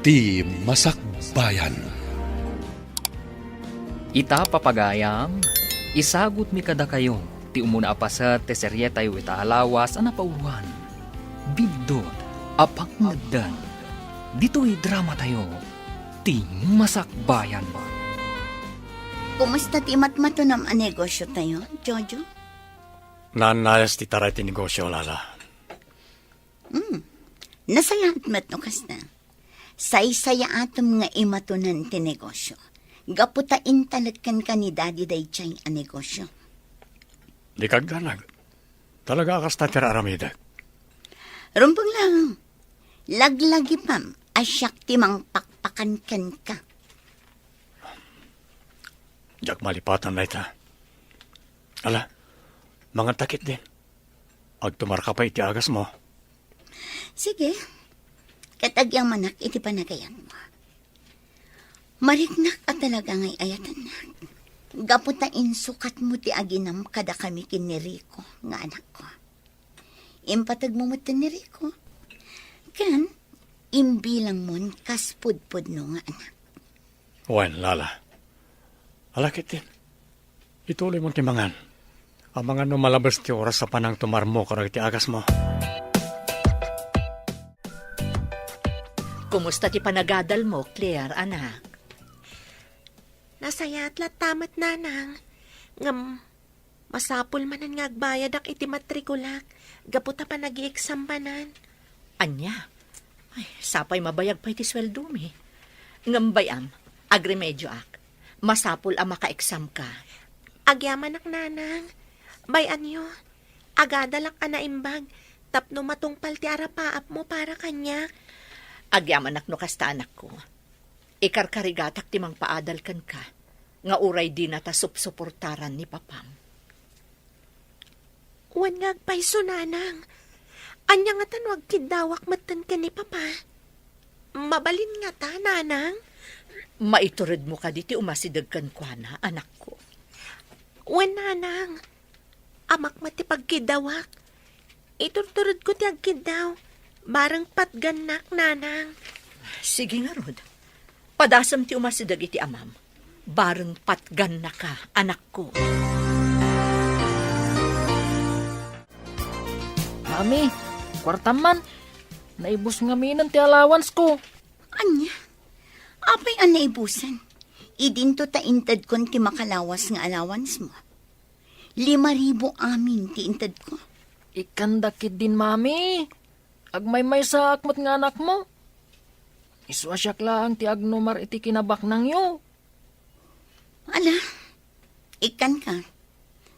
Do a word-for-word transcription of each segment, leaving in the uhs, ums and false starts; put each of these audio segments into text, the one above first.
Ti Masakbayan. Ita, papagayam, isagutmi kadakayo ti umuna a paset ti serietayo ita a lawas a napauloan, Biddut a Pangngeddan. Ditoy dramatayo, Ti Masakbayan. Kumusta ti matmatunam a negosiotayo, Jojo? Naannayas ti taray ti negosio, Lala. Hmm. Nasayaat met no kasta. Saysayaatem nga imatunan ti negosio. Gapu ta intalek kenka ni Daddy daydiay a negosio. Dika agdanag. Talaga a kasta ti ar-aramidek. Rumbeng laeng. Laglagipem a siak ti mangpakpakan kenka. Diak malipatan dayta. Ala, manganta ketdin. Agtumarka pay iti agasmo. Sige. Ket agyamanak iti panagayatmo. Mariknak a talaga nga ay-ayatennak. Gapu ta insukatmo ti aginam kadakami ken ni Rico nga anakko. Impategmo metten ni Rico. Ken imbilangmon kas pudpudno nga anak. Wen, Lala. Ala ketdin. Ituloymon ti mangan. Amangan no malabes ti oras a panangtumarmo kadagiti agasmo. Kumusta ti panagadalmo, Claire, anak? Nasayaat latta met, Nanang. Ngem, masapul manen nga agbayadak iti matrikulak gapu ta panagi-exam manen. Ania? Ay, sapay mabayag pay ti sueldomi. Ngem bay-am, agremedioak. Masapul a maka-exam ka. Agyamanak, Nanang. Bay-anyo, agadalak a naimbag tapno matungpal ti arapaapmo para kaniak. Agyamanak no kasta, anakko. Ikarkarigatak ti mangpaadal kenka, nga uray dinata supsuportaran ni papam. Wen nga agpayso, Nanang. Ania ngata no agkiddawak metten ken ni Papa? Mabalin ngata, Nanang? Maituredmo kadi ti umasideg kenkuana, anakko? Wen, Nanang. Amak met ti pagkiddawak. Iturturedko ti agkiddaw. Bareng patgannak, Nanang. Sige ngarud. Padasem ti umasideg iti amam. Bareng patgannaka, anakko. Mami, kuartam man. Naibus ngaminen ti allowance ko. Ania? Apay a naibusen? Idinto ta intedkon ti makalawas nga allowance mo. Lima ribu amin ti intedko. Ikkanda ketdin, Mami. Agmaymaysaak met nga anakmo. Isu a siak laeng ti agnumar iti kinabaknangyo. Ala, ikkanka.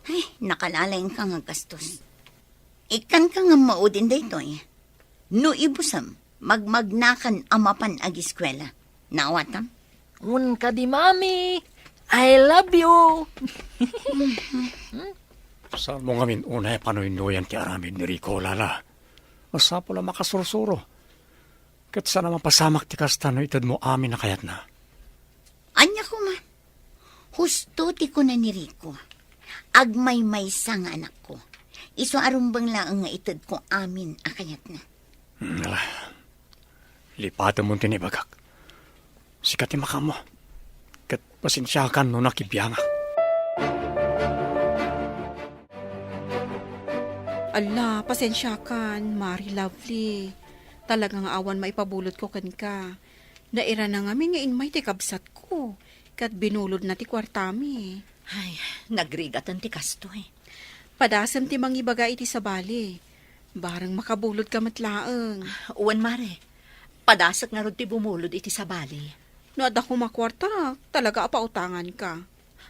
Ay, nakalalengka nga gastos. Ikkanka nga maudin daytoy. No ibusem, magmagnakan a mapan agiskuela. Naawatam? Wen kadi, Mami. I love you. Saan mo ngamin unay a panuynoyan ti aramid ni Rico, Lala? Masapul a makasursuro. Ket saan a mapasamak ti kasta no itedmo amin a kayatna. Ania koma? Husto ti kuna ni Rico. Agmaymaysa nga anakko. Isu a rumbeng laeng nga itedko amin a kayatna. Hmm, ala. Lipatemon ti naibagak. Sika ti makaammo. Ket pasensiakan no nakibiangak. Ala, pasensiakan, Mari Lovely. Talaga nga awan maipabulodko kenka. Nairana ngamin nga immay ti kabsatko, ket binulodna ti kuartami. Ay, nagrigaten ti kastoy. Padasem ti mangibaga iti sabali. Bareng makabulodka met laeng. Wen, Mare. Padasek ngarud ti bumulod iti sabali. No adda koma kuarta, talaga a pautanganka.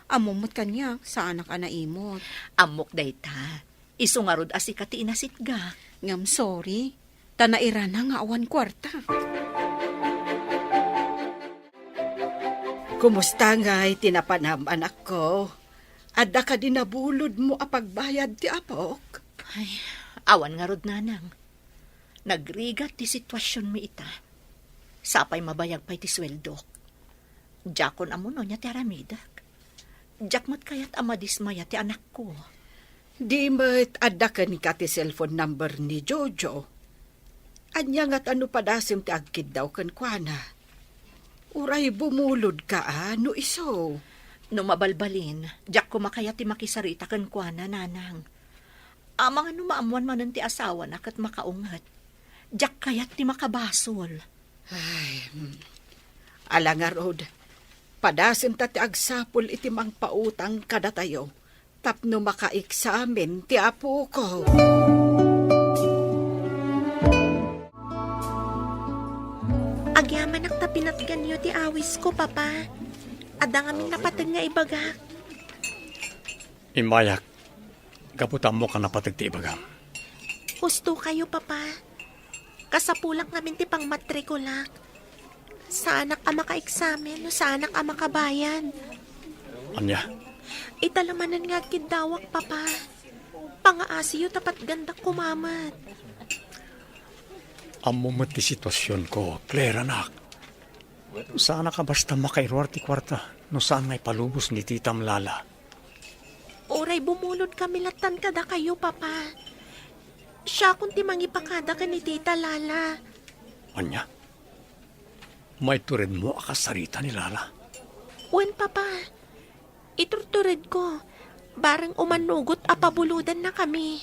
Ammom met kaniak, saanak a naimot. Ammok dayta. Isu ngarud a sika ti inasitga. Ngem sorry, ta nairana nga awan kuarta. Kumusta ngay ti napanam, anakko? Adda kadi nabulodmo a pagbayad ti apok? Ay, awan ngarud, Nanang. Nagrigat ti situasionmi ita. Sapay mabayag pay ti sueldok. Diakon ammo no ania ti aramidek. Diak met kayat a madismaya ti anakko. Di met adda kenka ti cellphone number ni Jojo? Ania ngata no padasem ti agkiddaw kenkuana? Uray bumulodka a no isu. No mabalbalin, diak koma kayat ti makisarita kenkuana, nanang. Amangan no maammuan manen ti asawana ket makaunget. Diak kayat ti makabasol. Ay, hmm. Ala ngarud, padasenta ti agsapul iti mangpautang kadatayo tapno makaeksamen ti apoko. Agyamanak ta pinatganyo ti awisko, Papa. Adda ngamin napateg nga ibagak. Immayak, gapu ta ammok a napateg ti ibagam. Husto kayo, Papa. Kasapulak ngamin ti pangmatrikulak. Saanak a makaeksamen no saanak a makabayad. Ania? Ita la manen nga agkiddawak, Papa. Pangaasiyo ta patgandak koma met. Ammom met ti situasionko, Claire, anak. Saanak a basta makairuar ti kuarta no saan nga ipalubos ni titam, Lala. Uray bumulodkami lattan kadakayo, Papa. Siakon ti mangipakada ken ni Tita Lala. Ania? Maituredmo a kasarita ni Lala? Wen, Papa. Iturturedko, bareng umanugot a pabulodannakami.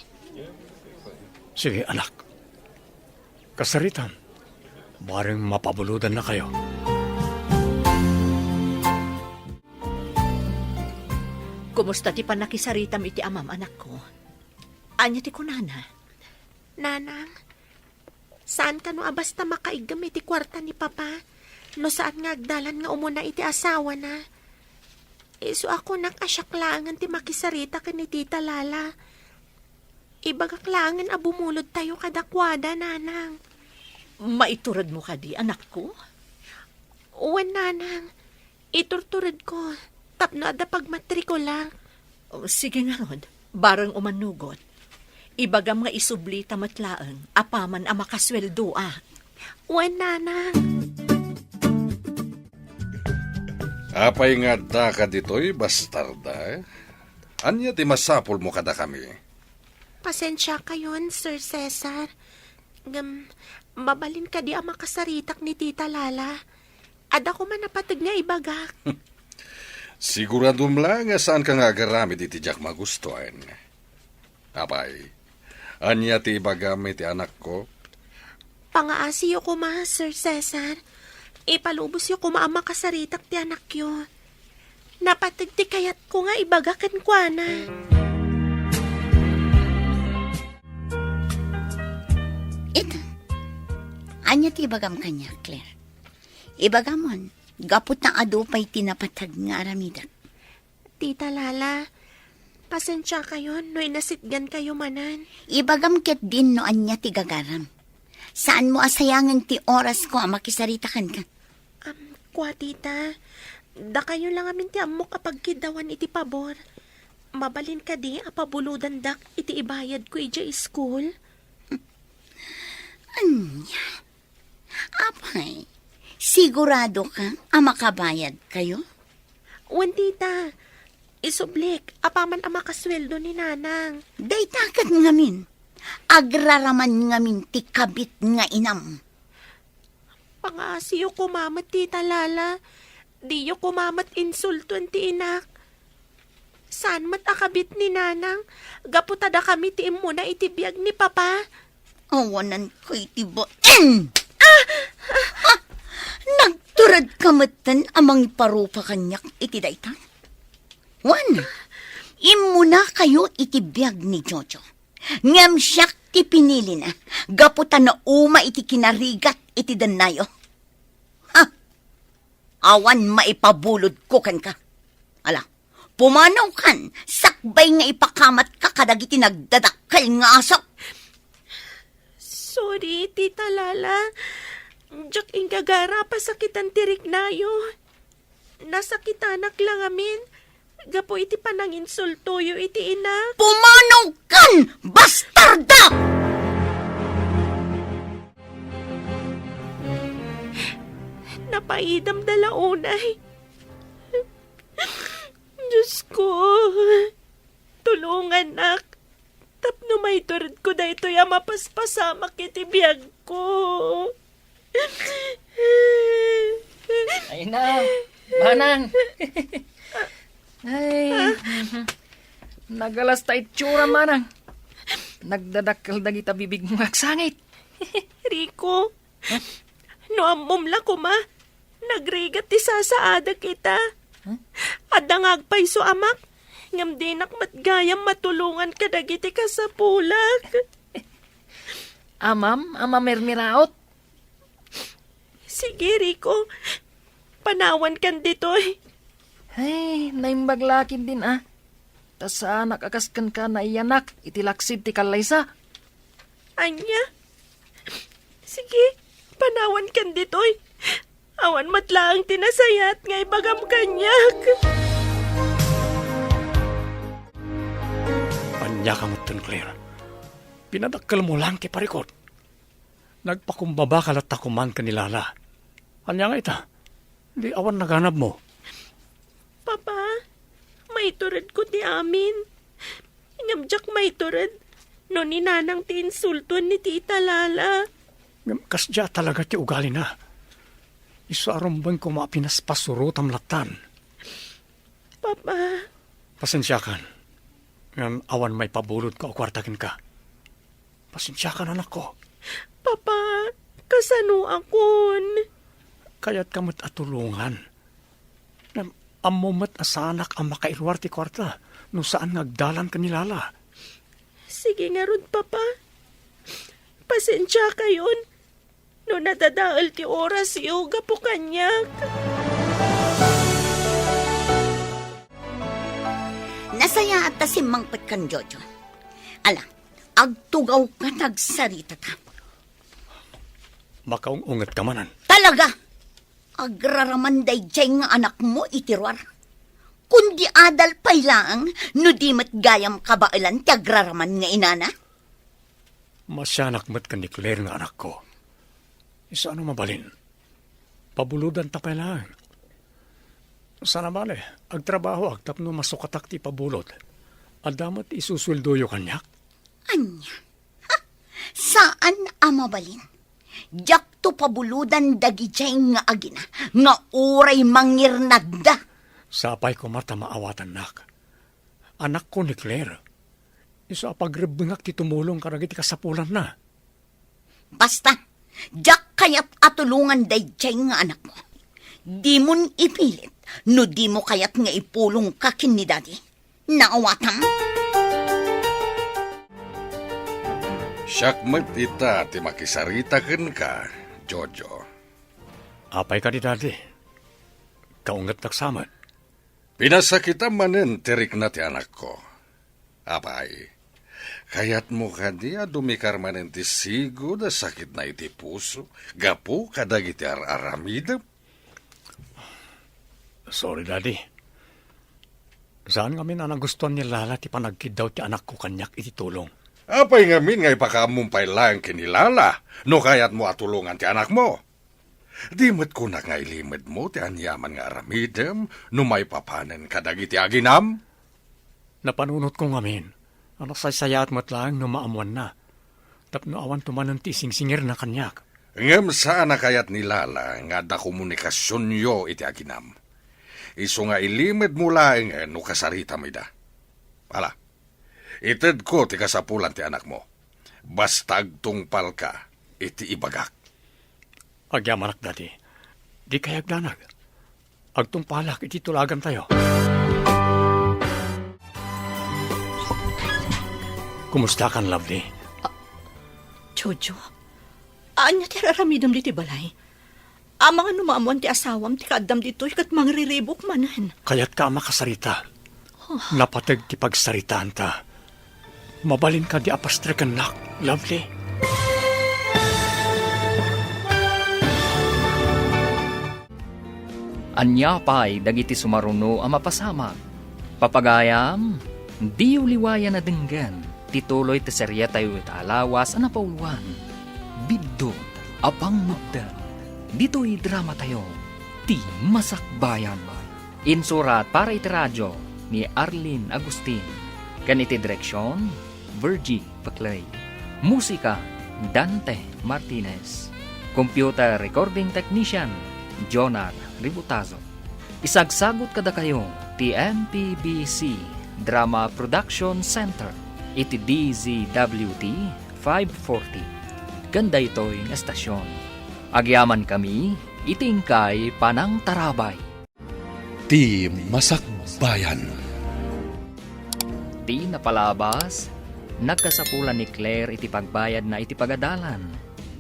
Sige, anak. Kasaritam, bareng mapabulodannakayo. Kumusta ti pannakisaritam iti amam, anakko? Ania ti kunana? Nanang, saan kano a basta makaiggem iti kuarta ni Papa no saan nga agdalan nga umuna iti asawana. Isu a kunak a siak laengen ti makisarita ken ni Tita Lala. Ibagak laengen a bumulodtayo kadakuada, Nanang. Maituredmo kadi, anakko? Wen, Nanang. Iturturedko tapno adda pagmatrikulak. O, sige ngarud, bareng umanugot. Ibagam nga isublita met laeng apaman a makasueldoak. Wen, Nanang. Apay nga adda kaditoy, bastarda? Ania ti masapulmo kadakami? Pasensiakayon, Sir Cesar. Ngem, mabalin kadi a makasaritak ni Tita Lala? Adda koma napateg nga ibagak. Siguradom la nga saanka nga agaramid iti diak magustuan. Apay, ania ti ibagam iti anakko? Pangaasiyo koma, Sir Cesar. Ipalubosyo koma a makasaritak ti anakyo. Napateg ti kayatko nga ibaga kenkuana. Ita, ania ti ibagam kaniak, Claire? Ibagamon, gapu ta adu pay ti napateg nga aramidek. Tita Lala, pasensiakayon no inasitgankayo manen. Ibagam ketdin no ania ti gagaram. Saanmo a sayangen ti orasko a makisarita kenka. Am, kua, tita, dakayo la ngamin ti ammok a pagkiddawan iti pabor. Mabalin kadi a pabulodandak iti ibayadko idiay school? Ania? Apay, sigurado ka a makabayad kayo? Wen, tita. Isublik, apaman a makasueldo ni Nanang. Dayta ket ngamin. Agraraman ngamin ti kabit nga inam. Pangaasiyo koma met, Tita Lala. Diyo koma met insulton ti inak. Saan met a kabit ni Nanang, gapu ta dakami ti immuna iti biag ni Papa. Awananko iti bain! Ah! Ha? Nagturedka metten a mangiparupa kaniak iti dayta? Wen, immunakayo iti biag ni Jojo. Ngem siak ti pinilina, gapu ta nauma iti kinarigat iti dennayo. Ha? Awan maipabulodko kenka. Ala, pumanawkan, sakbay nga ipakamatka kadagiti nagdadakkel nga aso. Sorry, Tita Lala. Diak inggagara a pasakitan ti riknayo. Nasakitanak la ngamin gapu iti pananginsultoyo iti inak. Pumanawkan, bastarda! Napaidam da la unay. Diosko, tulonganak tapno maituredko daytoy a mapaspasamak iti biagko. Ay na, manang. Ay, nagalas ta itsura, manang. Nagdadakkel dagita bibigmo nga agsangit. Rico, no ammom la koma, nagrigat ti sasaadek ita. Huh? Adda nga agpayso amak, ngem dinak met gayam matulongan kadagiti kasapulak. Amam a mamirmiraot. Sige, Rico. Panawankan ditoy. Ay, naimbag la ketdin a. Ta saanak a kas kenka naiyanak iti laksid ti kallaysa. Ania? Sige, panawankan ditoy. Awan met laeng ti nasayaat nga ibagam kaniak. Ania ka metten, Claire? Pinadakkelmo laeng ti parikut. Nagpakumbaba ka latta koman ken ni Lala. Ania nga ita? Di awan naganabmo? Papa, maituredko ti amin. Ngem diak maitured no ni Nanang ti insultoen ni Tita Lala. Ngem kasdiay talaga ti ugalina. Isu a rumbeng koma a pinaspasurotam lattan. Papa. Pasensiakan. Ngem awan maipabulodko a kuarta kenka. Pasensiakan, anakko. Papa, kasanoakon? Kayatka met a tulongan. Ngem ammo met a saanak a makairuar ti kuarta no saan nga agdalan ken ni Lala. Sige ngarud, Papa. Pasensiakayon no nadadael ti orasyo gapu kaniak. Nasayaat ta simmangpet kan Jojo. Ala, agtugawka ta agsaritata. Makaung-ungetka manen. Talaga! Agraraman daydiay nga anakmo iti ruar. Kundi adal pay laeng no di met gayam kabaelan ti agraraman nga inana. Masianak met ken ni Claire nga anakko. Isu a no mabalin, pabulodanta pay laeng. Saan a bale, agtrabahoak tapno masukatak ti ipabulod. Adda met isusueldoyo kaniak. Ania? Ha? Saan a mabalin. Diakto pabulodan dagidiay nga agina nga uray mangirnadda. Sapay koma ta maawatannak. Anakko ni Claire. Isu a pagrebbengak ti tumulong kadagiti kasapulanna. Basta, diak kayat a tulongan daydiay nga anakmo. Dimon ipilit no dimo kayat nga ipulongka ken ni Daddy. Naawatam? Siak met ita ti makisarita kenka, Jojo. Apay kadi, Daddy? Kaungetnak sa met. Pinasakitam manen ti rikna ti anakko. Apay, kayatmo kadi a dumikar manen ti sigud a sakitna iti puso gapu kadagiti ar-aramidem? Sorry, Daddy. Saan ngamin a nagustuan ni Lala ti panagkiddaw ti anakko kaniak iti tulong. Apay ngamin nga ipakaammom pay laeng ken ni Lala no kayatmo a tulongan ti anakmo? Di met kunak nga ilimedmo ti aniaman nga aramidem no maipapanen kadagiti aginam? Napanunotko ngamin a nasaysayaat met laeng no maammoanna, tapno awanto manen ti isingsingirna kaniak. Ngem saan a kayat ni Lala nga adda komunikasionyo iti aginam. Isu nga ilimedmo laengen no kasaritam ida. Ala, itedko ti kasapulan ti anakmo. Basta agtungpalka iti ibagak. Agyamanak, Daddy. Dikay agdanag. Agtungpalak iti tulagantayo. Kumustakan, Lovely? Jojo, ania ti ar-aramidem ditoy balay? Amangan no maammoan ti asawam ti kaaddam ditoy ket mangriribuk manen. Kayatka a makasarita. Napateg ti pagsaritaanta. Mabalin kadi a pastrekennak, Lovely? Ania pay dagiti sumaruno a mapasamak? Papagayam, diyo liwayan a denggen ti tuloy ti seriatayo ita a lawas a napauluan, Biddut a Pangngegdeng, ditoy dramatayo, Ti Masakbayan. Insurat para iti radio ni Arlene Agustin, ken iti direksion, Virgie Paclay. Musika, Dante Martinez. Computer recording technician, Jonar Ributazo. Isagsagut kadakayo ti M P B C Drama Production Center iti D Z W T five forty ken daytoy nga estasion. Agyamankami iti inkay panangtarabay. Ti Masakbayan. Ti napalabas, nagkasapulan ni Claire iti pagbayadna iti pagadalan.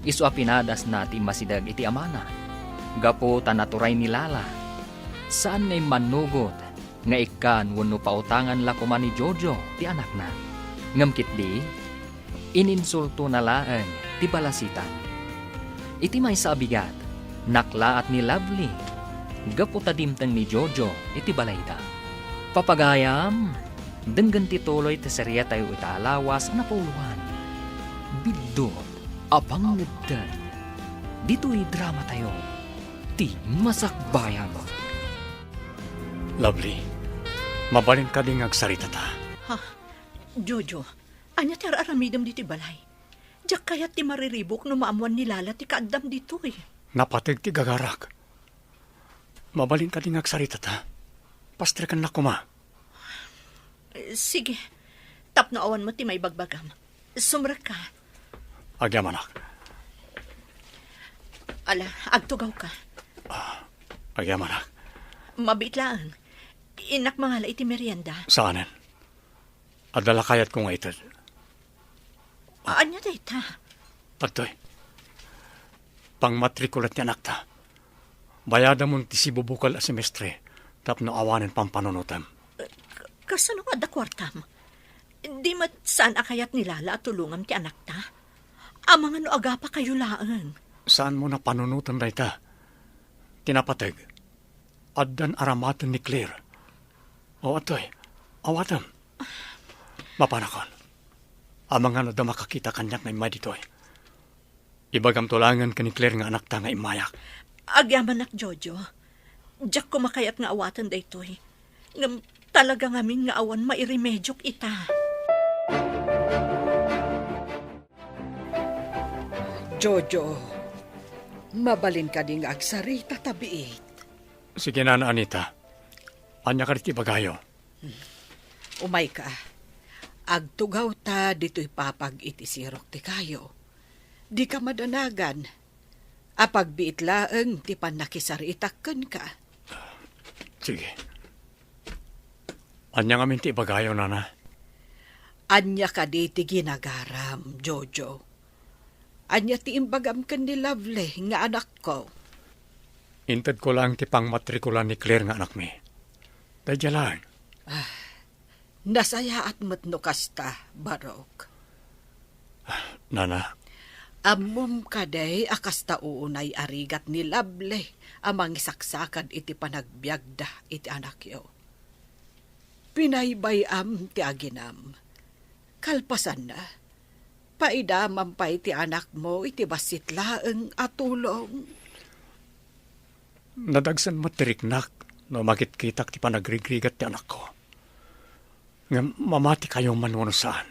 Isu a pinadasna ti immasideg iti amana. Gapu ta naturay ni Lala, saan nga immannugot nga ikkan wenno pautangan la koma ni Jojo ti anakna. Ngem ketdi, ininsultona laeng ti balasitan. Iti maysa a bigat, naklaat ni Lovely gapu ta dimteng ni Jojo iti balayda. Papagayam, denggen ti tuloy ti serietayo ita a lawas a napuloan. Biddut a pangngedten. Ditoy dramatayo, ti Masakbayan. Lovely, mabalin kadi nga agsaritata? Ha? Jojo, ania ti ar-aramidem ditoy balay? Diak kayat ti mariribuk no maammuan ni Lala ti kaaddam ditoy. Napateg ti gagarak. Mabalin kadi nga agsaritata? Pastrekannak koma. Eh, sige. Tapno awan met ti maibagbagam. Sumrekka. Agyamanak. Ala, agtugawka. Ah, agyamanak. Mabiit laeng. Innak mangala iti merienda. Saanen? Adda la kayatko nga ited. Ania dayta? Adtoy. Pangmatrikula ti anakta. Bayadamon ti sibubukel a semestre tapno awanen pampanunotem. K-, kasano nga adda kuartam? Di met saan a kayat ni Lala a tulongam ti anakta? Amangan no agapakayo laeng. Saanmo a panunoten dayta? Ti napateg, addan aramaten ni Claire. O, adtoy, awatem. Mapanakon. Amangan no adda makakita kaniak nga immay ditoy. Ibagamto laengen ken ni Claire nga anakta nga immayak. Agyamanak, Jojo. Diak koma kayat nga awaten daytoy. Ngem talaga ngamin nga awan mairemediok ita. Jojo, mabalin kadi nga agsarita ta biit? Sige, Nana Anita. Ania kadi ti ibagayo? Umayka. Agtugawta ditoy papag iti sirok ti kayo. Dika madanagan. Apagbiit laeng ti pannakisaritak kenka. Sige. Ania ngamin ti ibagayo, Nana? Ania kadi ti ginagaram, Jojo? Ania ti imbagam ken ni Lovely nga anakko? Intedko laeng ti pangmatrikulan ni Claire nga anakmi. Daydiay laeng. Ah, nasayaat met no kasta, Barok. Nana. Ammom kadi a kasta unay a rigat ni Lovely a mangisaksakad iti panagbiagda iti anakyo? Pinaybay-am ti aginam. Kalpasanna, paidamam pay ti anakmo iti bassit laeng a tulong. Nadagsen met ti riknak no makitkitak ti panagrigrigat ti anakko. Ngem mamatikayo man wenno saan,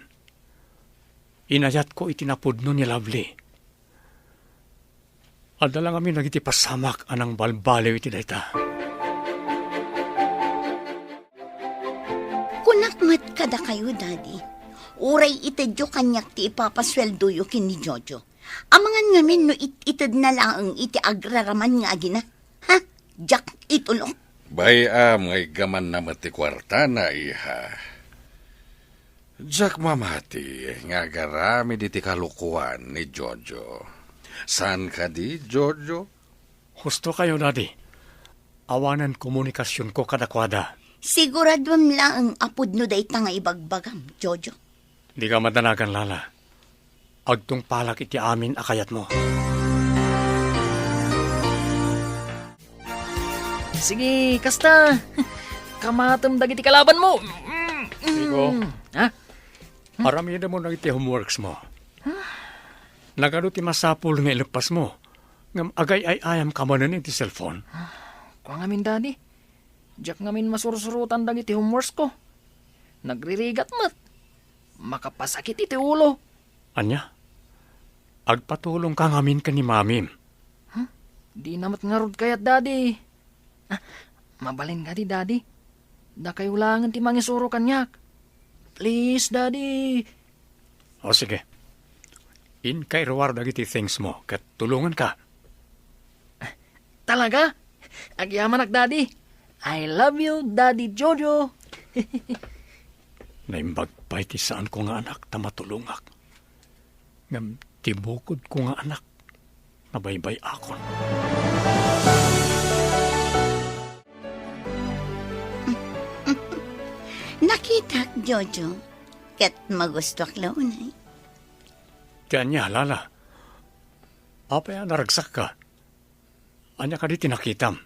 inayatko iti napudno ni Lovely. Adda la ngamin dagiti pasamak a nangbalbaliw iti dayta. Kunak met kadakayo, Daddy, uray itedyo kaniak ti ipapasueldoyo ken ni Jojo. Amangan ngamin no it-itedna laeng iti agraraman nga agina. Ha? Diak itulok. Bay-am nga iggamanna met ti kuartana, iha. Diak mamati nga agaramid iti kalokoan ni Jojo. Saan kadi, Jojo? Husto kayo, Daddy. Awanen komunikasionko kadakuada. Siguraduem laeng a pudno dayta nga ibagbagam, Jojo. Dika madanagan, Lala. Agtungpalak iti amin a kayatmo. Sige, kasta. Kamatem dagiti kalabanmo. Rico. Ha? Aramidem dagiti homeworks mo. Nagadu ti masapul nga ileppasmo. Ngem agay-ay-ayam ka manen iti cellphone. Kua ngamin, Daddy. Diak ngamin masursurotan dagiti homeworks ko. Nagririgat met. Makapasakit iti ulo. Ania? Agpatulongka ngamin ken ni Mamim. Huh? Dina met ngarud kayat, Daddy. Ah, mabalin kadi, Daddy? Dakayo laengen ti mangisuro kaniak. Please, Daddy. O, sige. Inka iruar dagiti things mo, ket tulonganka. Talaga? Agyamanak, Daddy. I love you, Daddy Jojo. Naimbag pay ti saanko nga anak ta matulongak. Ngem ti bukodko nga anak, nabaybay-akon. Nakitak, Jojo, ket magustuak la unay. Ti ania, Lala? Apay a naragsakka? Ania kadi ti nakitam?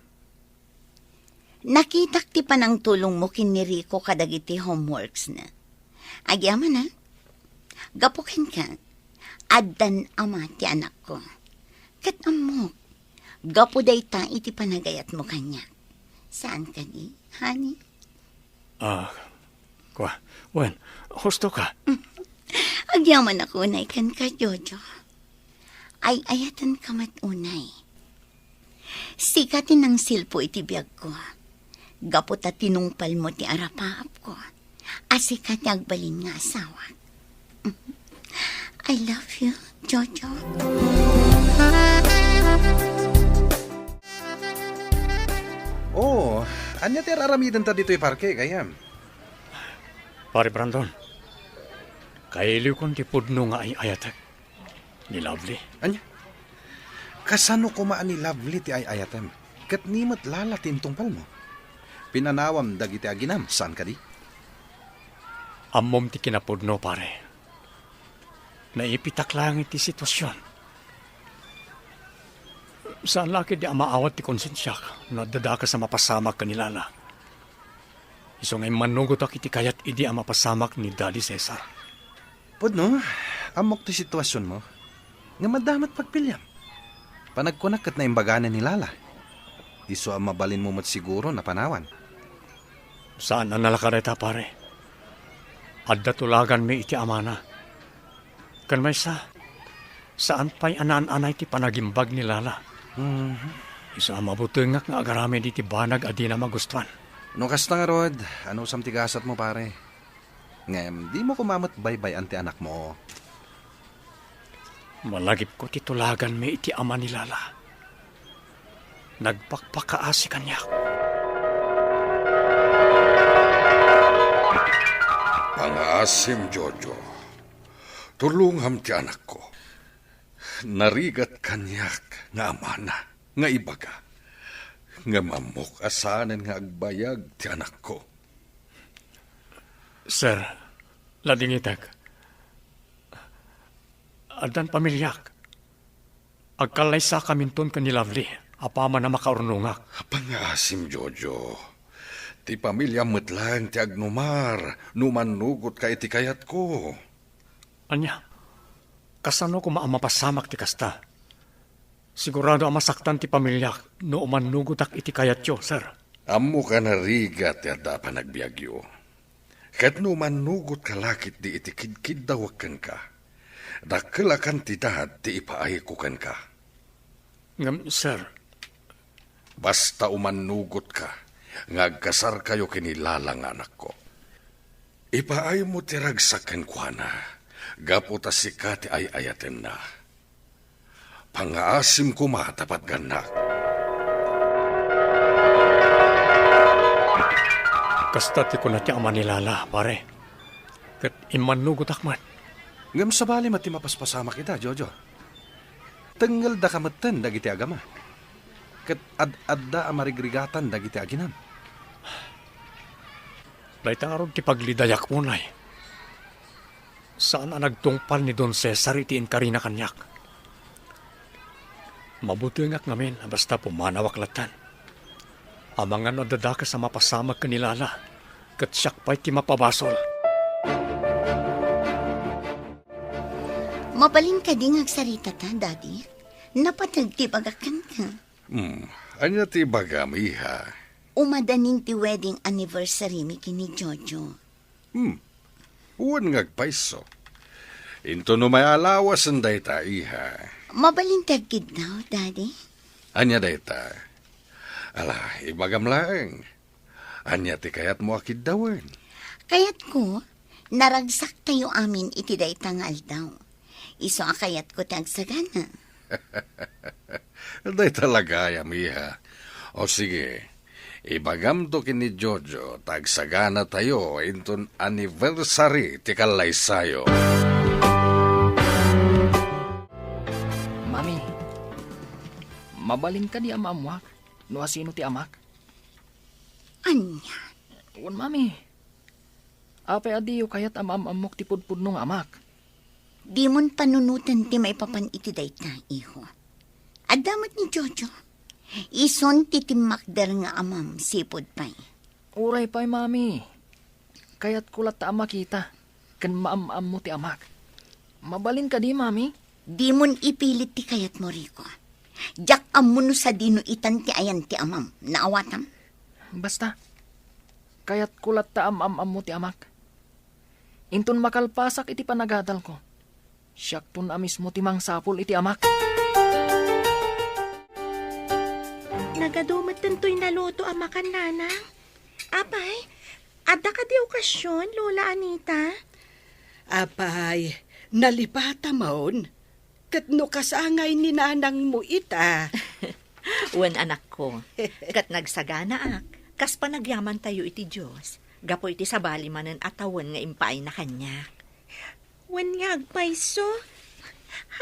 Nakitak ti panangtulongmo ken ni Rico kadagiti homeworksna. Agyamanak, gapu kenka, addan ama ti anakko. Ket ammok, gapu dayta iti panagayatmo kaniak. Saan kadi, honey? Ah, kua, wen, husto ka. Agyamanak unay kenka, Jojo. Ay-ayatenka met unay. Sika ti nangsilpo iti biagko. Gapu ta tinungpalmo ti arapaapko a sika ti agbalin nga asawak. I love you, Jojo. Oh, ania ti ar-aramidenta ditoy parke, gayyem? Pare Brandon, kailiwkon ti pudno nga ay-ayatek. Ni Lovely. Ania? Kasano koma a ni Lovely ti ay-ayatem? Ket ni met Lala ti intungpalmo? Pinanawam dagiti aginam, saan kadi? Ammom ti kinapudno, pare. Naipitak laeng iti sitwasion. Saan la ketdi a maawat ti konsensiak no adda dakes a mapasamak ken ni Lala. Isu nga immannugotak iti kayat idi a mapasamak ni Daddy Cesar. Pudno, ammok ti situasionmo. Ngem adda met pagpiliam. Panagkunak ket naimbaganen ni Lala. Isu a mabalinmo met siguro a panawan. Saan a nalaka dayta, pare. Adda tulaganmi iti amana. Ken maysa, saan pay a naan-anay ti panagimbag ni Lala. Mhm. Isu a mabutengak nga agaramid iti banag a dina magustuan. No kasta ngarud, anusam ti gasatmo, pare? Ngem dimo koma met baybay-an ti anakmo. Malagipko ti tulaganmi iti ama ni Lala. Nagpakpakaasi kaniak. Pangaasim, Jojo. Tulongam ti anakko. Narigat kaniak nga amana nga ibaga. Ngem ammok a saanen nga agbayag ti anakko. Sir, ladingitek. Addan pamiliak. Agkallaysakaminton ken ni Lovely, apaman a makaurnongak. Pangaasim, Jojo. Ti pamiliam met laeng ti agnumar no mannugotka iti kayatko. Ania? Kasano koma a mapasamak ti kasta? Sigurado a masaktan ti pamiliak no umannugotak iti kayatyo, sir. Ammok a narigat ti adda a panagbiagyo. Ket no umannugotka la ketdi iti kidkiddawek kenka, dakkel a kantidad ti ipaayko kenka. Ngem, sir. Basta umannugotka nga agkasarkayo ken ni Lala nga anakko. Ipaaymo ti ragsak kenkuana, gapu ta sika ti ay-ayatenna. Pangaasim koma ta patgannak. Kasta ti kuna ti ama ni Lala, pare. Ket immannugotak met. Ngem sabali met ti mapaspasamak ita, Jojo. Tengngeldaka metten dagiti agama. Ket ad-adda a marigrigatan dagiti aginam. Dayta ngarud ti paglidayak unay. Saan a nagtungpal ni Don Cesar iti inkarina kaniak. Mabutengak ngamin a basta pumanawak latta. Amangan no adda dakes a mapasamak ken ni Lala, ket siak pay ti mapabasol. Mabalin kadi nga agsaritata, Daddy? Napateg ti ibagak kenka. Hmm, ania ti ibagam, iha? Umadanin ti wedding anniversary mi ken ni Jojo. Hmm. Wen nga agpayso. Intono may alawasen dayta, iha. Mabalin ti agkiddaw, Daddy? Ania dayta? Ala, ibagam laeng. Ania ti kayatmo a kiddawen? Kayatko, naragsaktayo amin iti dayta nga aldaw. Isu a kayatko ti agsagana. Dayta la gayam, iha. O sige, ibagamto ken ni Jojo ta agsaganatayo inton anniversary ti kallaysayo. Mami, mabalin kadi a maammuak no asino ti amak? Ania? Wen, Mami. Apay a diyo kayat a maam-ammok ti pudpudno nga amak? Dimon panunoten ti maipapan iti dayta, iho. Adda met ni Jojo. Isun ti timmakder nga amam, sipud pay. Uray pay, Mami. Kayatko latta a makita ken maam-ammo ti amak. Mabalin kadi, Mami? Dimon ipilit ti kayatmo, Rico. Diak ammo no sadino itan ti ayan ti amam. Naawatam? Basta, kayatko latta a maam-ammo ti amak. Inton makalpasak iti panagadalko, siakton a mismo ti mangsapul iti amak. Nagadu met daytoy naluto a makan, Nanang. Apay, adda kadi okasion, Lola Anita? Apay, nalipatamon? Ket no kasangay ni nanangmo ita? Wen, anakko, ket nagsaganaak, kas panagyamantayo iti Dios, gapu iti sabali manen a tawen nga impaayna kaniak. Wen nga agpayso.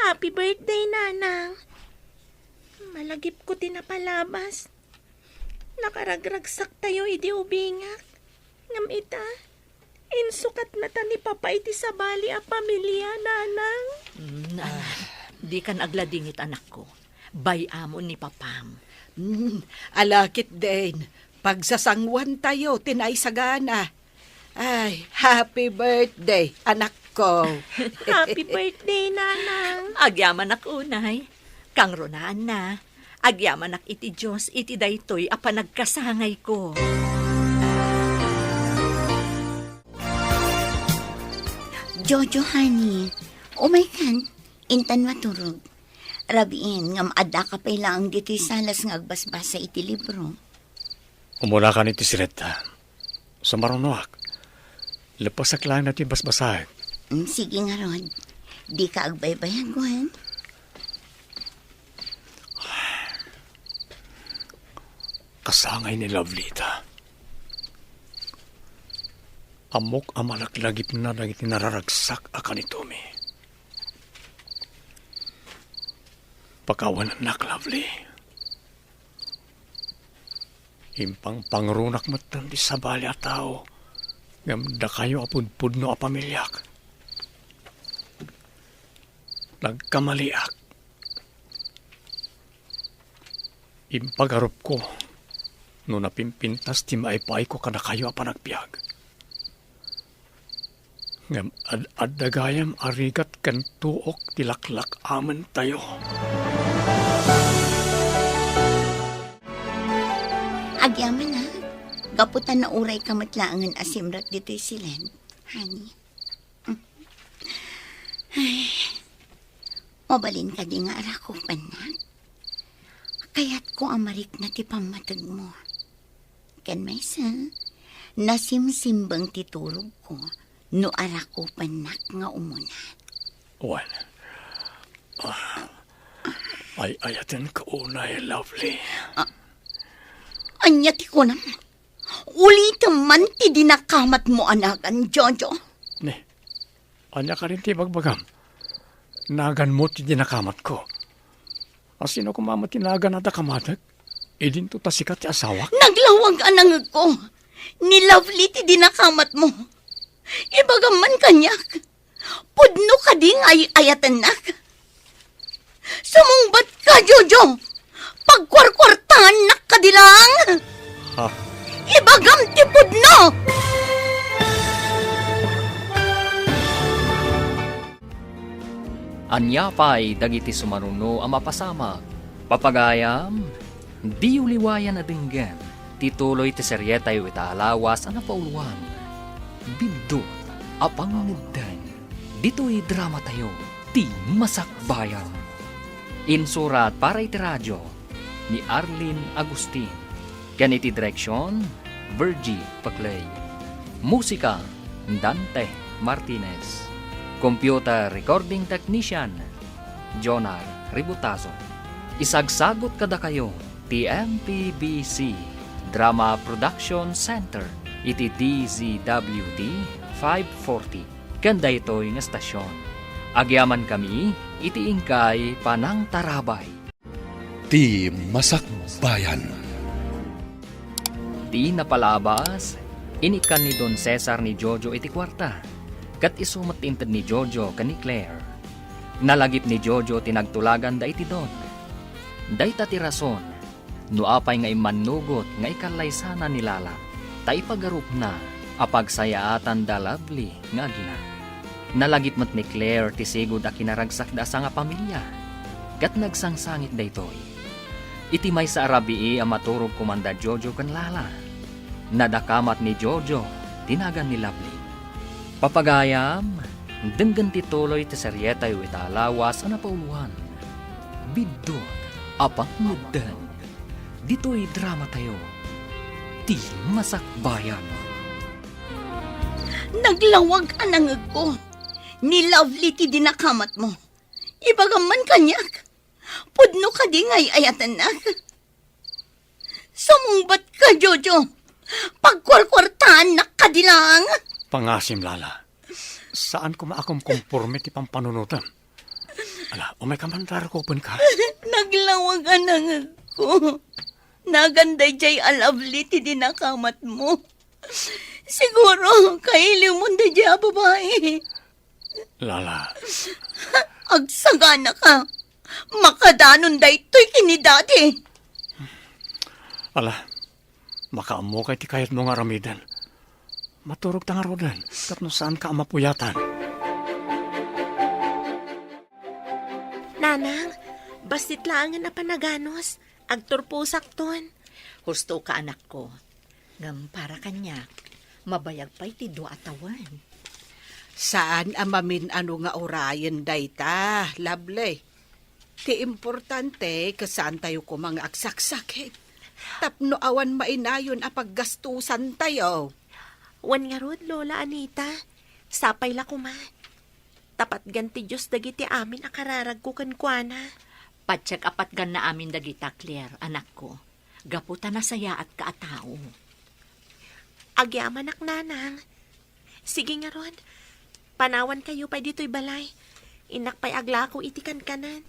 Happy birthday, Nanang. Malagipko ti napalabas. Nakaragragsaktayo idi ubingak. Ngem ita, insukatnata ni Papa iti sabali a pamilia, Nanang. Mm, ala, dikan agladingit, anakko. Bay-amon ni Papam. Mm, ala ketdin, pagsasanguantayo ti naisagana. Ay, happy birthday, anakko. Happy birthday, Nanang. Agyamanak unay. Kangrunaanna, agyamanak iti Dios iti daytoy a panagkasangayko. Jojo, honey, umaykan, intan maturog. Rabiin, ngem addaka pay laeng ditoy salas nga agbasbasa iti libro. Umunakan iti siletta. Sumarunoak. Leppesek laeng daytoy basbasaek. Mm, sige ngarud. Dika agbaybayag, wen? Kasangay ni Lovely ita. Ammok a malaglagipna dagiti nararagsak a kanitomi. Pakawanennak, Lovely. Impangpangrunak metten ti sabali a tao, ngem dakayo a pudpudno a pamiliak. Nagkamaliak. Impagarupko no napimpintas ti maipayko kadakayo a panagbiag. Ngem ad-adda gayam a rigat ken tuok ti laklak-amentayo. Agyamanak, gapu ta naurayka met laengen a simrek ditoy siled, honey. Ay, mabalin kadi nga arakupennak? Kayatko a marikna ti pammategmo. Ken maysa, nasimsimbeng ti turogko no arakupennak nga umuna. Wen, ah, ay-ayatenka unay, Lovely. Ah, ania ti kunam? Ulitem man ti dinakamatmo a nagan, Jojo. Ne, ania kadi ti ibagbagam? Naganmo ti dinakamatko. Asino koma met ti nagan a dakamatek? Idinto ta sika ti asawak? Naglawag a nangegko. Ni Lovely ti dinakamatmo. Ibagam man kaniak. Pudno kadi nga ay-ayatennak? Sumungbatka, Jojo! Pagkuarkuartaannak kadi laeng! Ha? Ibagam ti pudno! Ania pay dagiti sumaruno a mapasamak? Papagayam, diyo liwayan a denggen ti tuloy ti serietayo ita a lawas a napauluan, Biddut a Pangngeddeng. Ditoy dramatayo, ti Masakbayan. Insurat para iti radio, ni Arlene Agustin. Ken iti direksion, Virgie Paclay. Musika, Dante Martinez. Computer recording technician, Jonar Ributazo. Isagsagut kadakayo ti M P B C Drama Production Center iti D Z W T five forty. Ken daytoy nga estasion, agyamankami iti inkay panangtarabay. Ti Masakbayan. Ti napalabas, inikkan ni Don Cesar ni Jojo iti kuarta, ket isu met ti inted ni Jojo ken ni Claire. Nalagip ni Jojo ti nagtulaganda iti Don. Dayta ti rason no apay nga immannugot nga ikallaysana ni Lala, ta ipagarupna a pagsayaatan da Lovely nga agina. Nalagip met ni Claire ti sigud a kinaragsakda a sangapamilia, ket nagsangsangit daytoy. Iti maysa a rabii a maturog koma da Jojo ken Lala, nadakamat ni Jojo ti nagan ni Lovely. Papagayam, denggen ti tuloy ti serietayo ita a lawas a napauloan, Biddut a Pangngeddan. Ditoy dramatayo, Ti Masakbayan. Naglawag a nangegko. Ni Lovely ti dinakamatmo. Ibagam man kaniak. Pudno kadi nga ay-ayatennak? Sumungbat ka, Jojo. Pagkuarkuartaannak kadi lang. Pangasim, Lala. Saan koma a kumkumporme ti pampanunotem. Ala, umay ka man, rarukupenka. Naglawag a nangegko. Nagan daydiay a Lovely ti dinakamatmo. Siguro, kailiwmon daydiay a babai. Lala. Agsagana ka. Makadanon daytoy ken ni Daddy. Ala, makaammokay ti kayatmo nga aramiden. Maturogta ngaruden, tapno saanka a mapuyatan. Nanang, bassit laengen a panaganos. Agturposakton. Husto ka, anakko. Ngem para kaniak, mabayag pay ti dua a tawen. Saan a mamin-ano nga urayen dayta, Lovely. Ti importante, ket saantayo koma nga agsaksakit. Tapno awan mainayon a paggastusantayo. Wen ngarud, Lola Anita, sapay la koma. Ta patgan ti Dios dagiti amin a kararagko kenkuana. Patiek a patganna amin dagita, Claire, anakko, gapu ta nasayaatka a tao. Agyamanak, Nanang. Sige ngarud, panawankayo pay ditoy balay. Innak pay aglako iti kankanan.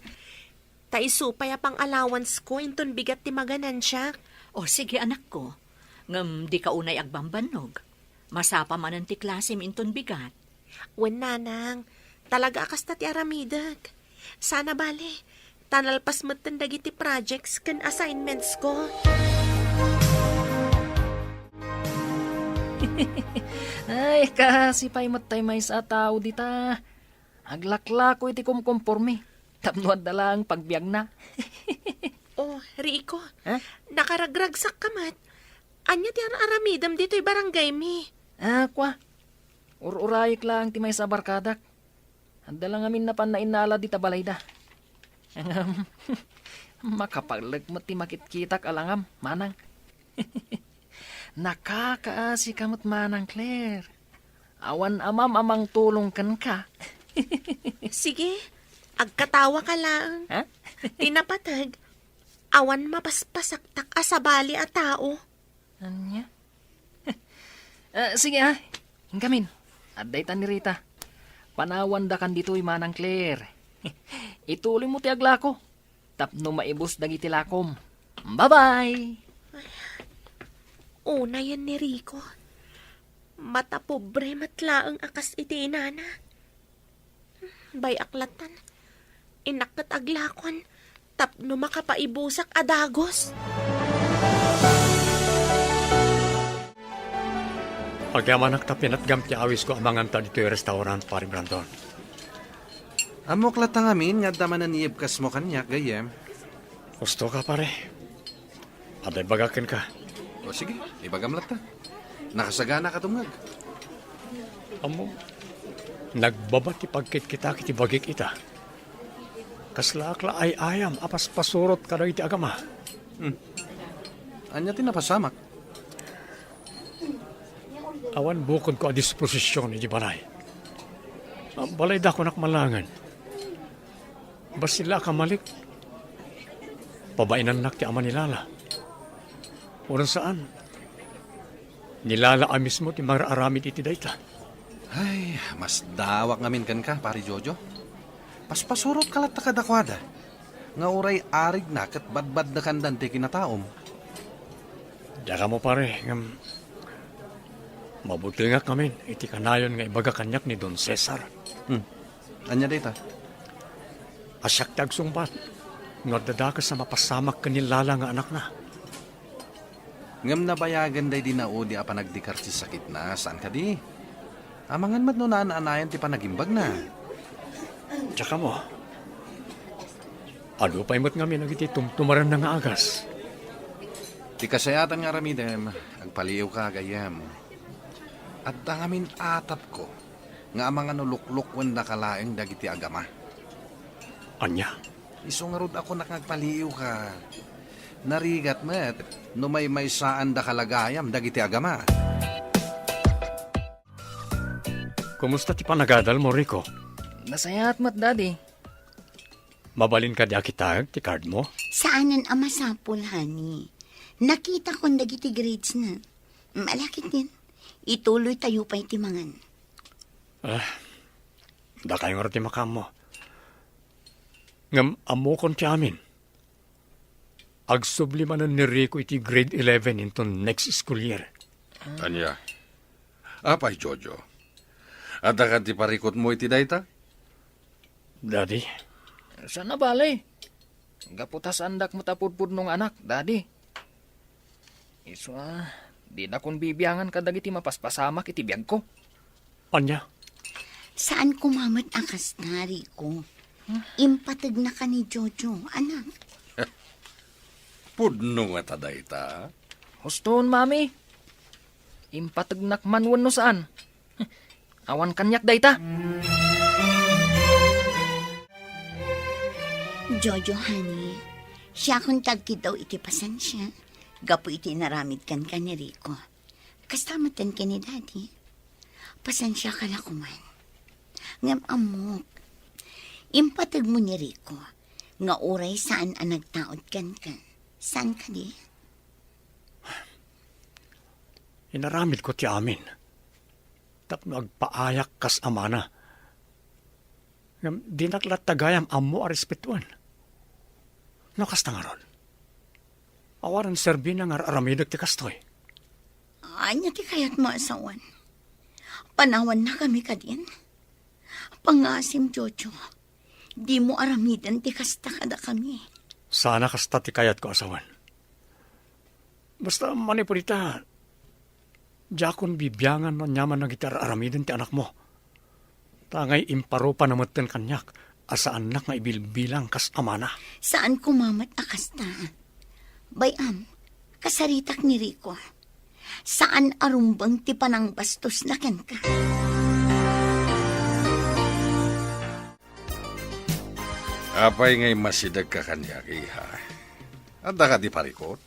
Ta isu pay a pang-allowance ko inton bigat ti maganansiak. O, sige, anakko. Ngem dika unay agbambannog. Masapa manen ti klasem inton bigat. Wen, Nanang. Talaga a kasta ti aramidek. Sana bale, ta nalpas metten dagiti projects ken assignments ko. Ay, kaasi pay met tay maysa a tao dita. Aglaklako iti kumkumporme tapno adda laeng pagbiagna. Oh, Rico, ha? Nakaragragsak ka met. Ania ti ar-aramidem ditoy barangay mi? Ah, kua. Ur-urayek laeng ti maysa a barkadak. Adda la ngamin napan nainnalad dita balayda. Ngem, makapaglek met ti makitkitak a langam, manang. Nakakaasika met, Manang Claire. Awan amam a mangtulong kenka. Sige, agkatawa ka laeng. Ha? Ti napateg, awan mapaspasaktak a sabali a tao. Ania? Ah, sige, ah. Inkamin. Adda itan ni Rita. Panawandakan ditoy, Manang Claire. Ituloy mo ti aglako tapno maibus dagiti lakom. Bye-bye! Unayen ni Rico. Matapobre met laeng a kas iti inana. Bay-ak latan. Innak ket aglakon tapno makapaibusak a dagus. Agyamanak ta pinatgam ti awisko a manganta ditoy restaurant, Pare Brandon. Ammok latta ngamin nga adda manen iyebkasmo kaniak, gayyem. Husto ka, pare. Adda ibagak kenka. O sige, ibagam latta. Nakasagana ka dumngeg. Ammom, nagbaba ti pagkitkitak iti bagik ita. Kaslaak la ay-ayam a paspasurot kadagiti agama. Hmm. Ania ti napasamak? Awan bukodko a disposision iti balay. Ah, balaydakonak malangen. Bassit la a kamalik, pabainannak ti ama ni Lala. Wenno saan, ni Lala a mismo ti mangararamid iti dayta. Ay, masdaawak ngamin kenka, Pari Jojo. Paspasurotka latta kadakuada, nga uray arigna ket badbaddekandan ti kinataom. Diak ammo, pare, ngem mabutengak ngamin iti kanayon nga ibaga kaniak ni Don Cesar. Hmm. Ania dayta? A siak ti agsungbat no adda dakes a mapasamak ken ni Lala nga anakna. Ngem nabayagan daydi naudi a panagdikar ti sakitna, saan kadi? Amangan met no naan-anayon ti panagimbagna. Diak ammo. Adu pay met ngamin dagiti tumtumarenna nga agas. Ti kasayaatan nga aramidem, agpaliiwka, gayyem. Adda ngamin atapko nga amangan no luklukuendaka laeng dagiti agama. Ania? Isu ngarud a kunak nga agpaliiwka. Narigat met no maymaysaandaka la gayam dagiti agama. Kumusta ti panagadalmo, Rico? Nasayaat met, Daddy. Mabalin kadi a kitaek ti cardmo? Saanen a masapul, honey. Nakitakon dagiti gradesna. Malakit din. Ituloytayo pay ti mangan. Ah, dakayo ngarud ti makaammo. Ngem ammokon ti amin. Agsubli manen ni Rico iti grade eleven inton next school year. Ania? Apay, Jojo? Adda kadi ti parikutmo iti dayta? Daddy? Saan a bale. Gapu ta saandak met a pudpudno nga anak, Daddy. Isu a, dinakon bibiangan kadagiti mapaspasamak iti biagko. Ania? Saan koma met a kasta, Rico. Impategnaka ni Jojo, anak. Pudno ngata dayta? Husto, Mami. Impategnak man wenno saan. Awan kaniak dayta. Jojo, honey, siakon ti agkiddaw iti pasensia gapu iti inaramid kenka ni Rico. Kasta met ken ni Daddy. Pasensiaka la koman. Ngem ammok, impategmo ni Rico nga uray saan a nagtaud kenka. Saan kadi? Inaramidko ti amin tapno agpaayak kas amana. Ngem dinak latta gayam ammo a respetuen. No kasta ngarud, awanen serbina nga ar-aramidek ti kastoy. Ania ti kayatmo a sawen? Panawannakami kadin? Pangasim, Jojo. Dimo aramiden ti kasta kadakami. Saan a kasta ti kayatko a sawen. Basta manipud ita, diakon bibiangan no aniaman dagiti ar-aramiden ti anakmo. Ta ngay imparupa na metten kaniak a saannak nga ibilbilang kas amana. Saan koma met a kasta. Bay-am, kasaritak ni Rico. Saan a rumbeng ti panangbastosna kenka. Apay nga immasidegka kaniak, iha? Adda kadi parikut?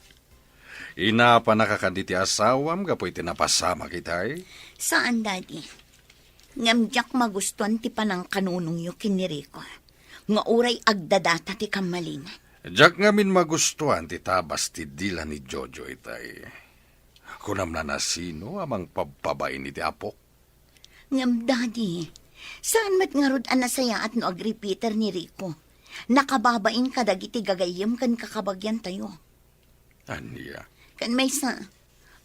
Inapanaka kadi ti asawam gapu iti napasamak itay? Saan, Daddy. Ngem diak magustuan ti panangkanunongyo ken ni Rico, nga uray agdadata ti kammalingan. Diak ngamin magustuan ti tabas ti dila ni Jojo itay. Kunam la, nasino a mangpabpabain iti apok? Ngem, Daddy, saan met ngarud a nasayaat no agrepeater ni Rico? Nakababain kadagiti gagayyem ken kakabagiantayo. Ania? Ken maysa,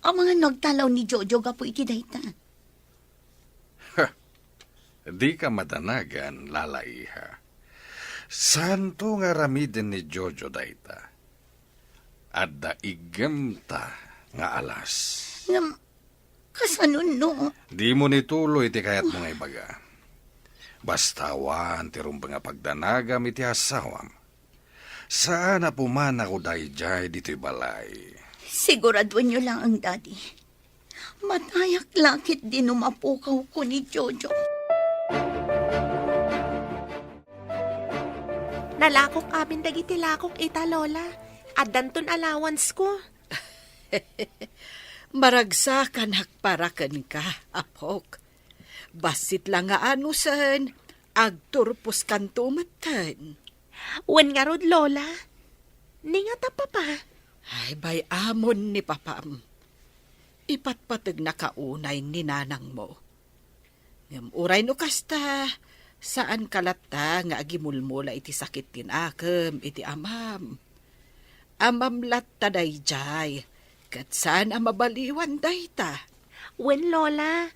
amangan no agtalaw ni Jojo gapu iti dayta. Ha! Dika madanagan, Lala, iha. Saanto nga aramiden ni Jojo dayta. Adda iggemta nga alas. Ngem, kasano no? Dimo ituloy ti kayatmo nga ibaga. Basta awan ti rumbeng a pagdanagam iti asawam, saan a pumanako daydiay ditoy balay. Siguraduenyo laeng, Daddy. Matayak la ketdi no mapukawko ni Jojo. Nalakok amin dagiti lakok ita, Lola. Addanton allowance ko. Maragsakanak para kenka, apok. Bassit la nga anusen, agturposkanto metten. Wen ngarud, Lola. Ni ngata, Papa? Ay, bay-amon ni Papam. Ipatpategna ka unay ni nanangmo. Ngem uray no kasta, saanka latta nga agimulmula iti sakit ti nakem iti amam. Amam latta daydiay, ket saan a mabaliwan dayta. Wen, Lola.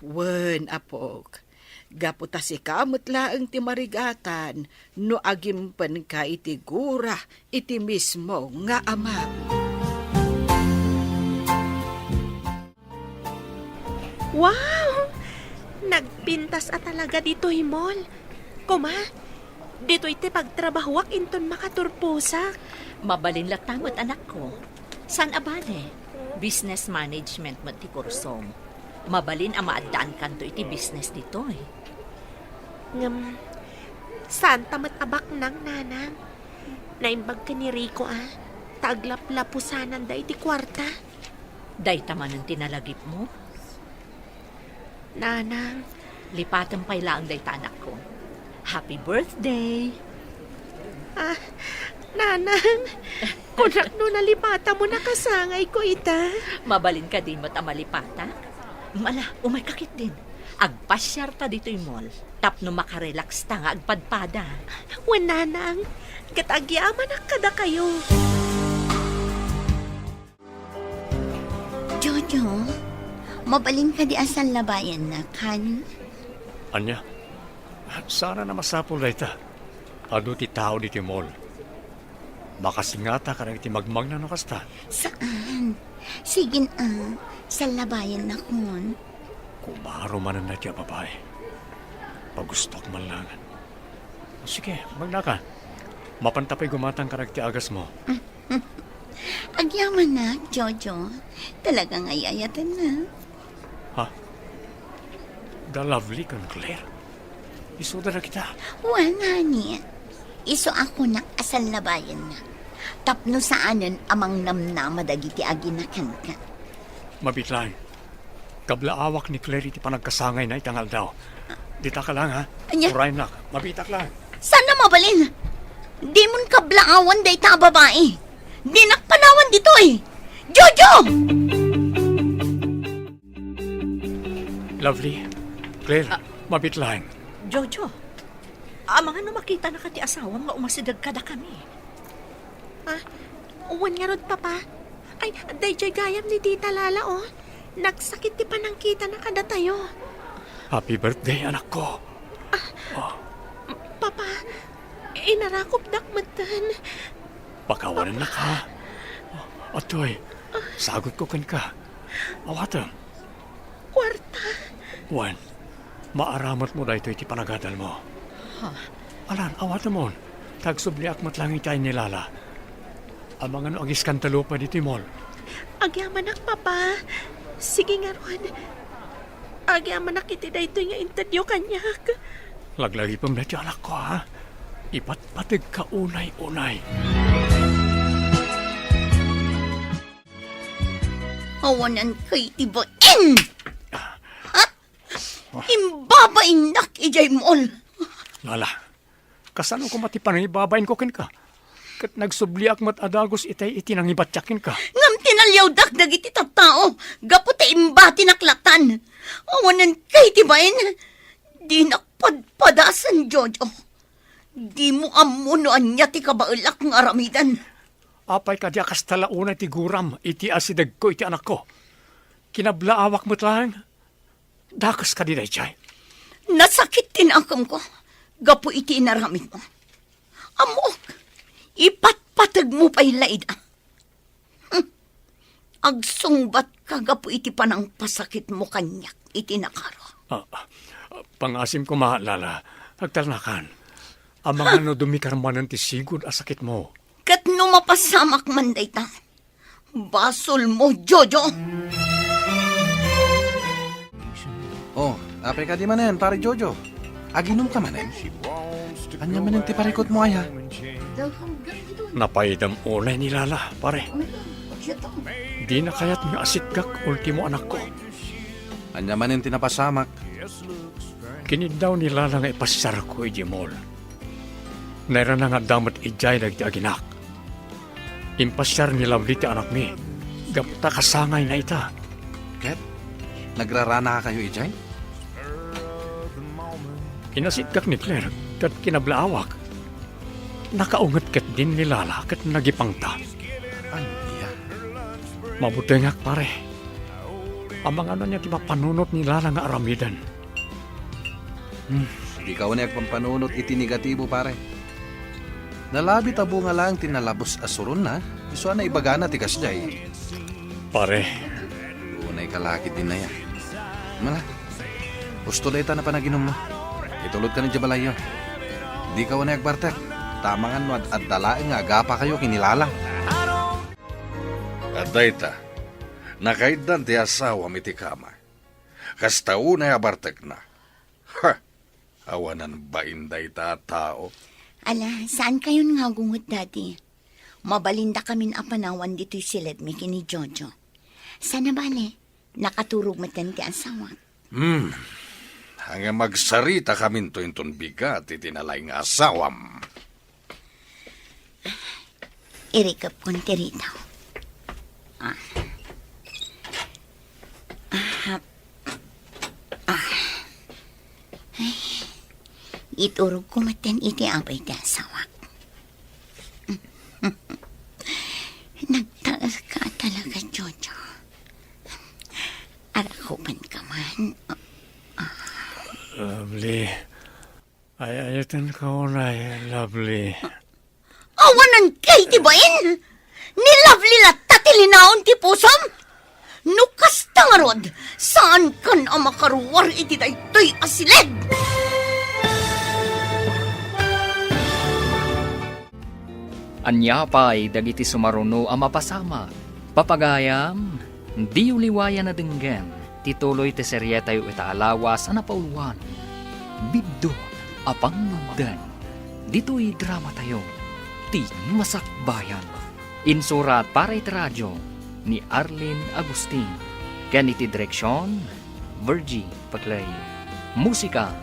Wen, apok. Gapu ta sika met laeng ti marigatan no agimpenka iti gura iti mismo nga amam. Wow! Nagpintas a talaga ditoy mall. Kuma, ditoy ti pagtrabahuak inton makaturposak. Mabalin latta met, anakko. Saan a bale, business management met ti kursom. Mabalin a maaddaankanto iti business ditoy. Ngem, saanta met a baknang, Nanang. Naimbag ken ni Rico a, ta aglaplapusananda iti kuarta. Dayta manen ti nalagipmo? Nanang. Lipatem pay laeng dayta, anakko. Happy birthday! Ah, Nanang, kunak no nalipatam mo, nakasangayko ita. Mabalin kadi met a malipatak? Ala, umayka ketdin. Agpasiarta ditoy mall tapno makarelaksta nga agpadpada. Wen, Nanang, ket agyamanak kadakayo. Jojo, mabalin kadi a sallabayannak, honey? Ania? Saan a masapul dayta. Adu ti tao ditoy mall. Makasingata kadagiti magmagna no kasta. Saan? Sige a, sallabayannakon. Kumaro manen dayta a babai. Pagustuak man laeng. Sige, magnaka. Mapanta pay gumatang kadagiti agasmo. Agyamanak, Jojo. Talaga nga ay-ayatennak. Ha? Da Lovely ken Claire? Isuda dagita? Wen, honey. Isu a kunak a sallabayanna. Tapno saanen a mangnamnama dagiti agina kenka. Mabiit laeng. Kablaawak ni Claire iti panagkasangayna ita nga aldaw. Ditaka laeng, ha? Ania? Urayennak. Mabiitak laeng. Saan a mabalin? Dimon kablaawan dayta a babai. Dinak panawan ditoy. Jojo! Lovely, Claire, Ah. Mabiit laeng. Jojo, amangan no makitanaka ti asawam nga umasideg kadakami. Ah, wen ngarud, Papa. Ay, daydiay gayam ni Tita Lala, oh. Nagsakit ti panangkitana kadatayo. Happy birthday, anakko. Ah, Oh. Papa, inarakupdak metten. Pakawanennak, ha? Atoy, sagutko kenka. Awatem. Kuarta. Wen, maaramatmo daytoy ti panagadalmo. Ha? Alan, awatemon. Ta agsubliak met laeng iti ay ni Lala. Amangan no agiskandalo pay ditoy mall. Agyamanak, Papa. Sige ngarud. Agyamanak iti daytoy nga intedyo kaniak. Laglagipem daytoy, anakko, ha? Ipatpategka unay-unay. Awanenka iti bain! Ha? Imbabainnak idiay mall. Lala, kasano koma ti panangibabainko kenka? Ket nagsubliak met a dagus itay iti nangibatiak kenka. Ngem tinaliawdak dagiti tattao gapu ta imbatinak latan. Awanenka iti bain. Dinak padpadasen, Jojo. Dimo ammo no ania ti kabaelak nga aramiden. Apay kadi a kasta la unay ti guram iti asidegko iti anakko? Kinablaawak met laeng. Dakes kadi daydiay? Nasakit ti nakemko gapu iti inaramidmo. Ammok, ipatpategmo pay la ida. Hmm. Agsungbatka gapu iti panangpasakitmo kaniak iti nakaro. Ah, ah, pangasim koma, Lala. Agtalnakan. Amangan no dumikar manen ti sigud a sakitmo. Ket no mapasamak man dayta, basolmo, Jojo! Oh, apay kadi manen, Pare Jojo? Aginom ka manen? Ania manen ti parikutmo, aya? Napaydam unay ni Lala, pare. Dina kayat nga asitgak ultimo anakko. Ania manen ti napasamak? Kiniddaw ni Lala nga ipasiarko idiay mall. Nairana nga adda met idiay dagiti aginak. Impasiar ni Lovely ti anakmi, gapu ta kasangayna ita. Ket nagraranakayo idiay? Kinasitgak ni Claire ket kinablaawak. Nakaunget ketdin ni Lala ket nagipangta. Ania? Mabutengak, pare. Amangan ania ti mapanunot ni Lala nga aramiden. Hmm. Dika unay agpampanunot iti negatibo, pare. Nalabit a bunga laeng ti nalabos a suronna, isu a naibagana ti kasdiay. Pare. Unay ka la ketdin aya. Mala, husto dayta napanaginummo. Itulodkan idiay balayyo. Dika unay agbartek, ta amangan no ad-adda laeng nga agapakayo ken ni Lala. Adda ita, nakaiddan ti asawam iti kama. Kasta unay a bartekna. Ha! Awanan bain dayta a tao. Ala, saankayon nga agunget, Daddy. Mabalindakamin a panawan ditoy siledmi ken ni Jojo. Sana bale, nakaturog metten ti asawak. Hmm. Ngem agsarita kaminto inton bigat iti nalaing nga asawam. Irikepkon ti ritaw. Ah. Ah. Ah. Ay. Iturogko metten iti apay ti asawak. Nagtaerka talaga, Jojo. Arakupanka man. Lovely. Ay-ayatenka unay, Lovely. Awanan kay ti bain? Ni Lovely latta ti linaon ti pusom? No kasta ngarud, saankan a makaruar iti daytoy a siled. Ania pay dagiti sumaruno a mapasamak? Papagayam, diyo liwayan a denggen ti tuloy ti serietayo ita a lawas a napauluan, Biddut a Pangnguddeng, ditoy dramatayo, Ti Masakbayan. Insurat para iti radio ni Arlene Agustin, ken iti direksion, Virgie Paclay. Musika,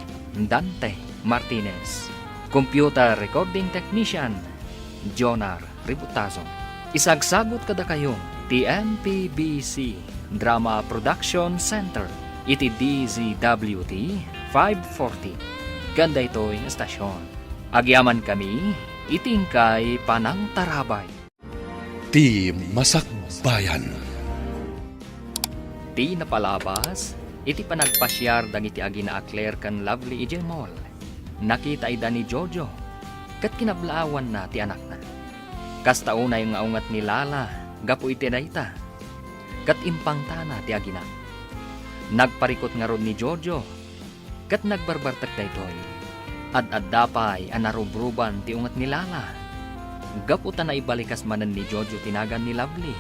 Dante Martinez. Computer recording technician, Jonar Ributazo. Isagsagut kadakayo ti M P B C Drama Production Center iti D Z W T five forty. Ken daytoy nga estasion, agyamankami iti inkay panangtarabay. Ti Masakbayan. Ti napalabas iti panagpasiar dagiti agina a Claire ken Lovely idiay mall, nakita ida ni Jojo ket kinablaawanna ti anakna. Kasta unay nga unget ni Lala gapu iti dayta, ket impangtana ti agina. Nagparikut ngarud ni Jojo ket nagbarbartek daytoy. Ad-adda pay a narubruban ti unget ni Lala gapu ta naibalikas manen ni Jojo ti nagan ni Lovely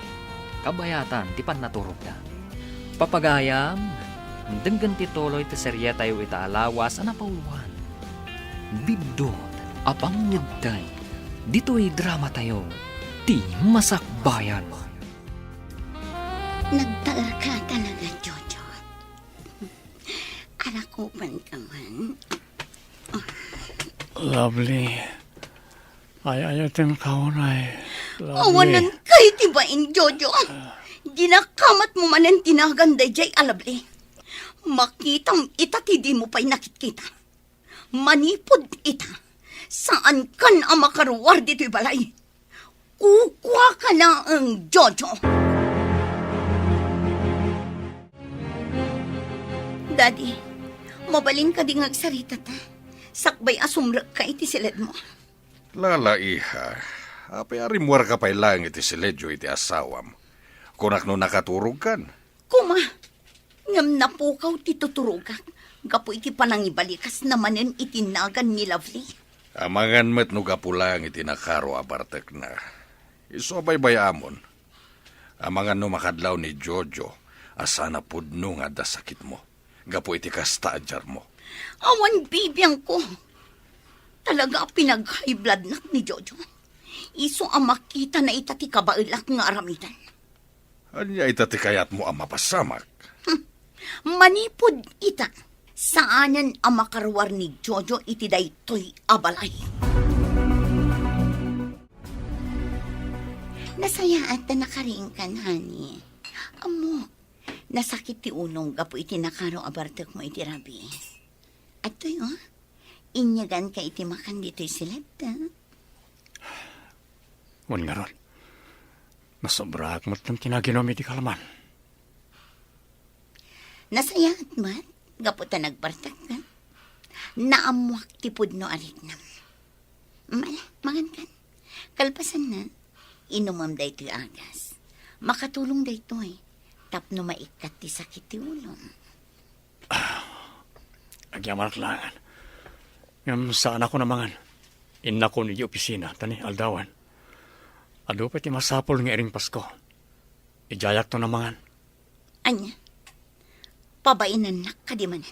kabayatan ti pannaturogda. Papagayam, denggen ti tuloy ti serietayo ita a lawas a napauluan, Biddut a Pangnguddeng, ditoy dramatayo, Ti Masakbayan. Nagtaerka talaga, Jojo. Arakupanka man. Lovely. Ay-ayatenka unay, Lovely. Awanan kay ti bain, Jojo. Dinakamatmo manen ti nagan daydiay a Lovely. Makitam ita ti dimo pay nakitkita. Manipud ita, saankan a makaruar ditoy balay. Kukuaka laeng, Jojo. Daddy, mabalin kadi nga agsarita ta? Sakbay a sumrekka iti siledmo. Lala, iha, apay a rimmuarka pay laeng iti siledyo iti asawam? Kunak no nakaturogkan. Kuma, ngem napukaw ti tuturogak gapu iti panangibalikas na manen iti nagan ni Lovely. Amangan met no gapu laeng iti nakaro a bartekna. Isu a baybay-amon. Amangan no makadlaw ni Jojo a sana pudno nga adda sakitmo gapu iti kasta a diarmo. Awan bibiangko. Talaga a pinag-high bloodnak ni Jojo. Isu a makitana ita ti kabaelak nga aramiden. Ania ita ti kayatmo a mapasamak? Hmm. Manipud ita, saanen a makaruar ni Jojo iti daytoy a balay. Nasayaat ta nakariingkan, honey. Ammo, nasakit ti ulong gapu iti nakaro a bartekmo iti rabii. Adtoy, oh, inyaganka iti makan ditoy siled, ah. Wen ngarud, nasobraak met ti naginum iti kalaman. Nasayaat met, gapu ta nagbartekka. Naammoak ti pudno a riknam. Mala, mangankan. Kalpasanna, inumem daytoy agas. Makatulong daytoy tapno maikkat ti sakit ti ulom. Agyamanak laengen. Ngem saanakon a mangan. Innakon iti opisina, ta ni aldawen. Adu pay ti masapul nga iring Pasko. Idiayakton a mangan. Ania? Pabainannak kadi manen?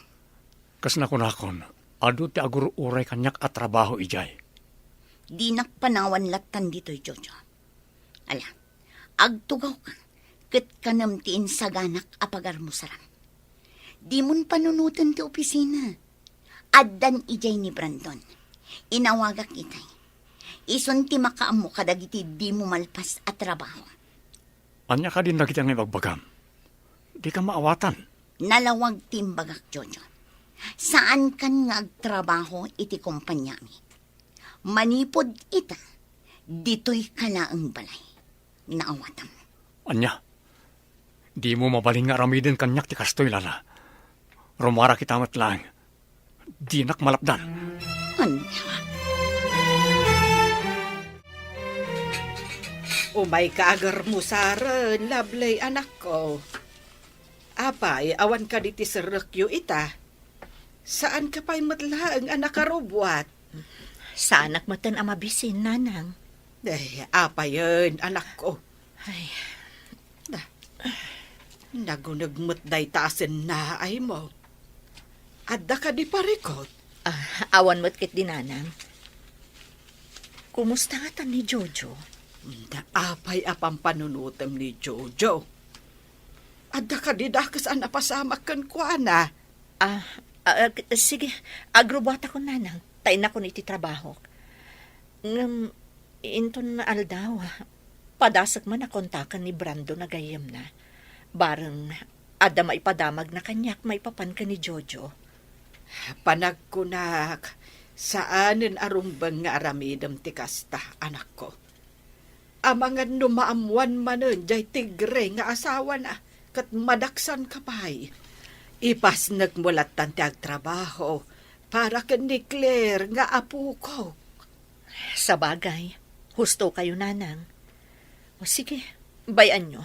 Kas nakunakon, adu ti agur-uray kaniak a trabaho idiay. Dinak panawan lattan ditoy, Jojo. Ala, agtugawka, ket kanem ti insaganak a pagarmusaram. Dimon panunoten ti opisina. Addan idiay ni Brandon. Inawagak itay. Isun ti makaammo kadagiti dimo malpas a trabaho. Ania kadin dagiti nga ibagbagam? Dika maawatan. Nalawag ti imbagak, Jojo. Saankan nga agtrabaho iti kompaniami. Manipud ita, ditoyka laeng balay. Naawatam. Ania? Dimo mabalin nga aramiden kaniak ti kastoy, Lala. Rumuarak ita met laeng. Dinak malapdan. Ania? Umayka agarmusaren, Lovely, anakko. Apay, awan kadi ti serrekyo ita? Saanka pay met laeng a nakarubbuat? Saanak metten a mabisin, Nanang. Ay, apayen, anakko? Ay. Da-, naguneg met dayta a sennaaymo. Adda kadi parikut? Ah, awan met ketdi, Nanang. Kumusta ngatan ni Jojo? Da, apay a pampanunotem ni Jojo? Adda kadi dakes a napasamak kenkuana? Ah, ah, ah, sige, agrubbuatakon, Nanang, ta innakon iti trabahok. Ngem, inton aldaw, padasek man a kontaken ni Brandon a gayyemna. Bareng, adda maipadamagna kaniak maipapan ken ni Jojo. Panagkunak, saanen a rumbeng nga aramidem ti kasta, anakko. Amangan no maammoan manen jay tigre nga asawana, ket madaksanka pay. Ipasnekmo lattan ti agtrabaho para ken ni Claire nga apokok. Sabagay, husto kayo, Nanang. O sige, bay-anyo.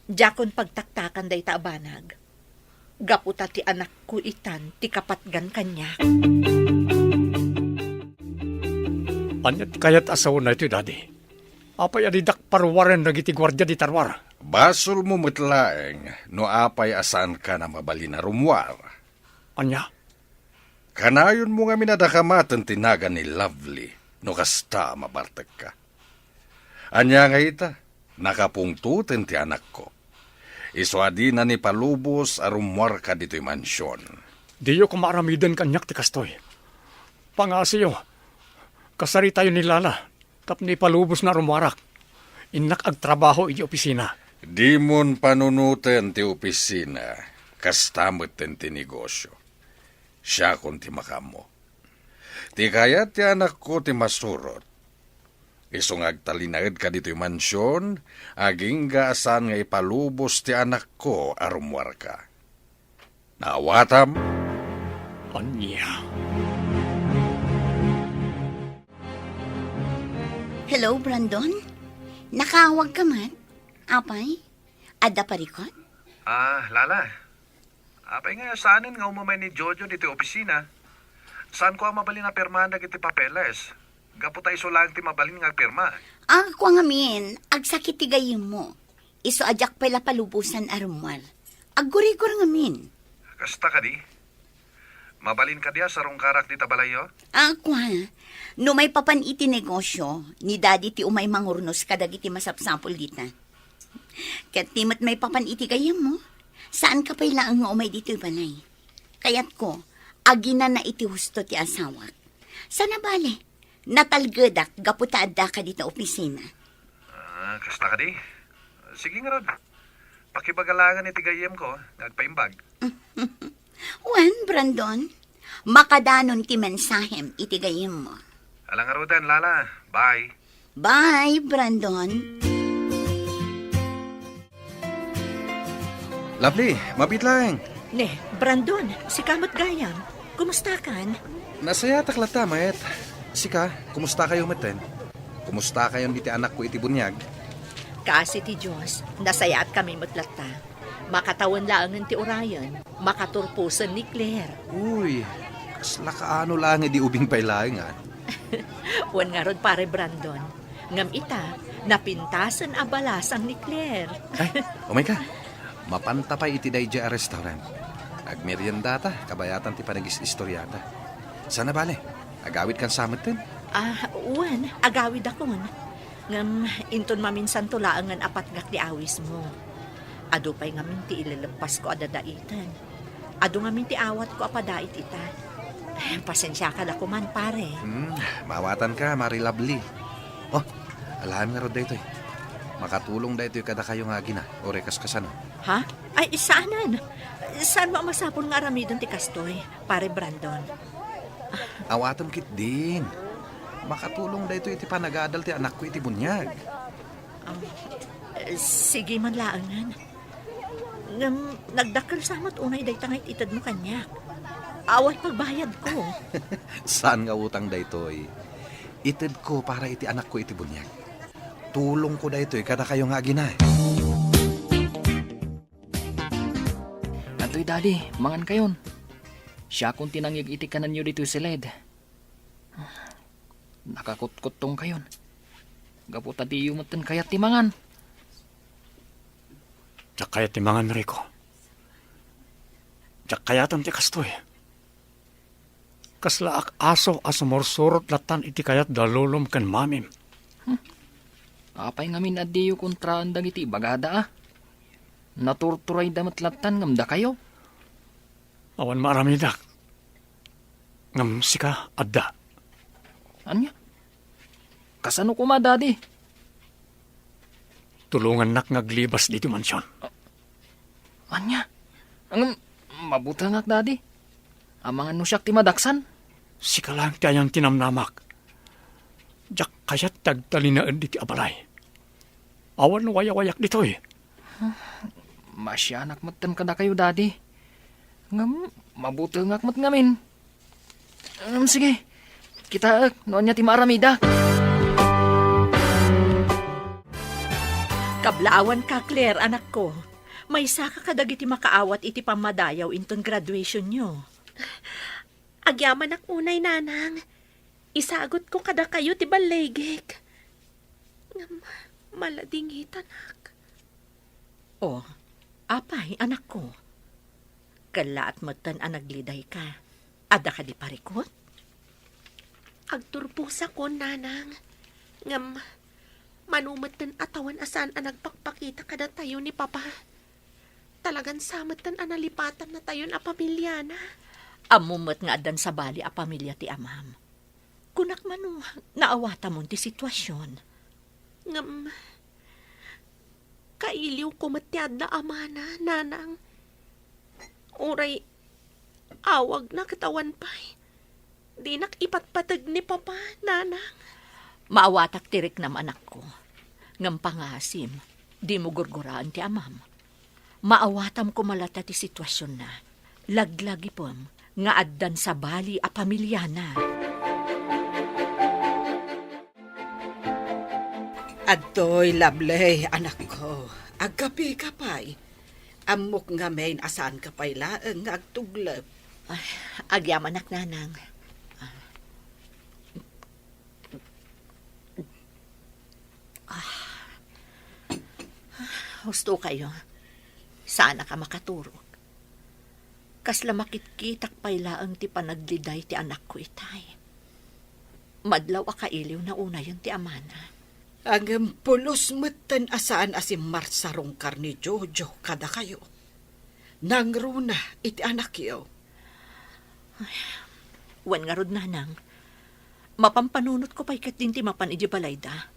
Diakon pagtaktakan dayta a banag. Gapu ta ti anakko itan ti kapatgan kaniak. Ania ti kayat a sawen daytoy, Daddy? Apay a didak paruaren dagiti guardia dita ruar? Basolmo met laeng no apay a saankan a mabalin a rumuar. Ania? Kanayonmo ngamin a dakamaten ti nagan ni Lovely no kasta a mabartekka. Ania ngay ita? Nakapungtoten ti anakko. Isu a dina ni palubos a rumuarka ditoy mansion. Diyo koma aramiden kaniak ti kastoy. Pangngasiyo, kasaritayo ni Lala tapno ipalubosna a rumuarak. Innak agtrabaho iti opisina. Dimon panunoten ti opisina, kasta metten ti negosio. Siakon ti makaammo. Ti kayat ti anakko ti masurot. Isu nga agtalinaedka ditoy mansion, agingga a saan nga ipalubos ti anakko a rumuarka. Naawatam? Ania? Hello, Brandon? Nakaawagka met? Apay? Adda parikut? Ah, Lala. Apay nga saanen nga umumay ni Jojo ditoy opisina? Saanko a mabalin a pirmaan dagiti papeles. Gapu ta isu laeng ti mabalin nga agpirma. Ah, kua ngamin, agsakit ti gayyemmo. Isu a diak pay la palubosan a rumuar. Aggurigor ngamin. Kasta kadi? Mabalin kadi a sarungkarak dita balayyo? Ah, kua, no maipapan iti negosyo, ni Daddy ti umay mangurnos kadagiti masapsapul dita. Ket ti met maipapan iti gayyemmo, saanka pay laeng nga umay ditoy balay. Kayatko, aginana iti husto ti asawak. Sana bale, natalgedak gapu ta addaka dita opisina. Ah, kasta kadi? Sige ngarud. Pakibaga laengen iti gayyemko nga agpaimbag. Wen, Brandon, makadanon ti mensahem iti gayyemmo. Ala ngaruden, Lala. Bye. Bye, Brandon. Lovely, mabiit laeng. Ne, Brandon, sika met gayam. Kumustakan? Nasayatak latta, met. Sika, kumusta kayo metten? Kumusta kayon iti anakko iti buniag? Kaasi ti Dios, nasayaat kami met latta. Makatawen laengen ti urayen, makaturposen ni Claire. Uy, kasla kaano laeng idi ubing pay laeng, ah. Wen ngarud, Pare Brandon. Ngem ita, napintasen a balasang ni Claire. Ay, umay ka. Mapanta pay iti daydiay a restaurant. Agmeriendata, kabayatan ti panagis-istoriata. Sana bale, agawid kan sa metten? Ah, wen, agawidakon. Ngem inton maminsanto laengen a patgak ti awismo. Adu pay ngamin ti ilelepasko a dadaiten. Adu ngamin ti awatko a padait ita. Pasensiaka da koman, pare. Hmm, maawatanka, Mare Lovely. Oh, alaem ngarud daytoy. Makatulong daytoy kadakayo nga agina, uray kas kasano. Ha? Ay, saanen. Saanmo a masapul nga aramiden ti kastoy, Pare Brandon? Awatem ketdin. Makatulong daytoy iti panagadal ti anakko iti buniag. Ah, sige man laengen. Ngem nagdakkel sa met unay dayta nga it-itedmo kaniak. Awan pagbayadko. Saan nga utang daytoy? Itedko para iti anakko iti buniag. Tulongko daytoy kadakayo nga agina. Adtoy, Daddy, mangan kayon. Siakon ti nangig iti kanenyo ditoy siled. Nakakutkuttong kayon. Gapu ta diyo metten kayat ti mangan. Diak kayat ti mangan, Rico. Diak kayaten ti kastoy. Kaslaak aso a sumursurot lattan iti kayat da lolom ken mamim. Hmm. Apay ngamin a diyo kontraan dagiti ibagada, a? Naturturayda met lattan ngem dakayo. Awan maaramidak. Ngem sika, adda. Ania? Kasano koma, Daddy? Tulongannak nga aglibas ditoy mansion. Ania? Ngem, mabutengak, Daddy. Amangan no siak ti madaksan? Sika laeng ti ayan ti namnamak. Diak kayat ti agtalinaed ditoy a balay. Awan wayawayak ditoy. Masianak metten kadakayo, Daddy. Ngem, mabutengak met ngamin. Ngem, sige. Kitaek no ania ti maaramidak. Kablaawanka, Claire, anakko. Maysaka kadagiti makaawat iti pammadayaw inton graduationyo. Agyamanak unay, Nanang. Isagutko kadakayo ti balligik. Ngem, maladingitanak. O, apay, anakko? Kellaat metten a naglidayka. Adda kadi parikut? Agturposakon, Nanang. Ngem, mano metten a tawen a saan a nagpakpakita kadatayo ni Papa. Talagan sa metten a nalipatannatayon a pamiliana. Ammo met nga addan sabali a pamilia ti amam. Kunak mano, naawatamon ti situasion. Ngem, kailiwko met ti adda amana, Nanang. Uray awagna ket awan pay. Dinak ipatpateg ni Papa, Nanang. Maawatak ti riknam, anakko. Ngem pangasim, dimo gurguraen ti amam. Maawatam koma latta ti situasionna. Laglagipem nga addan sabali a pamiliana. Adtoy, Lovely, anakko. Agkapeka pay. Ammok ngamin a saanka pay laeng nga agtuglep. Ay, agyamanak, Nanang. Ah. Husto kayo. Saanak a makaturog. Kasla makitkitak pay laeng ti panagliday ti anakko itay. Madlaw a kailiwna unayen ti amana. Ngem pulos metten a saan a simmarsarungkar ni Jojo kadakayo. Nangruna iti anakyo. Ay, wen ngarud, nanang. Mapampanunotko pay ketdin ti mapan idiay balayda.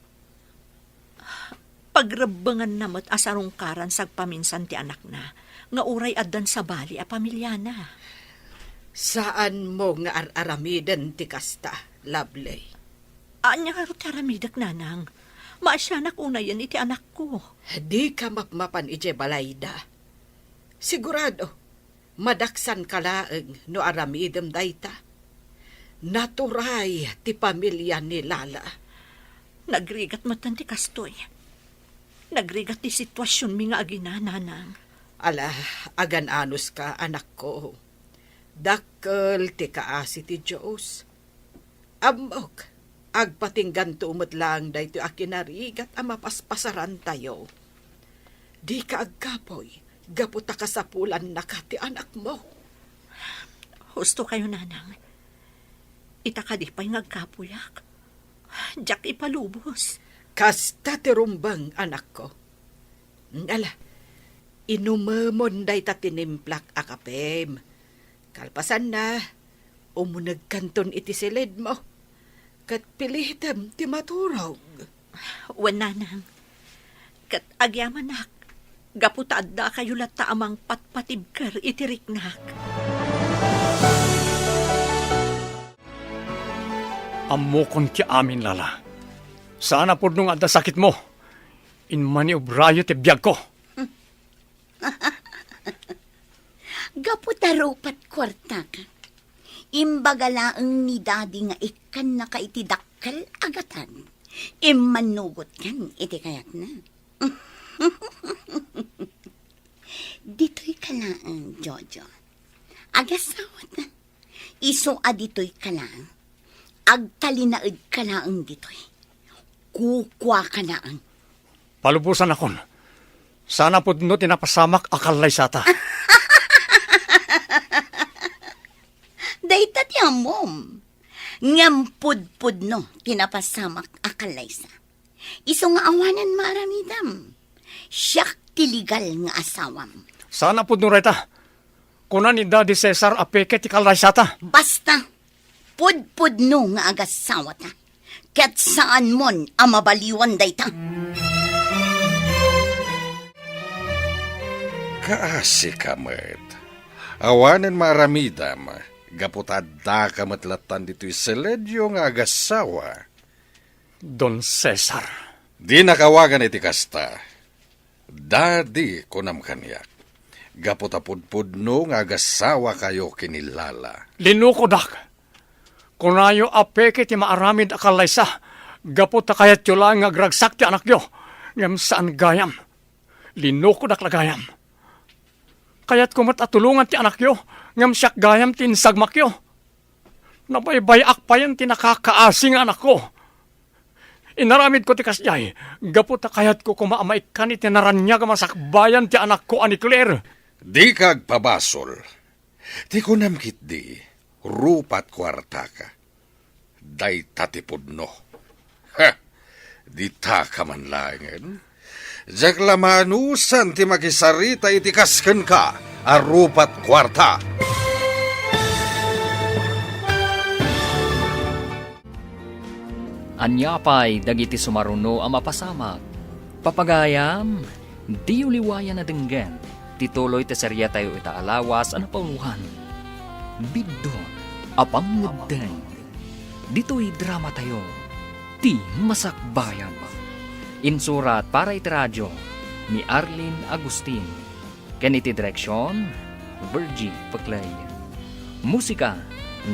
Pagrebbenganna met a sarungkaran sagpaminsan ti anakna, nga uray addan sabali a pamiliana. Saanmo nga ar-aramiden ti kasta, Lovely. Ania ngarud ti aramidek, nanang? Maasianak unayen iti anakko. Dika mapmapan idiay balayda. Sigurado, madaksanka laeng no aramidem dayta. Naturay ti pamilia ni Lala. Nagrigat metten ti kastoy. Nagrigat ti situasionmi nga agina, nanang. Ala, agan-anuska, anakko. Dakkel ti kaasi ti Dios. Ammok, agpatingganto met laeng daytoy a kinarigat a mapaspasarantayo. Dika agkapuy gapu ta kasapulannaka ti anakmo. Husto kayo, nanang. Ita kadi pay nga agkapuyak? Diak ipalubos. Kasta ti rumbeng, anakko. Ala, inumemon dayta tinimplak a kapem. Kalpasanna, umunegkanton iti siledmo, ket pilitem ti maturog. Wen, nanang. Ket agyamanak, gapu ta addakayo latta a mangpatpatibker iti riknak. Ammokon ti amin, Lala. Saan a pudno nga adda sakitmo. Inmaniobrayo ti biagko. Gapu ta rupat kuartaka, imbaga laeng ni Daddy nga ikkannaka iti dakkel a gatad. Immannugotkan iti kayatna. Ditoyka laeng, Jojo. Agasawata. Isu a ditoyka laeng. Agtalinaedka laeng ditoy. Kukuaka laeng. Palubosanakon. Saan a pudno ti napasamak a kallaysata. Dayta ti ammom. Ngem pudpudno ti napasamak a kallaysa. Isu nga awanen maaramidam. Siak ti legal nga asawam. Saan a pudno dayta. Kuna ni Daddy Cesar a peke ti kallaysata. Basta, pudpudno nga agasawata. Ket saanmon a mabaliwan dayta. Kaasika met. Awanen maaramidam, gapu ta addaka met lattan ditoy seledio nga agasawa. Don Cesar. Dinak awagan iti kasta. Daddy, kunam kaniak. Gapu ta pudpudno nga agasawakayo ken ni Lala. Linukodak. Kunayo a peke ti maaramid a kallaysa, gapu ta kayatyo laeng nga agragsak ti anakyo, ngem saan gayam. Linukodak la gayam. Kayatko met a tulongan ti anakyo, ngem siak gayam ti insagmakyo. Nabaybay-ak payen ti nakakaasi nga anakko. Inaramidko ti kasdiay, gapu ta kayatko koma a maikkan iti naraniag a masakbayan ti anakko a ni Claire. Dika agpabasol. Ti kunam ketdi, rupat kuartaka. Dayta ti pudno. Ha! Ditaka man laengen. Diak la maanusan ti makisarita iti kas kenka a rupat kuarta. Ania pay dagiti sumaruno a mapasamak? Papagayam, diyo liwayan a denggen ti tuloy ti seriatayo ita a lawas a napauloan, Biddut a Pangngeddeng. Ditoy dramatayo, Ti Masakbayan. Insurat para iti radio ni Arlene Agustin. Ken iti direksion, Virgie Peclay. Musika,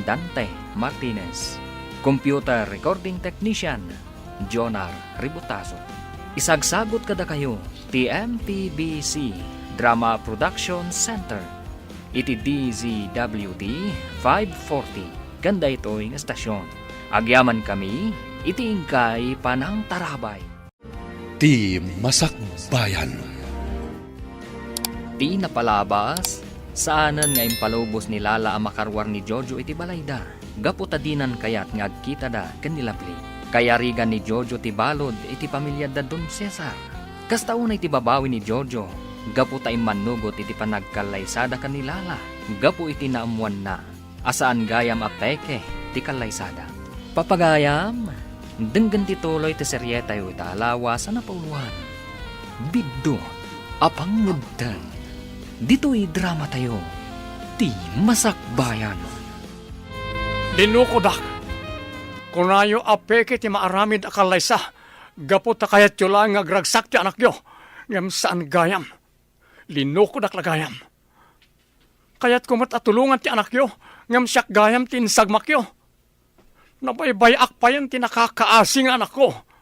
Dante Martinez. Computer recording technician, Jonar Ributaso. Isagsagut kadakayo ti M T B C Drama Production Center iti D Z W T five forty ken daytoy nga estasion. Agyamankami iti inkay panangtarabay. Ti Masakbayan. Ti napalabas, Saanen nga impalubos ni Lala a makaruar ni Jojo iti balayda, gapu ta dinan kayat nga agkitada ken ni Lovely. Kayarigan ni Jojo ti balud iti pamiliada Don Cesar. Kasta unay ti babawi ni Jojo, gapu ta immannugot iti panagkallaysada ken ni Lala, gapu iti naammoanna a saan gayam a peke ti kallaysada. Papagayam, denggen ti tuloy ti serietayo ita a lawas a napauluan, Biddut a Pangngedteng. Ditoy dramatayo, ti Masakbayan. Linukodak. Kunayo a peke ti maaramid a kallaysa, gapu ta kayatyo laeng nga agragsak ti anakyo, ngem saan gayam. Linukodak la gayam. Kayatko met a tulongan ti anakyo, ngem siak gayam ti insagmakyo. Nabaybay-ak payen ti nakakaasi nga anakko.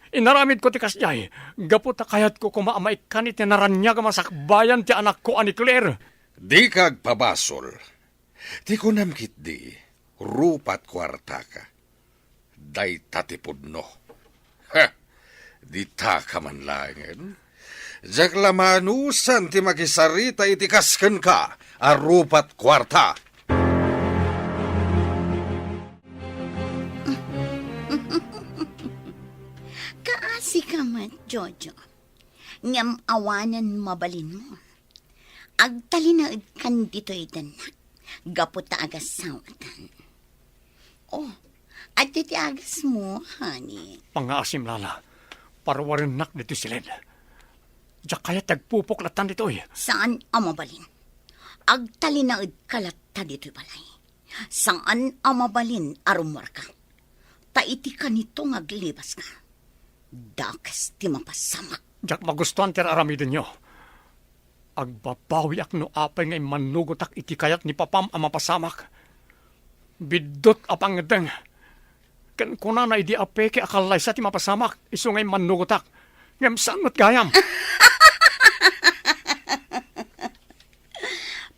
Inaramidko ti kasdiay, gapu ta kayatko koma a maikkan iti naraniag a masakbayan ti anakko a ni Claire. Dika agpabasol. Ti kunam ketdi, rupat kuartaka. Dayta ti pudno. Ha! Ditaka man laengen. Diak la maanusan ti makisarita iti kas kenka a rupat kuarta. Kaasika met, Jojo. Ngem awanen mabalinmo. Agtalinaedkan ditoy dennak, gapu ta agasawatan. Oh, adda ti agasmo, honey. Pangngaasim, Lala. Paruarennak ditoy siled. Diak kayat ti agpupok latta ditoy. Saan a mabalin. Agtalinaedka latta ditoy balay. Saan a mabalin a rummuarka. Ta iti kanito nga aglibaska, dakes ti mapasamak. Diak magustuan ti ar-aramidenyo. Agbabawiak no apay nga immannugotak iti kayat ni papam a mapasamak. Biddut a pangngedteng. Ken kunana idi a peke a kallaysa ti mapasamak, isu nga immannugotak. Ngem saan met gayam.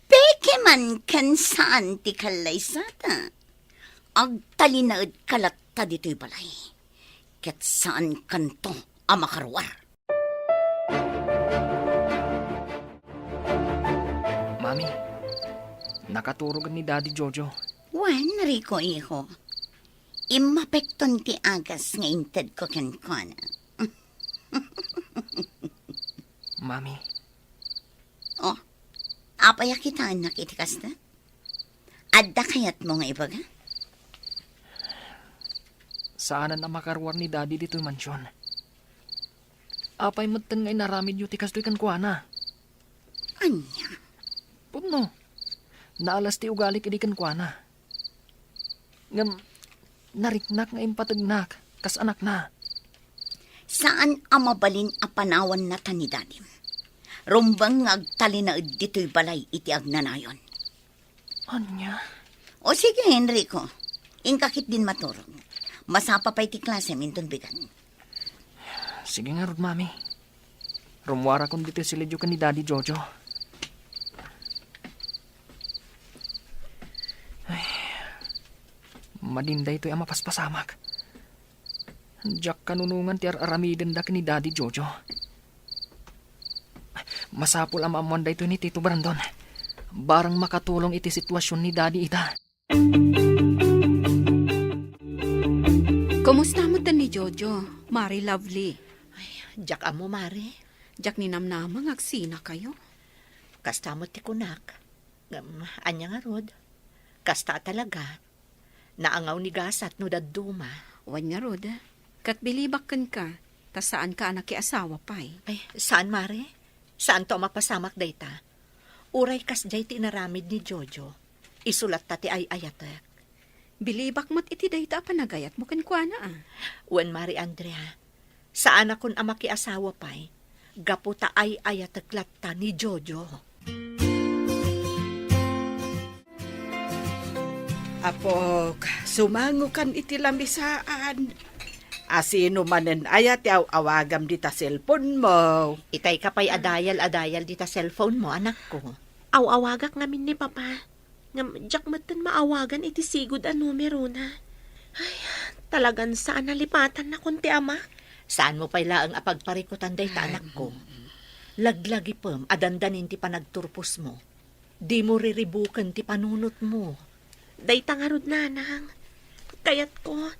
Peke man ken saan ti kallaysata. Agtalinaedka latta ditoy balay. Ket saankanto a makaruar. Mami, nakaturogen ni Daddy Jojo. Wen, Rico, iho. Immapekton ti agas nga intedko kenkuana. Mami. Oh, apay a kitaennak iti kasta? Adda kayatmo nga ibaga? Saanen a makaruar ni Daddy ditoy mansion. Apay metten nga inaramidyo ti kastoy kenkuana? Ania? Pudno. Naalas ti ugalik idi kenkuana. Ngem nariknak nga impategnak kas anakna. Saan a mabalin a panawanna ta ni Dadim. Rumbeng nga agtalinaed ditoy balay iti agnanayon. Ania? O sige, Enrico. Inka ketdin maturog. Masapa pay ti klasem inton bigat. Sige ngarud, Mami. Rummuarakon ditoy siledyo ken ni Daddy Jojo. Ay, madin daytoy a mapaspasamak. Diak kanunongan ti ar-aramidenda ken ni Daddy Jojo. Masapul a maammoan daytoy ni Tito Brandon. Barang makatulong iti situasion ni Daddy ita. Kumusta met ni Jojo, Mare Lovely? Ay, diak ammo, Mare. Diak ninamnama nga agsinakayo. Kasta met ti kunak. Ngem, ania ngarud? Kasta a talaga. Naangaw ni gasat no dadduma. Wen ngarud, ket bilibak kenka, ta saanka a nakiasawa pay. Ay, saan, Mare? Saanto a mapasamak dayta? Uray kasdiay ti inaramid ni Jojo, isu latta ti ay-ayatek. Bilibak met iti dayta a panagayatmo kenkuana, a. Wen, Mare Andrea, saanakon a makiasawa pay, gapu ta ay-ayatek latta ni Jojo. Apok, sumangokan iti lamisaan. Asino manen aya ti aw-awagam dita cellphone mo? Itay ka pay a dial a dial dita cellphone mo, anakko. Aw-awagak ngamin ni Papa. Ngem diak metten maawagan iti sigud a numerona. Ay, talagan saan a lipatannakon ti ama. Saanmo pay laeng a pagparikutan dayta, anakko. Laglagipem a dandanin ti panagturposmo. Dimo riribuken ti panunotmo. Dayta ngarud, nanang. Kayatko,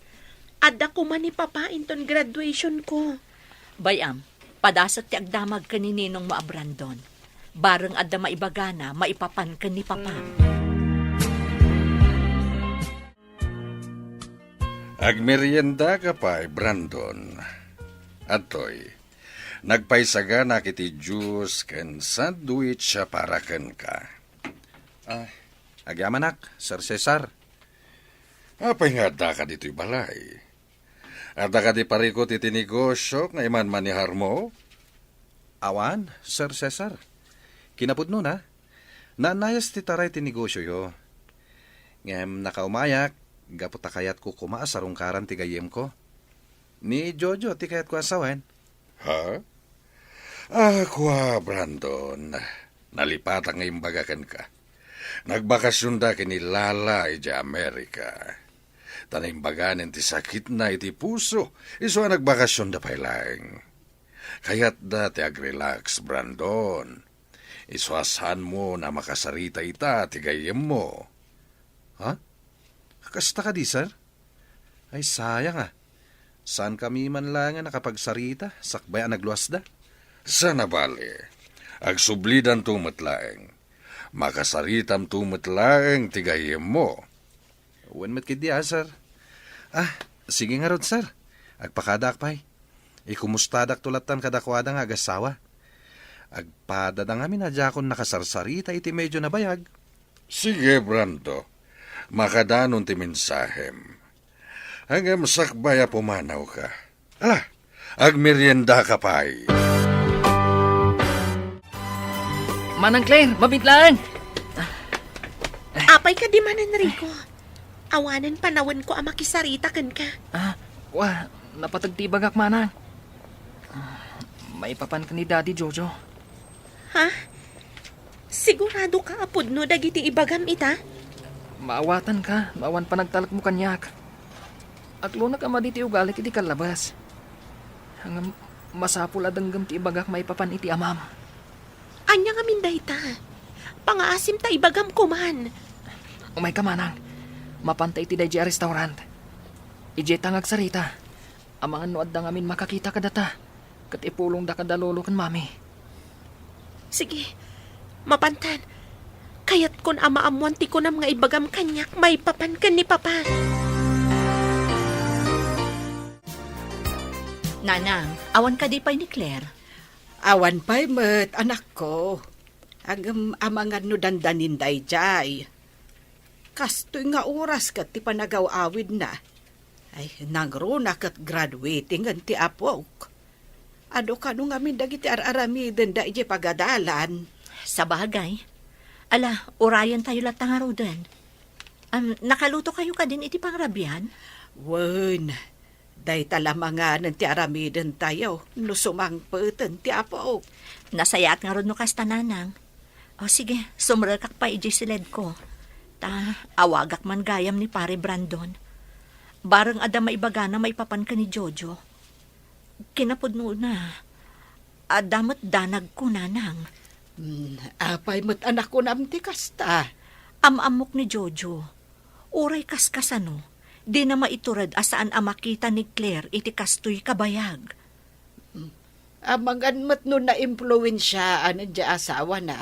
adda koma ni papa inton graduationko. Bay-am, padasek ti agdamag ken ni ninongmo a Brandon. Bareng adda maibagana maipapan ken ni papam. Agmeriendaka pay, Brandon. Adtoy, nagpaisaganak iti juice ken sandwich para kenka. Ah, agyamanak, Sir Cesar. Apay nga addaka ditoy balay? Adda kadi parikut iti negosio nga imanmaneharmo? Awan, Sir Cesar. Kinapudnona, naannayas ti taray ti negosioyo. Ngem nakaumayak, gapu ta kayatko koma a sarungkaran ti gayyemko. Ni Jojo ti kayatko a sawen. Ha? Ah, kua, Brandon, nalipatak nga imbaga kenka. Nagbakasionda ken ni Lala idiay Amerika. Ta naimbaganen ti sakitna iti puso, isu a nagbakasionda pay laeng. Kayatda ti agrelax, Brandon. Isu a saanmo a makasarita ita ti gayyemmo. Ha? Kasta kadi, sir? Ay, sayang a. Saankami man laeng a nakapagsarita sakbay a nagluasda. Saan a bale, agsublidanto met laeng. Makasaritamto met laeng ti gayyemmo. Wen met ketdi a, sir. Ah, sige ngarud, sir. Agpakadaak pay. Ikumustadakto lattan kadakuada nga agassawa. Agpadada ngamin a diakon nakasarsarita iti medio a nabayag. Sige, Brando. Makadanon ti mensahem. Ngem sakbay a pumanawka. Ala, agmeriendaka pay. Manang Claire, mabiit laeng. Apay kadi, Manang Rico? Awanen panawenko a makisarita kenka. Ah, wa, napateg ti ibagak, Manang. Ah, maipapan ken ni Daddy Jojo. Ha? Siguradoka a pudno dagiti ibagam ita? Maawatanka no awan panagtalekmo kaniak. Aklonak a madi ti ugalik iti kallabas. Ngem masapul a denggem ti ibagak maipapan iti amam. Ania ngamin dayta? Pangaasim ta ibagam koman. Umayka, Manang. Mapanta iti daydiay a restaurant. Idiay ta nga agsarita. Amangan no adda ngamin makakita kadata, ket ipulongda kada lolo ken mami. Sige, mapantan. Kayatkon a maammoan ti kunam nga ibagam kaniak maipapan ken ni Papa. Nanang, awan kadi pay ni Claire? Awan pay met, anakko. Ngem amangan no dandanin daydiay. Kastoy nga oras ket ti panagaw-awidna. Ay, nangruna ket graduating ti apok. Adu kano ngamin dagiti ar-aramidenda idiay pagadalan. Sabagay. Ala, urayentayo latta ngaruden. Am, nakalutokayo kadin iti pangrabian? Wen, dayta la manganen ti aramidentayo no sumangpeten ti apok. Nasayaat ngarud no kasta, Nanang. O sige, sumrekak pay idiay siledko. Ta, awagak man gayam ni Pare Brandon. Bareng adda maibagana maipapan ken ni Jojo. Kinapudnona, adda met danagko, Nanang. Hmm, apay met a nakunam ti kasta? Am-ammok ni Jojo. Uray kaskasano, dina maitured a saan a makita ni Claire iti kastoy kabayag. Amangan met no naimpluensiaan ti asawana,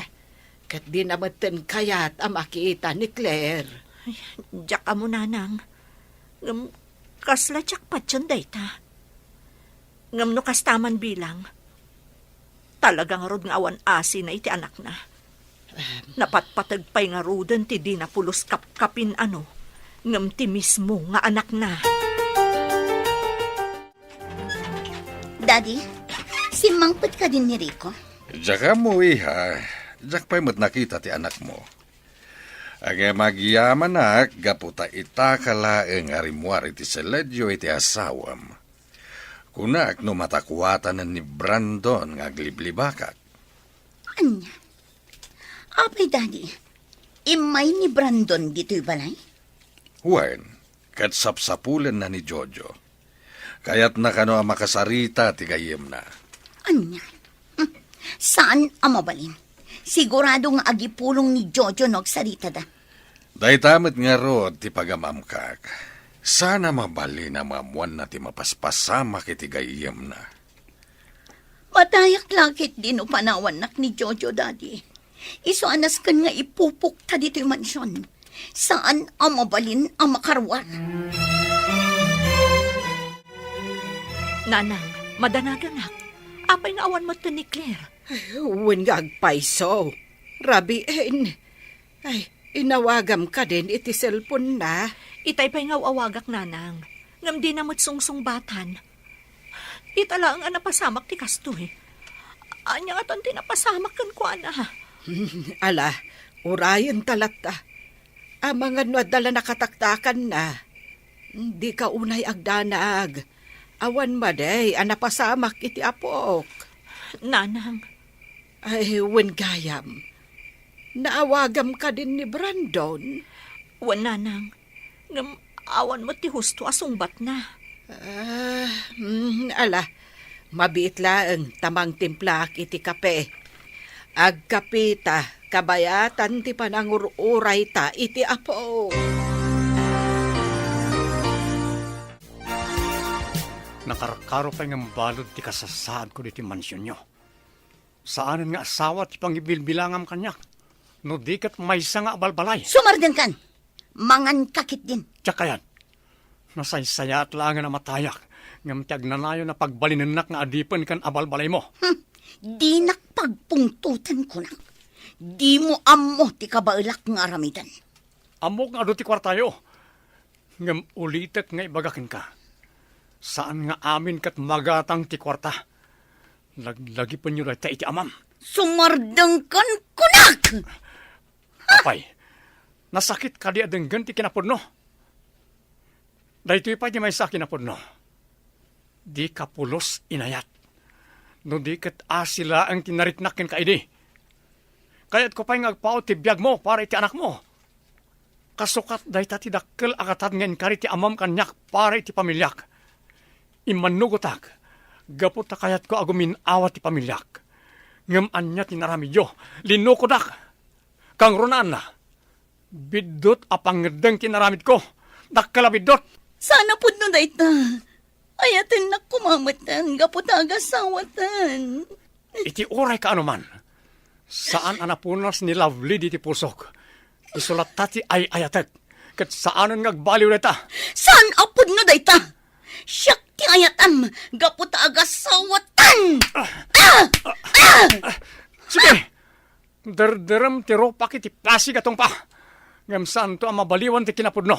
ket dina metten kayat a makita ni Claire. Ay, diak ammo, Nanang. Ngem kasla diak patien dayta. Ngem no kasta man bilang, talaga ngarud nga awan asina iti anakna. Napatpateg pay ngaruden ti dina pulos kapkapin-ano, ngem ti mismo nga anakna. Daddy, simmangpet kadin ni Rico? Diak ammo, iha. Diak pay met nakita ti anakmo. Ngem agyamanak gapu ta itaka laeng a rimmuar iti siledyo iti asawam. Kunak no matakuatanen ni Brandon nga agliblibakak. Ania? Apay, Daddy, immay ni Brandon ditoy balay? Wen, ket sapsapulenna ni Jojo. Kayatna kano a makasarita ti gayyemna. Ania? Hmm, saan a mabalin. Sigurado nga agipulong ni Jojo no agsaritada. Dayta met ngarud ti pagamamkak. Saan a mabalin a maammoanna ti mapaspasamak iti gayyemna. Matayak la ketdi no panawannak ni Jojo, Daddy. Isu a nasken nga ipupokta ditoy mansion. Saan a mabalin a makaruar. Nanang, madanaganak. Apay nga awan metten ni Claire? Wen nga agpayso. Rabiin. Ay, inawagam kadin iti cellphone na. Itay pay nga aw-awagak, Nanang. Ngem dina met sungsungbatan. Ita laeng a napasamak ti kastoy. Ania ngatan ti napasamak kenkuana? Ala, urayenta latta. Amangan no adda la nakataktakanna. Dika unay agdanag. Awan madi a napasamak iti apok. Nanang. Ay, wen gayam. Naawagam kadin ni Brandon? Wen, Nanang. Ngem awan met ti husto a sungbatna. Ah, mm, ala. Mabiit laeng ta mangtimplaak iti kape. Agkapita, kabayatan ti panangur-urayta iti Apo. Nakarkaro pay ngem balud ti kasasaadko ditoy mansionyo. Saanen nga asawa ti pangibilbilangam kaniak, no di ket maysa nga abalbalay. Sumardengkan! Manganka ketdin. Diak kayat. Nasaysayaat laengen a matayak, ngem ti agnanayon a pagbalinennak nga adipen ken abalbalaymo. Hmm, dinak pagpungtoten, kunak. Dimo ammo ti kabaelak nga aramiden. Ammok nga adu ti kuartayo, ngem ulitek nga ibaga kenka. Saan nga amin ket magatang ti kuarta. Laglagipenyo dayta iti amam. Sumardengkan, kunak! Apay, nasakit kadi a denggen ti kinapudno? Daytoy pay ti maysa a kinapudno. Dika pulos inayat. No di ket asi laeng ti nariknak kenka idi. Kayatko pay nga agpaut ti biagmo para iti anakmo. Kasukat dayta ti dakkel a gatad nga inkari ti amam kaniak para iti pamiliak. Immannugotak, gapu ta kayatko a gumin-awa ti pamiliak. Ngem ania ti naramidyo? Linnukodak. Kangrunaan la. Biddut a pangngeddeng ti inaramidko. Dakkel a biddut. Saan a pudno dayta. Ayatennak koma metten gapu ta agasawatan. Iti uray kaano man, saan a napunas ni Lovely diti pusok. Isu latta ti ay-ayatek. Ket saanen nga agbaliw dayta. Saan a pudno dayta. Siak ti ayatam gapu ta agasawatan. Ah! Ah! Ah! Sige! Derderem ti rupak iti pasig a tungpa. Ngem saanto a mabaliwan ti kinapudno.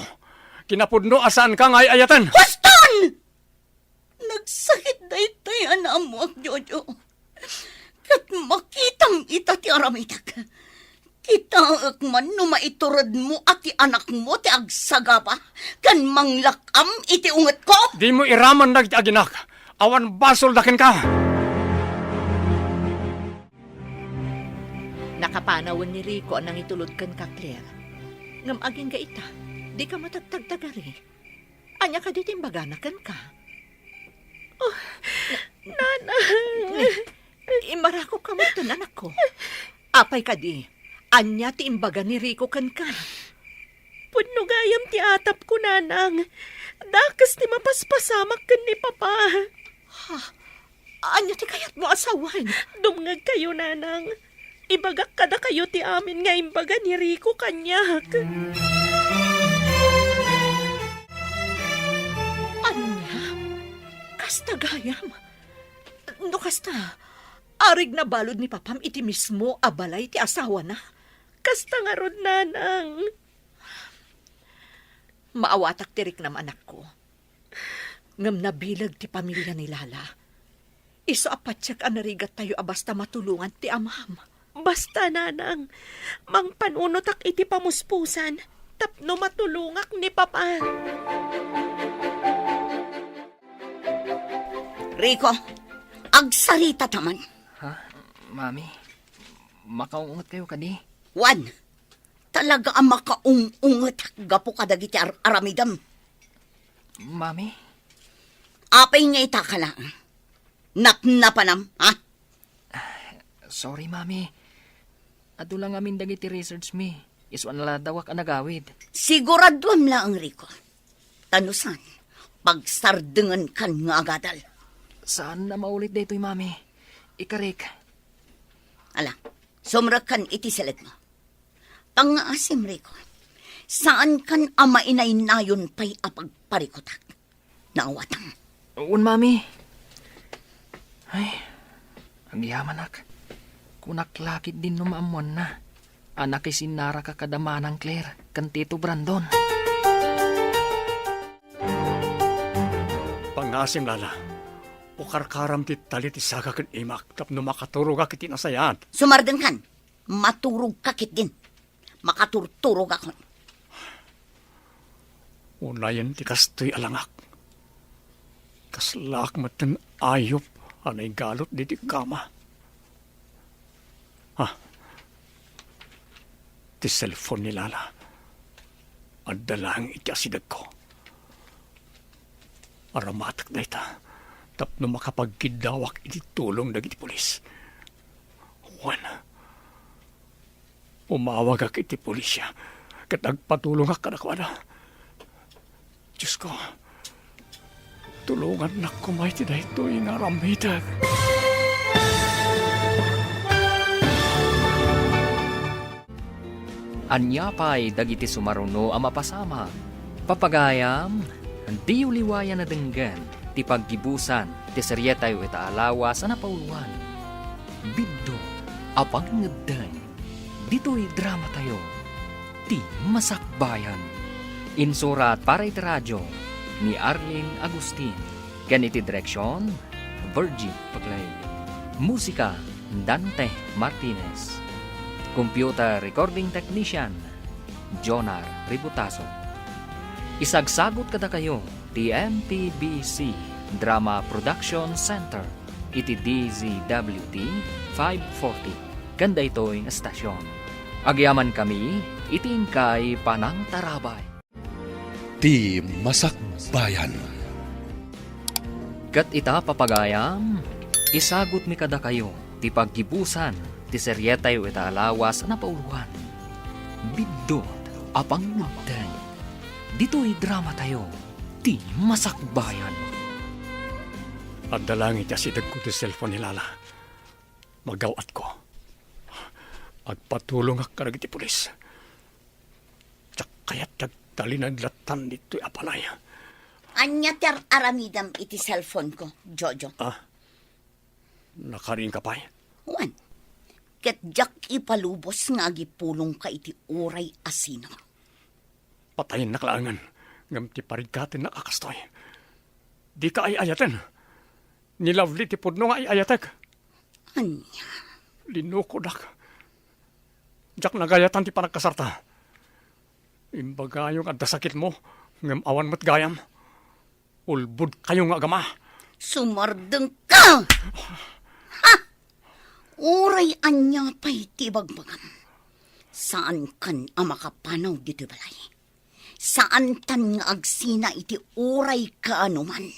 Kinapudno a saanka nga ay-ayaten. Huston! Nagsakit daytoy a naammoak, Jojo. Ket makitam ita ti aramidek. Kitaek man no maituredmo a ti anakmo ti agsagaba ken manglak-am iti ungetko. Dimo iraman dagiti aginak. Awan basolda kenka. Nakapanawen ni Rico a nangitulod kenka, Claire. Ngem agingga ita, dika matagtagtagari. Ania kadi ti imbagana kenka? Oh, Nanang! Immarakopka metten, anakko. Apay kadi? Ania ti imbaga ni Rico kenka? Pudno gayam ti atapko, Nanang. Dakes ti mapaspasamak ken ni Papa. Ha? Ania ti kayatmo a sawen? Dumngegkayo, Nanang. Ibagak kadakayo ti amin nga imbaga ni Rico kaniak. Ania? Kasta gayam? No kasta, arigna balud ni Papam iti mismo a balay ti asawana? Kasta ngarud, Nanang. Maawatak ti riknam, anakko. Ngem nabileg ti pamilia ni Lala. Isu a patiek a narigattayo a basta matulongan ti amam. Basta, Nanang, mangpanunotak iti pamuspusan tapno matulongak ni Papa. Rico, agsarita ta man. Ha? Mami, makaungot kayo kadi? Wan, talaga a makaung-unget gapu kadagiti ar-, aramidem. Mami? Apay nga ita ka laeng? Napnapanam, ha? Sorry, Mami. Adu la ngamin dagiti research mi. Isu a naladawak a nagawid. Siguraduam laeng, Rico. Ta no saan, pagsardengenkan nga agadal. Saan a maulit daytoy, Mami. Ikarik. Ala, sumrekkan iti siledmo. Pangngaasim, Rico. Saankan a mainaynayon pay a pagparikutak. Naawatam. Wen, Mami. Ay, agyamanak. Kunak la ketdin no maammoanna a nakisinnaraka kada Manang Claire ken Tito Brandon. Pangngaasim, Lala. Ukarkaram ti tali ti saka ken imak tapno makaturogak iti nasayaat. Sumardengkan. Maturogka ketdin. Makaturturogakon. Unayen ti kastoy a langak. Kaslaak metten ayup a naigalut ditoy kama. Ha? Ti cellphone ni Lala. Adda laeng iti asidegko. Aramatek dayta tapno makapagkiddawak iti tulong dagiti pulis. Wen, umawagak iti pulisya ket agpatulongak kadakuada. Diosko, tulongannak koma iti daytoy nga aramidek. Ania pay dagiti sumaruno a mapasamak? Papagayam, diyo liwayan a denggen ti paggibusan ti serietayo ita a lawas a napauloan, Biddut a Pangngeddeng. Ditoy dramatayo, Ti Masakbayan. Insurat para iti radio ni Arlene Agustin. Ken iti direksion, Virgie Paclay. Musika, Dante Martinez. Computer recording technician, Jonar Ributaso. Isagsagut kadakayo ti M P B C Drama Production Center iti D Z W T five forty ken daytoy nga estasion. Agyamankami iti inkay panangtarabay. Ti Masakbayan. Ket ita, papagayam, isagutmi kadakayo ti paggibusan ti serietayo ita a lawas a napauloan, Biddut a Pangngeddeng. Ditoy dramatayo, Ti Masakbayan. Adda laeng iti asidegko ti cellphone ni Lala. Magaw-atko. Agpatulongak kadagiti pulis. Diak kayat ti agtalinaed lattan ditoy a balay. Ania ti ar-aramidem iti cellphone ko, Jojo? Ah, nakariingka pay? Wen, ket diak ipalubos nga agipulongka iti uray a sino. Patayennak laengen, ngem ti pariggatennak a kastoy. Dika ay-ayaten. Ni Lovely ti pudno nga ay-ayatek. Ania? Linukodak. Diak nagayatan ti panagkasarta. Imbagayo nga adda sakitmo, ngem awan met gayam. Ulbodkayo nga agama. Sumardengka! Ha! Uray ania pay ti ibagbagam, saankan a makapanaw ditoy balay. Saantan nga agsina iti uray kaanoman.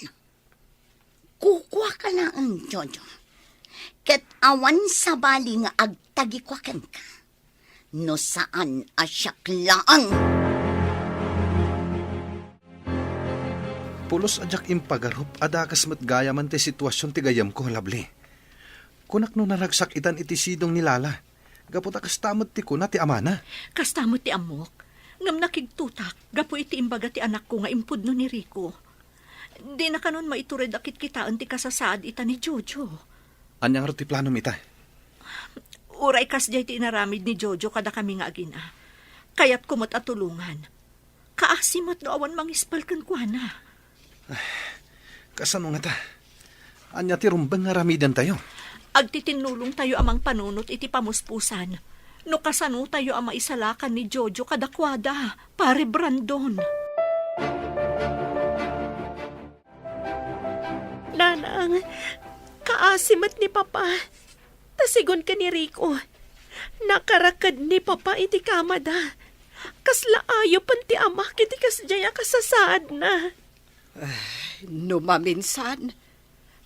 Kukuaka laeng, Jojo. Ket awan sabali nga agtagikua kenka, no saan a siak laeng. Pulos a diak impagarup a dakes met gayamen ti situasion ti gayyemko, Lovely. Kunak no naragsak itan iti sidong ni Lala, gapu ta kasta met ti kuna ti amana. Kasta met ti ammok, ngem nakigtotak gapu iti imbaga ti anakko nga impudno ni Rico. Dina kanon maitured a kitkitaen ti kasasaad ita ni Jojo. Ania ngarud ti planom ita? Uray kasdiay ti inaramid ni Jojo kadakami nga agina, kayatko met a tulongan. Kaasi met no awan mangispal kenkuana. Kasano ngata? Ania ti rumbeng nga aramidentayo? Agtitinnulongtayo a mangpanunot iti pamuspusan no kasanotayo a maisalakan ni Jojo kadakuada, Pare Brandon. Nanang, kaasi met ni Papa. Ta sigun ken ni Rico, nakaraked ni Papa iti kamada. Kasla ayopen ti ama iti kasdiay a kasasaadna. Ay, no maminsan,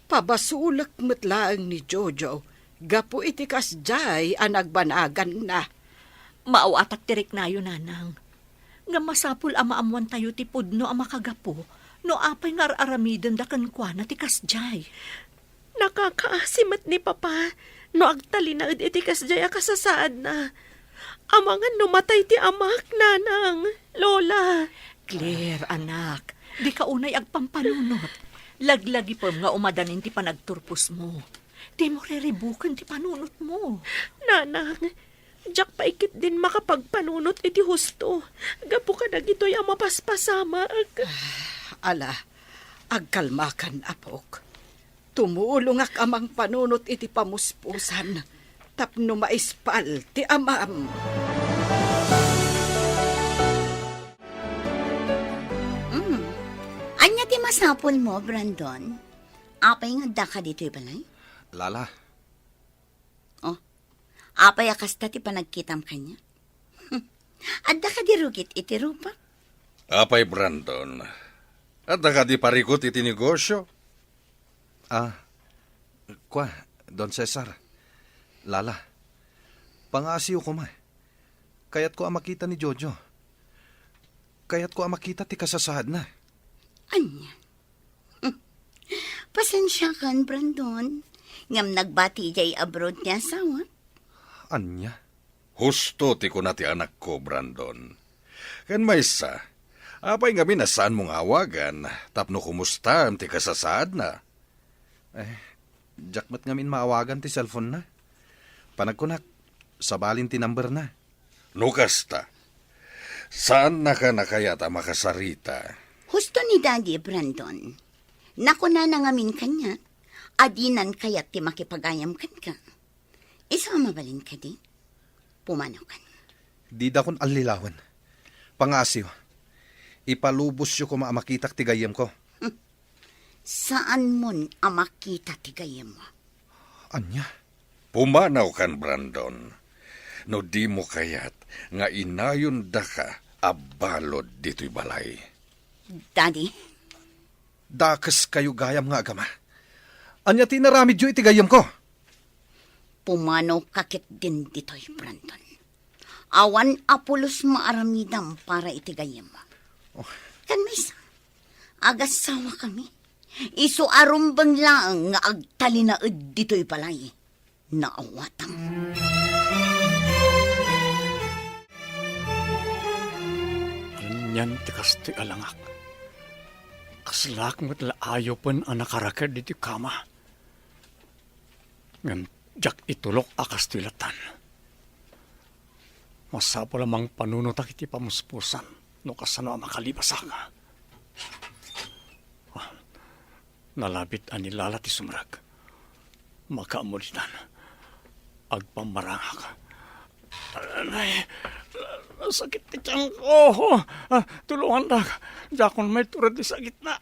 pabasolek met laeng ni Jojo Gapu iti kasdiay a nagbanaganna. Maawatak ti riknayo, Nanang. Ngem masapul a maammoantayo ti pudno a makagapu no apay nga ar-aramidenda kenkuana ti kasdiay. Nakakaasi met ni Papa no agtalinaed iti kasdiay a kasasaadna. Amangan no matay ti amak, Nanang, Lola. Claire, anak, dika unay agpampanunot. Laglagipem nga umadanin ti panagturposmo. Dimo riribuken ti panunotmo. Nanang, diak pay ketdin makapagpanunot iti husto gapu kadagitoy a mapaspasamak. Ala, agkalmakan, apok. Tumulongak a mangpanunot iti pamuspusan tapno maispal ti amam. Mm. Ania ti masapulmo, Brandon? Apay nga addaka ditoy balay? Lala. Oh, apay a kasta ti panagkitam kaniak? Adda kadi rugit iti rupak? Apay, Brandon, adda kadi parikut iti negosio? Ah, kua, Don Cesar, Lala, pangaasiyo koma. Kayatko a makita ni Jojo. Kayatko a makita ti kasasaadna. Ania? Pasensiakan, Brandon, ngem nagbati idiay abroad ti asawa. Ania? Husto ti kuna ti anakko, Brandon. Ken maysa, apay ngamin a saanmo nga awagan tapno kumustaem ti kasasaadna? Eh, diak met ngamin maawagan ti cellphone-na. Panagkunak, sabalin ti number-na. No kasta, saannaka a kayat a makasarita? Husto ni Daddy, Brandon. Nakunana ngamin kaniak a dinan kayat ti makipagayam kenka. Isu a mabalin kadi? Pumanawkan. Didakon allilawen. Pangaasiyo. Ipalubosyo koma a makitak ti gayyemko. Saanmon a makita ti gayyemmo. Ania? Pumanawkan, Brandon. No dimo kayat nga inayondaka a balud ditoy balay. Daddy? Dakeskayo gayam nga agama. Ania ti inaramidyo iti gayyemko? Pumanawka ketdin ditoy, Brandon. Awan a pulos maaramidam para iti gayyem. Oh. Ken maysa, agasawakami. Isu a rumbeng laeng nga agtalinaed ditoy balay. Naawatam. Anian ti kastoy a langak? Kaslaak met la ayopen a nakaraked iti kama. Ngem diak itulok a kastoy lattan. Masapul a mangpanunotak iti pamuspusan no kasano a makalibasak. Ah, nalabit a ni Lala ti sumrek. Makaammo ditan. Agpammarangak. Anay, nasakit ti tiyanko. Ah, tulongandak. Diakon maitured ti sakitna.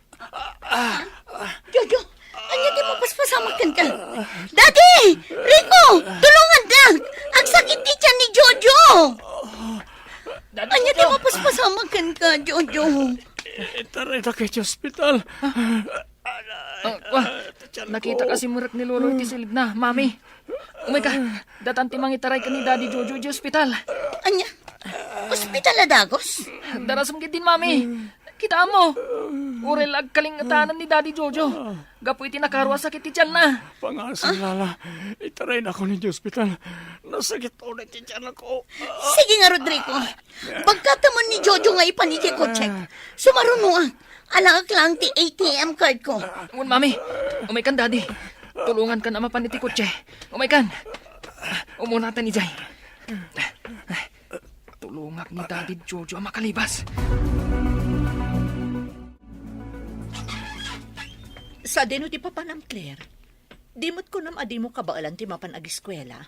Jojo, ania ti mapaspasamak kenka? Daddy! Rico! Tulongandak! Agsakit ti tiyan ni Jojo! Ania ti mapaspasamak kenka, Jojo? Itaraydak iti ospital. Ah, ah, nakita ka si Murek ni Lolo iti silibna, Mami. Umayka, datan ti mangitaray ken ni Daddy Jojo iti ospital. Ania? Ospital a dagus? Darasem ketdin, Mami. Kitaem mo. Uray la agkalingetanan ni Daddy Jojo gapu iti nakaro a sakit ti tianna. Pangasim, Lala. Itaraynakon iti ospital. Nasakit unay ti tianko. Sige nga, Rodrigo. Bagkatemon ni Jojo nga ipan iti kotsek. Sumarunoak. Alaek laeng ti A T M card ko. Wen, Mami. Umaykan, Daddy. Tulongankan a mapan iti kotse. Umaykan. Umunatan idiay. Tulongak ni Daddy Jojo a makalibas. Sadino ti papanam, Claire? Di met kunam a dimo kabaelan ti mapan agiskuela?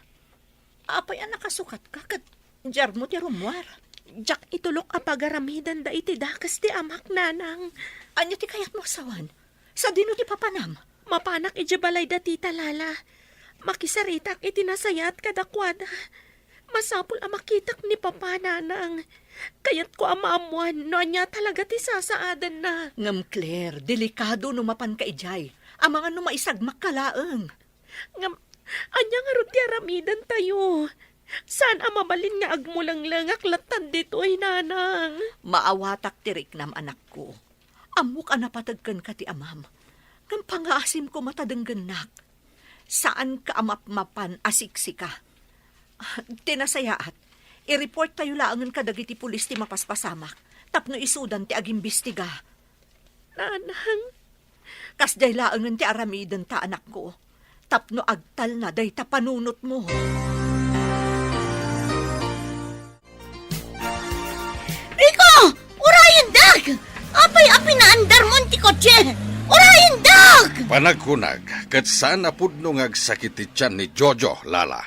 Apay a nakasukatka ket diarmo ti rummuar? Diak itulok a pagaramidenda iti dakes ti amak, Nanang. Ania ti kayatmo a sawen? Sadino ti papanam? Mapanak idiay balayda, Tita Lala. Makisaritak iti nasayaat kadakuada. Masapul a makitak ni Papa, Nanang. Kayatko a maammoan no ania talaga ti sasaadenna. Ngem, Claire, delikado no mapanka idiay. Amangan no maisagmakka laeng. Ngem, Ania ngarud ti aramidentayo? Saan a mabalin nga agmulenglengak lattan ditoy, nanang. Maawatak ti riknam, anakko. Ammok a napateg kenka ti amam. Ngem pangaasim koma ta denggennak. Saanka a mapmapan a siksika. Ti nasayaat, i-reporttayo laengen kadagiti pulis ti mapaspasamak tapno isudan ti agimbestiga. Nanang. Kasdiay laengen ti aramidenta, anakko, tapno agtalna dayta panunotmo. Rico! Urayendak! Apay a pinaandarmon ti kotse? Urayendak! Panagkunak, ket saan a pudno nga agsakit ti tian ni Jojo, Lala.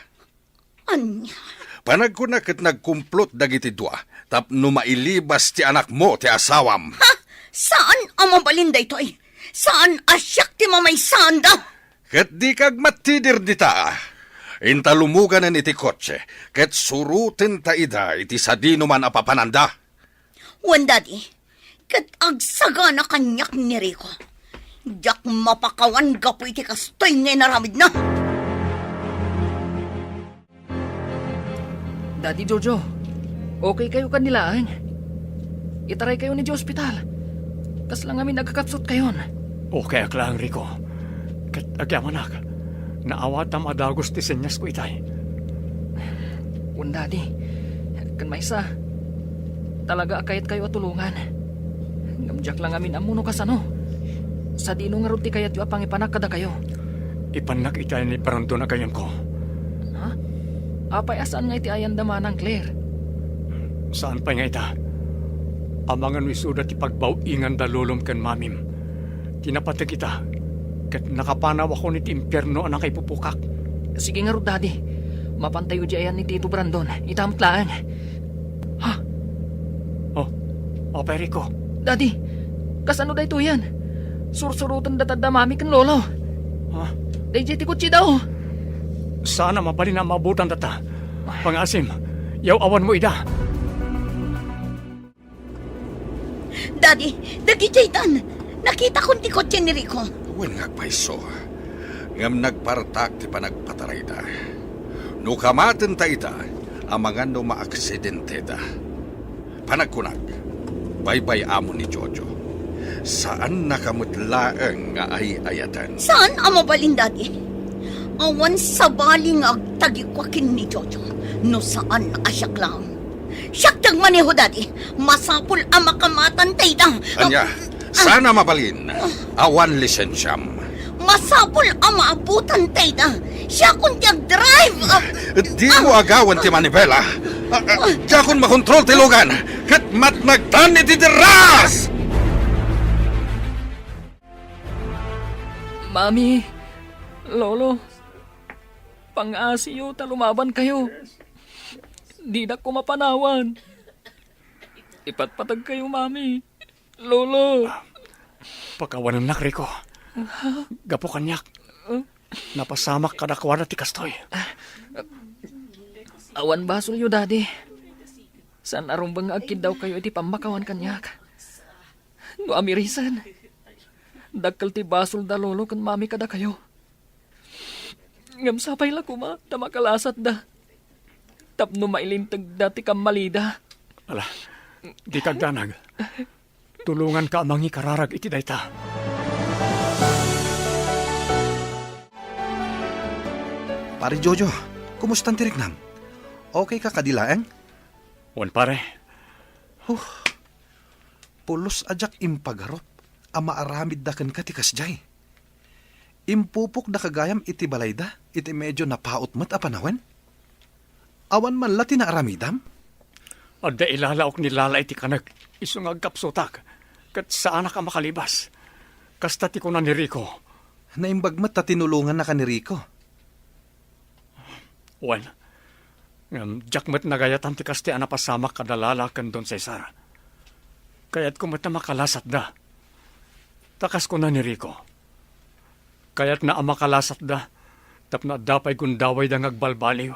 Ania? Panagkunak ket nagkumplot dagiti dua tapno mailibas ti anakmo ti asawam. Ha? Saan a mabalin daytoy? Saan a siak ti mamaysaanda? Ket dika agmattidir dita. Inta lumuganen iti kotse, ket surotenta ida iti sadinoman a papananda. Wen, Daddy, ket agsagana kaniak ni Rico. Diak mapakawan gapu iti kastoy nga inaramidna. Daddy Jojo, okay kayo kanilaeng? Itaray kayo ni di ospital. Kasla ngamin agkakapsut kayon. Okay ak laeng, Rico. Ket agyamanak, naawatam a dagus ti senyas ko itay. Wen, Daddy. Ken maysa, talaga a kayat kayo a tulongan. Ngem diak la ngamin ammo no kasano. Sadino ngarud ti kayatyo a pangipanak kadakayo? Ipannak itay ni Brandon a gayyemko. Ha? Apay a saan nga iti ayanda manang, Claire? Saan pay nga ita. Amangan no isuda ti pagbaw-ingan da lolom ken mamim. Ti napateg ita, ket nakapanawakon iti impierno a nakaipupukak. Sige ngarud, Daddy. Mapantayo di ayan ni Tito Brandon. Ita met laeng. Ha? Oh, apay, Rico? Daddy, kasano daytoyen? Sursuroten data da Mami ken Lolo. Ha? Daydiay ti kotsida, oh. Saan a mabalin a maabutandata. Pangaasim, yaw-awanmo ida. Daddy, dagiti aytan. Nakitakon ti kotse ni Rico. Wen nga agpayso. Ngem nagpartak ti panagpatarayda. No kamatenta ita, amangan no maaksidenteda. Panagkunak, baybay-amon ni Jojo. Saannaka met laeng nga ay-ayaten. Saan a mabalin, Daddy? Awan sabali nga agtagikua ken ni Jojo no saan a siak laeng. Siak ti agmaneho, Daddy. Masapul a makamatanta ida. Ania? Ah. Saan a mabalin? Awan lisensiam. Masapul a maabutanta ida. Siakon ti agdrive. Ah. Dimo agawen ti manibela. Ah, ah, diakon makontrol ti lugan. Ket matnagtan iti derras! Mami, Lolo, pangasiyo ta lumaban kayo. Dinak ko mapanawan. Ipatpatag kayo, Mami. Lolo. Pakawanennak, Rico. Gapu kaniak, napasamak kadakuada ti kastoy. Awan basolyo, Daddy. Saan a rumbeng nga agkiddaw kayo iti pammakawan kaniak. No amirisen, dakkel ti basol da Lolo ken Mami kadakayo. Ngem sapay la koma ta makalasatda tapno mailintegda ti kammalida. Ala, dika agdanag. Tulonganka a mangikararag iti dayta. Pare Jojo, kumustan ti riknam? Okay ka kadi laeng? Wen, pare. Huh. Pulos a diak impagarup a maaramidda kenka ti kasdiay. Impupokdaka gayam iti balayda iti medyo napaut met a panawen? Awan man la ti naaramidam? Adda ilalaok ni Lala iti kanek, isu nga agkapsutak, ket saanak a makalibas. Kasta ti kuna ni Rico. Naimbag met ta tinulongannaka ni Rico. Wen, ngem diak met nagayatan ti kasta a napasamak kada Lala ken Don Cesar. Kayatko met a makalasatda. Ta kas kuna ni Rico, kayatna a makalasatda tapno adda pay gundawayda nga agbalbaliw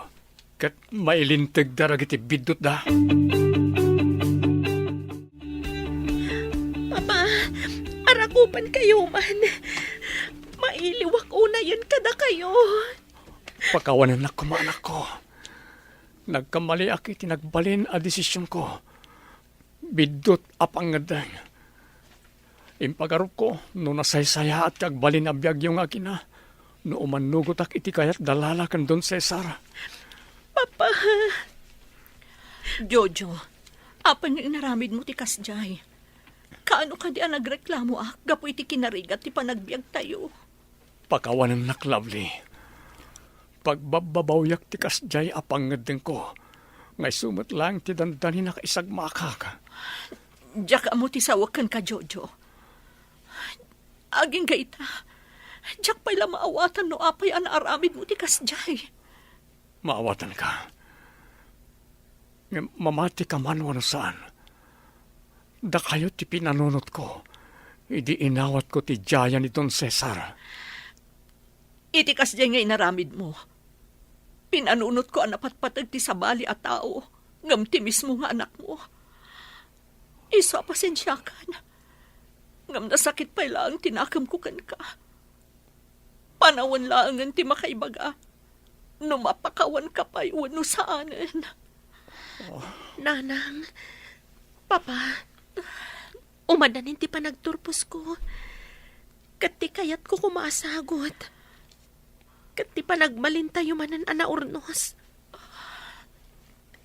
ket mailintegda dagiti biddutda. Papa, arakupan kayo man. Mailiwak unayen kadakayo. Pakawanennak koma, anakko. Nagkamaliak iti nagbalin a desisionko. Biddut a pangngeddeng. Impagarupko no nasaysayaat ti agbalin a biagyo nga agina, no umannugotak iti kayat da Lala ken Don Cesar. Papa! Jojo, apay nga inaramidmo ti kasdiay? Kaano kadi a nagreklamoak gapu iti kinarigat ti panagbiagtayo? Pakawanennak, Lovely. Pagbabbabawiak ti kasdiay a pangngeddengko, nga isu met laeng ti dandani nakaisagmakak. Diak ammo ti sawek kenka, Jojo. Agingga ita, diak pay la maawatan no apay a naaramidmo ti kasdiay. Maawatanka. Ngem mamatika man wenno saan, dakayo ti pinanunotko idi inawatko ti diayan ni Don Cesar. Iti kasdiay nga inaramidmo, pinanunotko a napatpateg ti sabali a tao ngem ti mismo nga anakmo. Isu a pasensiakan, ngem nasakit pay laeng ti nakemko kenka. Panawen laengen ti makaibaga no mapakawanka pay wenno saanen. Nanang, Papa, umadanin ti panagturposko, ket ti kayatko koma a sagut, ket ti panagbalintayo manen a naurnos.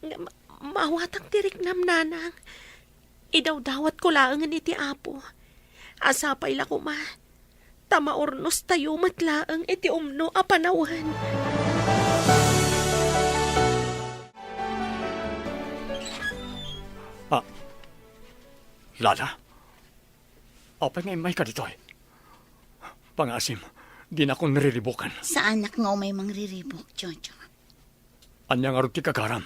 Ngem maawatak ti riknam, Nanang. Idawdawatko laengen iti Apo a sapay la koma ta maurnostayo met laeng iti umno a panawen. Ah, Lala? Apay nga immayka ditoy? Pangaasim, dinakon riribuken. Saanak nga umay mangriribuk, Jojo. Ania ngarud ti gagaram?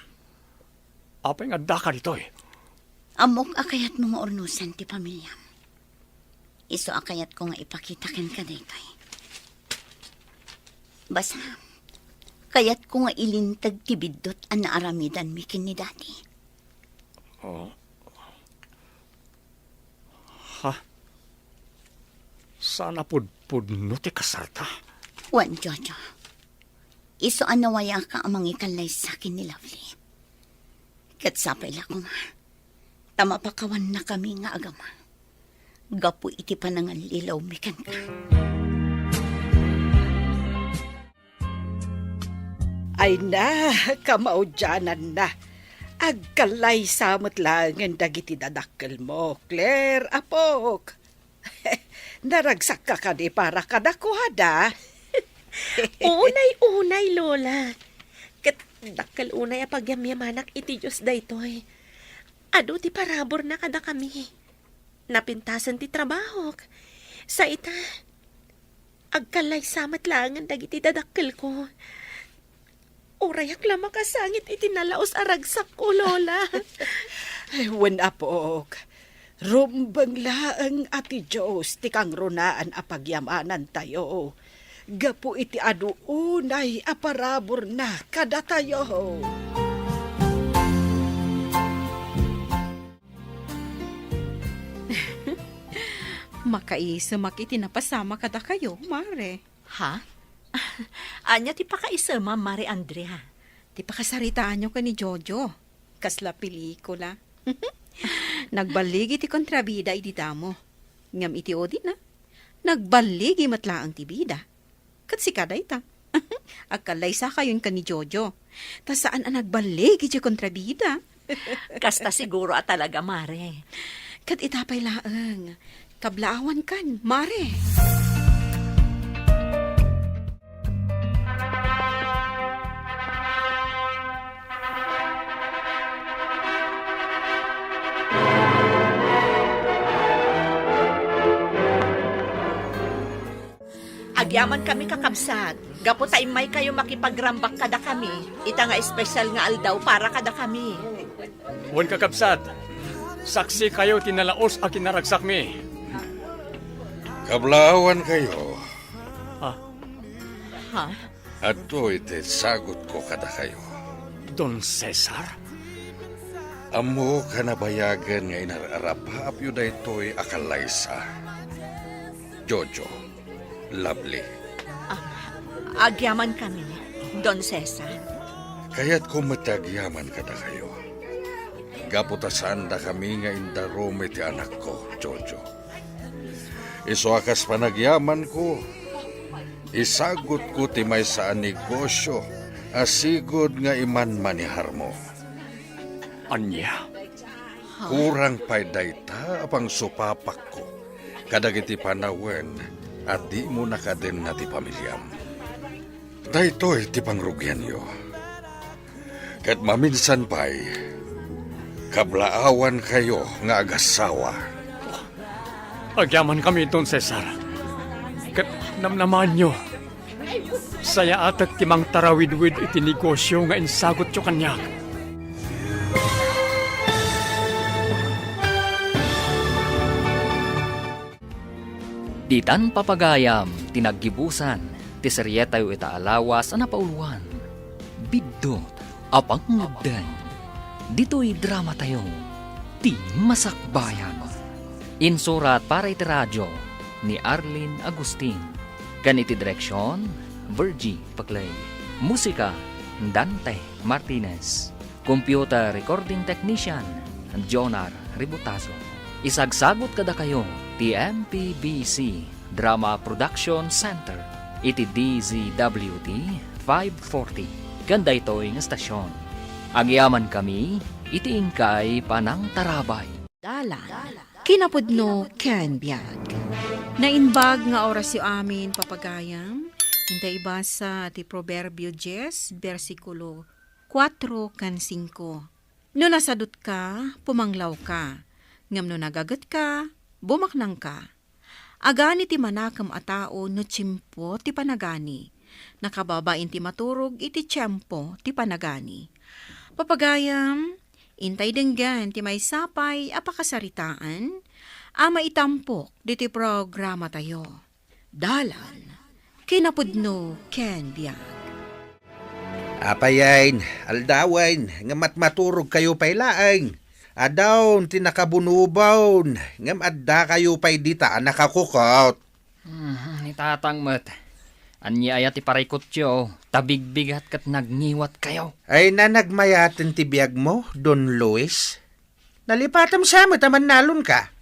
Apay nga addaka ditoy? Ammok a kayatmo nga urnosen ti pamiliam. Isu a kayatko nga ipakita kenka daytoy. Basta, kayatko nga ilinteg ti biddut a naaramidanmi ken ni Daddy. Oh. Ha? Saan a pudpudno ti kasarta? Wen, Jojo. Isu a nawayaka a mangikallaysa ken ni Lovely. Ket sapay la koma ta mapakawannakami nga agama gapu iti panangallilawmi kenka. Ay na, kamaudiananna. Agkallaysa met laengen dagiti dadakkelmo, Claire, apok. Naragsakka kadi para kadakuada? Unay-unay, Lola. Ket dakkel unay a pagyamyamanak iti Dios daytoy. Adu ti paraburna kadakami. Napintasen ti trabahok. Sa ita, agkallaysa met laengen dagiti dadakkelko. Urayak la makasangit iti nalaus a ragsakko, Lola. Ay, wen, apok. Rumbeng laeng a ti Dios ti kangrunaan a pagyamanantayo gapu iti adu unay a paraburna kadatayo. Makaisemak iti napasama kadakayo, Mare. Ha? Ania ti pakaisemam, Mare Andrea? Ti pakasaritaanyo ken ni Jojo. Kasla pelikula. Nagballigi ti kontrabida idi damo. Ngem iti udina, nagballigi met laeng ti bida. Ket sika dayta. Agkallaysakayon ken ni Jojo. Ta saan a nagballig idiay kontrabida. Kasta siguro a talaga, Mare. Ket ita pay laeng, kablaawankan, Mare. Agyamankami, kakabsat, gapu ta immaykayo makipagrambak kadakami ita nga espesyal nga aldaw para kadakami. Wen, kakabsat, saksikayo ti nalaus a kinaragsakmi. Kablaawankayo. Ha? Ha? Adtoy ti sagutko kadakayo. Don Cesar? Ammok a nabayagen nga inar-arapaapyo daytoy a kallaysa. Jojo, Lovely. Ah, agyamankami. Don Cesar. Kayatko met ti agyaman kadakayo. Gapu ta saandakami nga indarum iti anakko, Jojo. Isu a kas panagyamanko, isagutko ti maysa a negosio a sigud nga imanmaniharmo. Ania? Kurang pay dayta a pangsupapakko kadagiti panawen a dimo nakadenna ti pamiliam. Daytoy ti pangrugianyo. Ket maminsan pay, kablaawankayo nga agassawa. Agyamankami, Don Cesar. Ket namnamaanyo, sayaatek ti mangtarawidwid iti negosio nga insagutyo kaniak. Ditan papagayam ti naggibusan ti serietayo ita a lawas a napauluan, Biddut a Pangngeddeng. Ditoy dramatayo, Ti Masakbayan. Insurat para iti radio ni Arlene Agustin, ken iti direksion, Virgie Paclay. Musika, Dante Martinez. Computer recording technician, Jonar Ributazo. Isagsagut kadakayo ti M P B C Drama Production Center iti D Z W T five forty ken daytoy nga stasyon. Agyamankami iti inkay panangtarabay. Dalan, kinapudno ken biag. Naimbag nga orasyo amin, papagayam. Inta ibasa ti Proverbio dies, bersikulo kuatro ken singko. No nasadutka, pumanglawka. Ngem no nagagetka, bumaknangka. Agani ti manakem a tao no tiempo ti panagani. Nakababain ti maturog iti tiempo ti panagani. Papagayam, intay denggen ti maysa pay a pakasaritaan a maitampok ditoy programatayo. Dalan, kinapudno ken biag. Apayen, aldawen, nga matmaturogkayo pay laeng. Adaon ti nakabunubon, ngem addakayo pay dita a nakakukot. Hmm, ni Tatang met. Ania aya ti parikutyo, ta bigbigat ket nagngiwatkayo? Ay, na nagmayaten ti biagmo, Don Luis? Nalipatam sa met a mannalonka.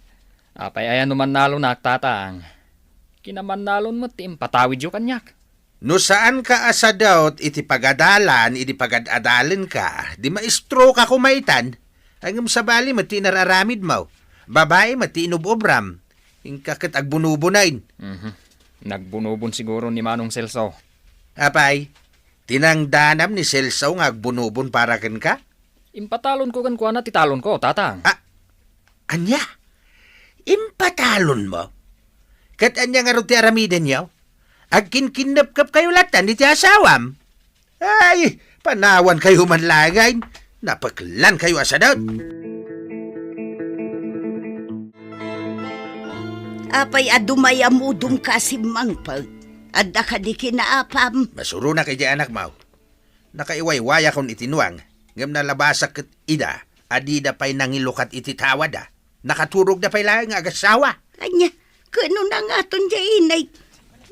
Apay aya no mannalonak, Tatang? Kinamannalon met ti impatawidyo kaniak. No saanka a sadut iti pagadalan idi pagad-adalenka, di maestroka koma itan. Ngem sabali met ti inar-aramidmo. Babai met ti inub-ubram. Inka ket agbunubonen. Mhm. Nagbunubon siguro ni Manong Celso. Apay, tinangdanam ni Celso nga agbunubon para kenka? Impatalonko kenkuana ti talonko, Tatang. Ah, ania? Impatalonmo? Ket ania ngarud ti aramidenyo? Agkinkinnepkepkayo latta iti asawam? Ay, panawankayo man laengen. Napeklankayo a sadut. Apay a dumay a mudom ka a simmangpet? Adda kadi kinaapam? Masuronak idiay anakmo. Nakaiwaywayakon iti nuang, ngem nalabasak ket ida a dida pay nangilukat iti tawada. Nakaturogda pay laeng nga agassawa. Ania, ket no nangaton diay inay,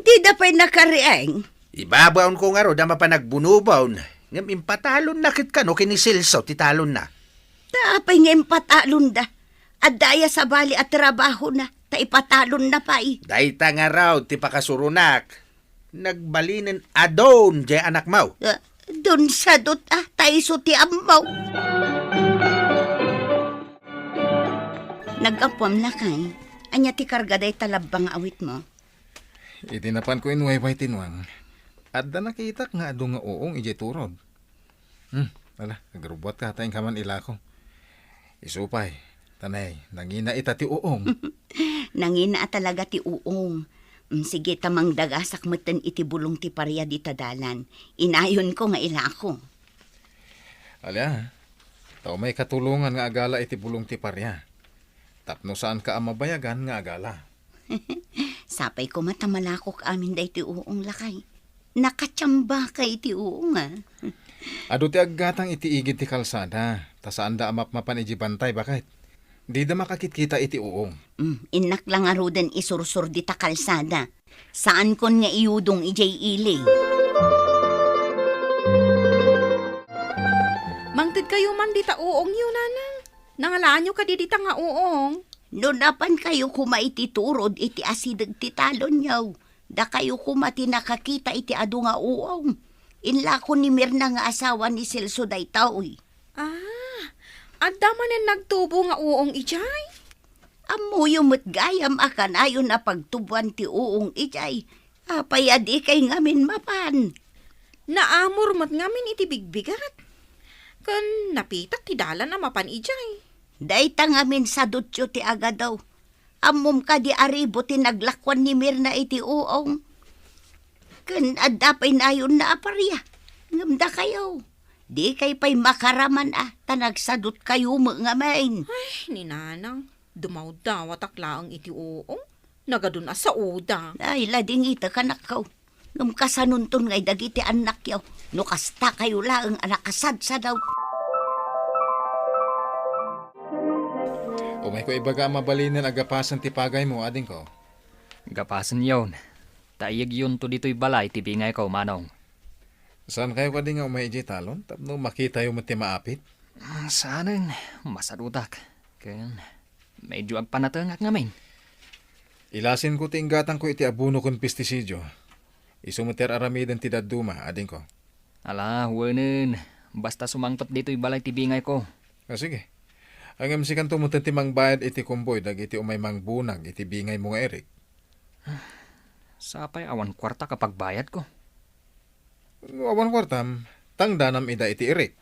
dida pay nakarieng? Ibabaonko ngarud a mapan agbunubon, ngem impatalonna ket kano ken ni Celso ti talonna. Ta apay nga impatalonda? Adda aya sabali a trabahona, ta ipatalonna pay? Dayta ngarud ti pakasuronak. Nagbalinen a don diay anakmo. Ah, don sadut a, ta isu ti ammo. Naggapuam, lakay. Ania ti karga dayta labbang nga awitmo? Idi napanko inwayway ti nuang, adda nakitak nga adu nga uong idiay turod. Hmm, ala, agrubbuatka ta inka man ilako. Isu pay, tanay, nangina ita ti uong. Nangina a talaga ti uong. Mm, sige, ta mangdagasak metten iti bulong ti paria dita dalan. Inayonko nga ilako. Ala, ta umay katulongan nga agala iti bulong ti paria. Tapno saanka a mabayagan nga agala. Sapay koma ta malakok amin daytoy uong, lakay. Nakatiambaka iti uong, a. Adu ti aggatang iti igid ti kalsada, ta saanda a mapmapan idiay bantay, baket. Dida makakitkita iti uong. Mm, innak la ngaruden isursor dita kalsada. Saankon nga iyudong idiay ili. Kayo man dita uongyo, nanang. Nangalaanyo kadi dita nga uong? No napankayo koma iti turod iti asideg ti talonyo, dakayo koma ti nakakita iti adu nga uong. Inlako ni Mirna nga asawa ni Celso daytoy. Ah, adda manen nagtubo nga uong idiay? Ammoyo met gayam a kanayon a pagtubuan ti uong idiay. Apay a dikay ngamin mapan? Naamor met ngamin iti bigbigat. Ken napitak ti dalan a mapan idiay. Dayta ngamin sadutyo ti agadaw. Ammom kadi a ribo ti naglakuan ni Mirna iti uong? Ken adda pay nayonna a paria. Ngem dakayo, dikay pay makaraman a ta nagsadutkayo met ngamin. Ay, ni Nanang, dumawdawatak laeng iti uong. Nagadun a saoda. Ay, ladingitek, anakko. Ngem kasanonton ngay dagiti annakyo no kastakayo laeng a nakasadsadaw? Umayko ibaga a mabalinen a gapasen ti pagaymo, adingko. Gapasenyon, ta iyekyonto ditoy balay ti bingayko, Manong. Saankayo kadi nga umay idiay talon tapno makitayo met ti maapit? Mm, saanen, masadutak. Ken medyo agpanatengak ngamin. Ilasinko ti inggatangko iti abono ken pestisidyo. Isu met ti ar-aramiden ti dadduma, adingko. Ala, wenen. Basta sumangpet ditoy balay ti bingayko. Ah, sige. Ngem sikanto metten ti mangbayad iti komboy dagiti umay mangbunag iti bingaymo nga irik. Sapay awan kuarta a pagbayadko. No awan kuartam, tangdanam ida iti irik.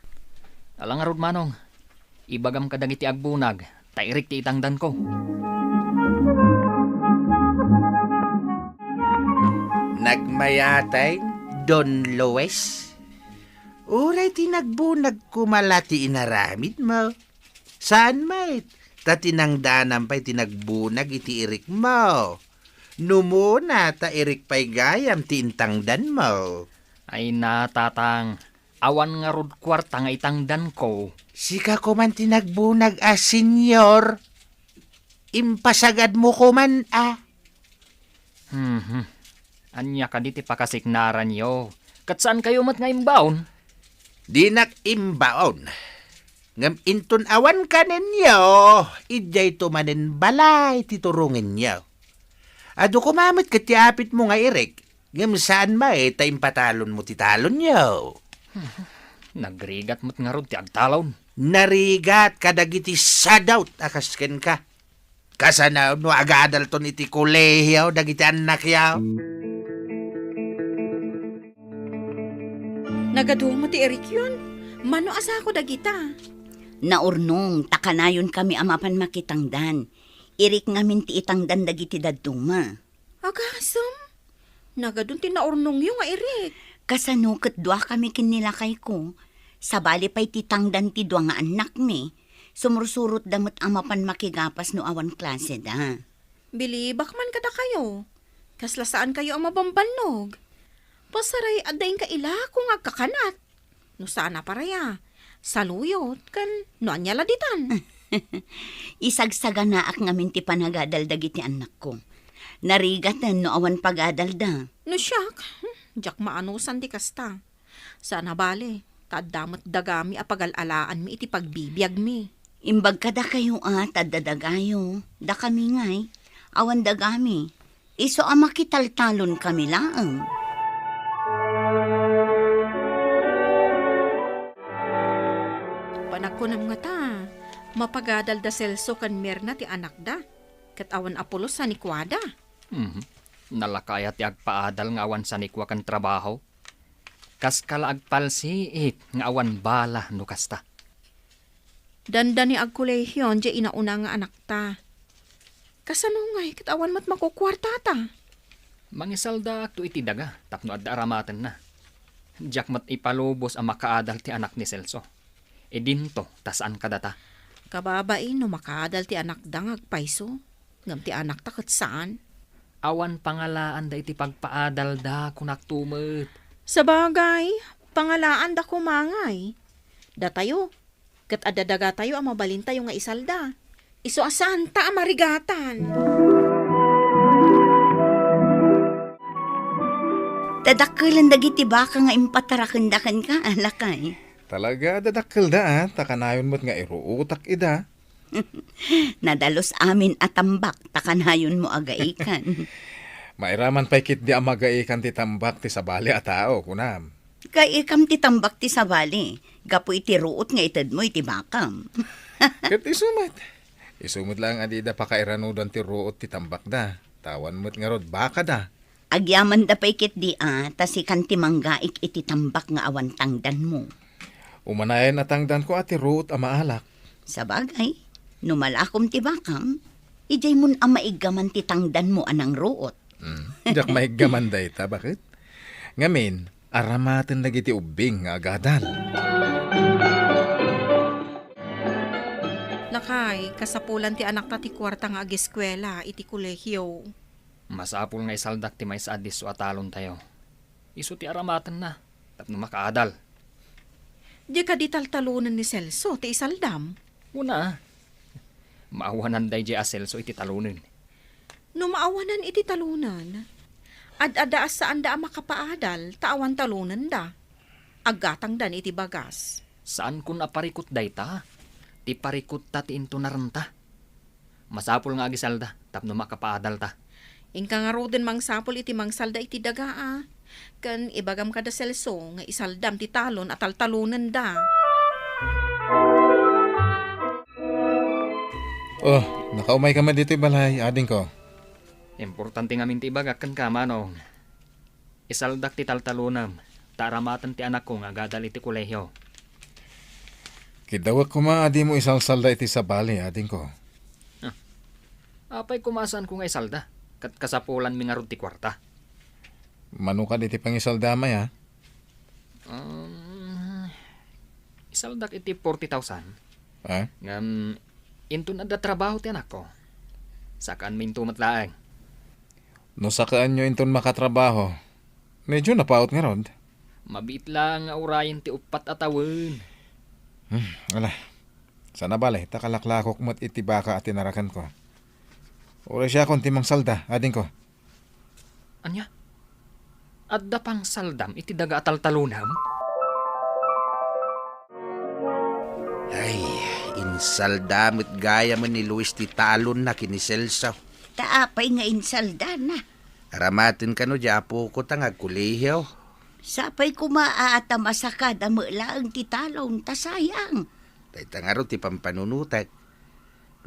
Ala ngarud, Manong. Ibagam kadagiti agbunag, ta irik ti itangdanko. Nagmayatay, Don Luis? Uray ti nagbunag koma la ti inaramidmo. Saan met, ta tinangdanam pay ti nagbunag iti irikmo. Numuna ta irik pay gayam ti intangdanmo. Ay na, Tatang, awan ngarud kuarta nga itangdanko. Sika koman ti nagbunag a senior. Impasagadmo koman a. Mhm. Ania kadi ti pakasiknaranyo? Ket saankayo met nga imbaon? Dinak imbaon. Ngem inton awan kanenyo, idiayto manen balay ti turongenyo. Adu koma met ket ti apitmo nga irik, ngem saan met ta impatalonmo ti talonyo. Nagrigat met ngarud ti agtalon. Narigat kadagiti sadot a kas kenka. Kasano no agadalton iti kolehio dagiti annakyo? Nagadu met ti irikyon. Mano a sako dagita? Naurnong, ta kanayonkami a mapan makitangdan. Irik ngamin ti itangdan dagiti dadduma. Agasem? Nagadun ti naurnongyo nga irik. Kasano ket duakami ken ni lakayko? Sabali pay ti tangdan ti dua nga annakmi. Sumursurotda met a mapan makigapas no awan klaseda. Bilibak man kadakayo. Kasla saankayo a mabambannog. Pasaray adda inka ilako nga agkakanat. No saan a paraya, saluyot, ken no ania la ditan. Isagsaganaak ngamin ti panagadal dagiti annakko. Narigaten no awan pagadalda. No siak, hmm, diak maanusan ti kasta. Saan a bale, ta adda met dagami a pagal-alaanmi iti pagbibiagmi. Imbag kadakayo a, ta adda dagayo, dakami ngay, awan dagami. Isu a makitaltalonkami laeng. Panagkunam ngata, mapagadal da Celso ken Mirna ti anakda, ket awan a pulos sanikuada. Mhm. Nalaka aya ti agpaadal nga awan sanikua ken trabaho? Kaska la agpalsiit nga awan bala no kasta. Dandani agkolehion diay inauna nga anakta. Kasano ngay ket awan met makukuartata? Mangisaldaakto iti daga tapno adda aramatenna. Diak met ipalubos a makaadal ti anak ni Celso. Idinto ta saan kadata. Kababain no makaadal ti anakda nga agpayso, ngem ti anakta ket saan. Awan pangalaanda iti pagpaadalda, kunakto met. Sabagay, pangalaanda koma ngay. Datayo, ket adda dagatayo a mabalintayo nga isalda. Isu a saanta a marigatan. Tadakkelen dagiti baka nga impatarakenda kenka, lakay. Talaga, adda dakkelda, a, ta kanayon met nga iruotak ida. Nadalus amin a tambak ta kanayonmo a gaikan. Mairaman pay ketdi a magaikan ti tambak ti sabali a tao, kunam. Gaikam ti tambak ti sabali, gapu iti ruot nga itedmo iti bakam. Ket isu met. Isu met laeng a dida pakairanudan ti ruot ti tambakda, ta awan met ngarud bakada. Agyamanda pay ketdi a, ta sikan ti manggaik iti tambak nga awan tangdanmo. Umanayen a tangdanko a ti ruot a maalak. Sabagay, no malakom ti bakam, idiaymon a maiggaman ti tangdanmo a nangruot. Hmm, diak maiggaman dayta, baket? Ngamin, aramaten dagiti ubbing nga agadal. Lakay, kasapulan ti anakta ti kuarta nga ageskuela iti kolehio. Masapul nga isaldak ti maysa a disso a talontayo. Isu ti aramatenna tapno makaadal. Di kadi taltalonen ni Celso ti isaldam? Una, maawanan daydiay a Celso iti talonen. No maawanan iti talonen, ad-adda a saanda a makapaadal ta awan talonenda. Aggatangdan iti bagas. Saankon a parikut dayta. Ti parikutta ti intonarenta. Masapul nga agisalda tapno makapaadalta. Inka ngaruden mangsapul iti mangsalda iti daga a. Ken ibagam kada Celso nga isaldam ti talon a taltalonenda. Oh, nakaumayka met ditoy balay, adingko. Importante ngamin ti ibagak kenka, Manong. Isaldak ti taltalonem, ta aramaten ti anakko nga agadal iti kolehio. Kidawek koma a dimo isalsalda iti sabali, adingko. Huh. Apay koma a saanko nga isalda, ket kasapulanmi ngarud ti kuarta. Mano kadi ti pangisaldam aya? Um, isaldak iti forty thousand. Ah? Ngem, inton adda trabaho ti anakko, sakaanmi into met laeng. No sakaanyo inton makatrabaho, medyo napaut ngarud. Mabiit laeng nga urayen ti uppat a tawen. Hmm, ala. Saan a bale, ta kalaklakok met iti baka a tinarakenko. Uray siakon ti mangsalda, adingko. Ania? Adda pangsaldam iti daga a taltalonem? Ay, insalda met gayam ni Luis ti talonna ken ni Celso. Ta apay nga insaldana? Aramaten kano di apoko ta nga agkolehio. Sapay koma a ta masakada met laeng ti talon ta sayang. Dayta ngarud ti pampanunotek.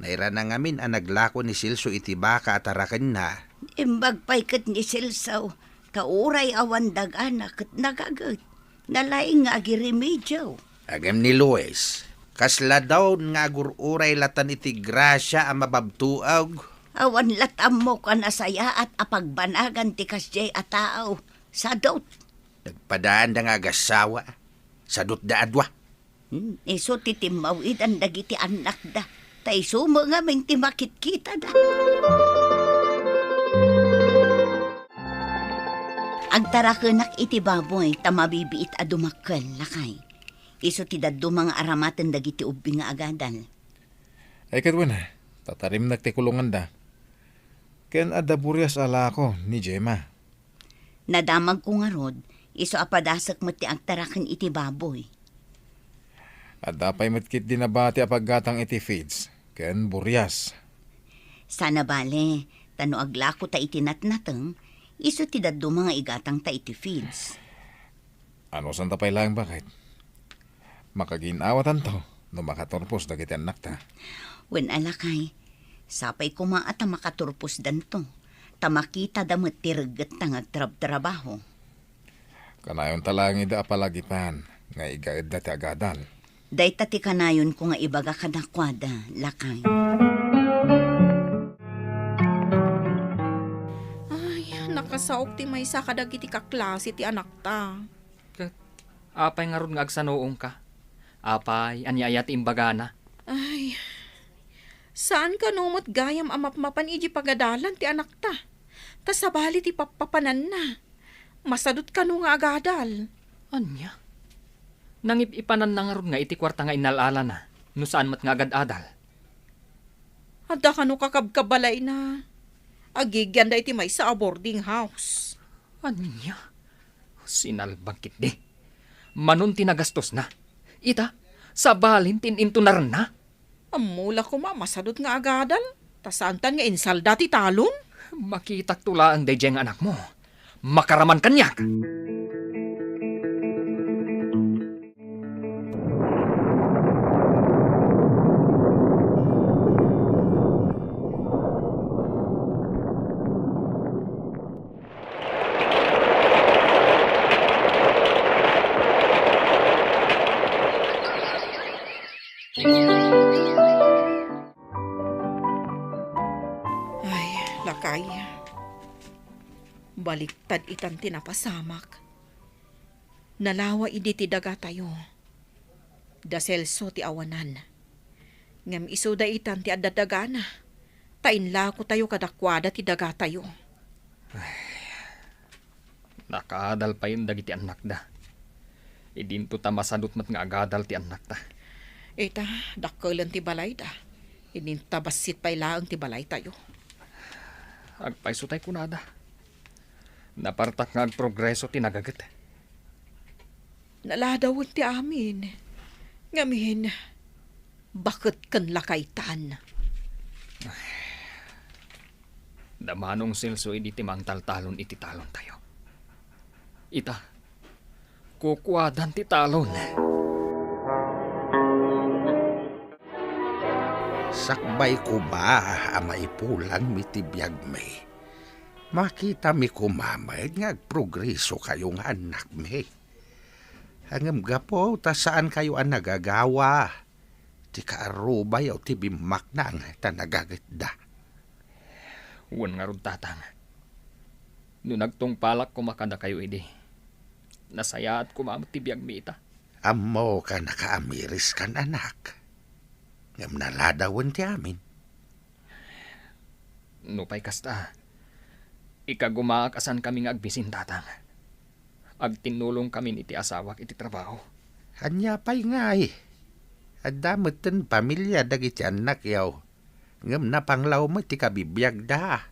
Nairana ngamin a naglako ni Celso iti baka a tarakenna. Imbag pay ket ni Celso, ta uray awan dagana ket nagaget. Nalaing nga agiremedio. Ngem ni Luis, kasla daw nga agur-uray latan iti grasia a mababtuog. Awan lat ammok a nasayaat a pagbanagan ti kasdiay a tao. Sadut. Nagpadaanda nga agasawa. Sadutda a dua. Hmm, isu ti timmawidan dagiti annakda. Ta isu met ngamin ti makitkitada. Agtarakenak iti baboy ta mabibiit a dumakkel, lakay. Isu ti dadduma nga aramaten dagiti ubbing nga agadal. Ay, ket wen, tatarimnek ti kulonganda. Ken adda burias a lako ni Gemma. Nadamagko ngarud, isu a padasek met ti agtaraken iti baboy. Adda pay met ketdi nabati a paggatang iti feeds ken burias. Saan a bale, ta no aglako ta iti natnateng, isu ti dadduma nga igatang ta iti feeds. Anusanta pay laeng, baket? Makagin-awatanto no makaturpos dagiti annakta. Wen a, lakay, sapay koma a ta makaturposdanto, ta makitada met ti reggetta nga agtrabtrabaho. Kanayonta laeng ida a palagipan nga igaedda ti agadal. Dayta ti kanayonko nga ibaga kadakuada, lakay. Ay, nakasaok ti maysa kadagiti kaklase ti anakta. Ket apay ngarud nga agsanuongka? Apay, ania aya ti imbagana? Ay, saan kano met gayam a mapmapan idiay pagadalan ti anakta. Ta sabali ti pappapananna. Masadut kano nga agadal. Ania? Nangip-ipananna ngarud nga iti kuarta nga innal-alana, no saan met nga agad-adal? Adda kano kakabkabalayna. Agigianda iti maysa a boarding house. Ania? Sinalbag ketdi. Manon ti nagastosna? Ita, sabalin ti in-intonarenna. Ammo la koma, masadut nga agadal. Ta saantan nga insalda ti talon? Makitakto laeng daydiay nga anakmo. Makaraman kaniak. Ay, lakay. Baliktad itan ti napasamak. Nalawa idi ti dagatayo. Da Celso ti awanan. Ngem isuda itan ti adda dagana. Ta inlakotayo kadakuada ti dagatayo. Nakaadal payen dagiti annakda. Idinto ta masadut met nga agadal ti annakta. Ita, dakkelen ti balayda. Idinto ta bassit pay laeng ti balaytayo. Agpayso tay kunada. Napartak nga agprogreso ti nagaget. Naladawen ti amin. Ngamin, baket ken lakaytan. Da Manong Celso idi ti mangtaltalon iti talontayo. Ita, kukuadan ti talon. Sakbay koma a maipulanmi ti biagmi, makitami koma met nga agprogresokayo nga annakmi. Ngem gapu ta saankayo a nagagawa, ti kaarrubayo ti bimmaknang ta nagagetda. Wen ngarud, Tatang. No nagtungpalak koma kadakayo idi, nasayaat koma met ti biagmi ita. Ammok a nakaamiriskan, anak. Ngem naladawen ti amin. Nupay kasta, ikagumaak a saankami nga agbisin, Tatang. Agtinnulongkamin iti asawak iti trabaho. Ania pay ngay? Adda metten pamilia dagiti annakyo. Ngem napanglaw met ti kabibiagda.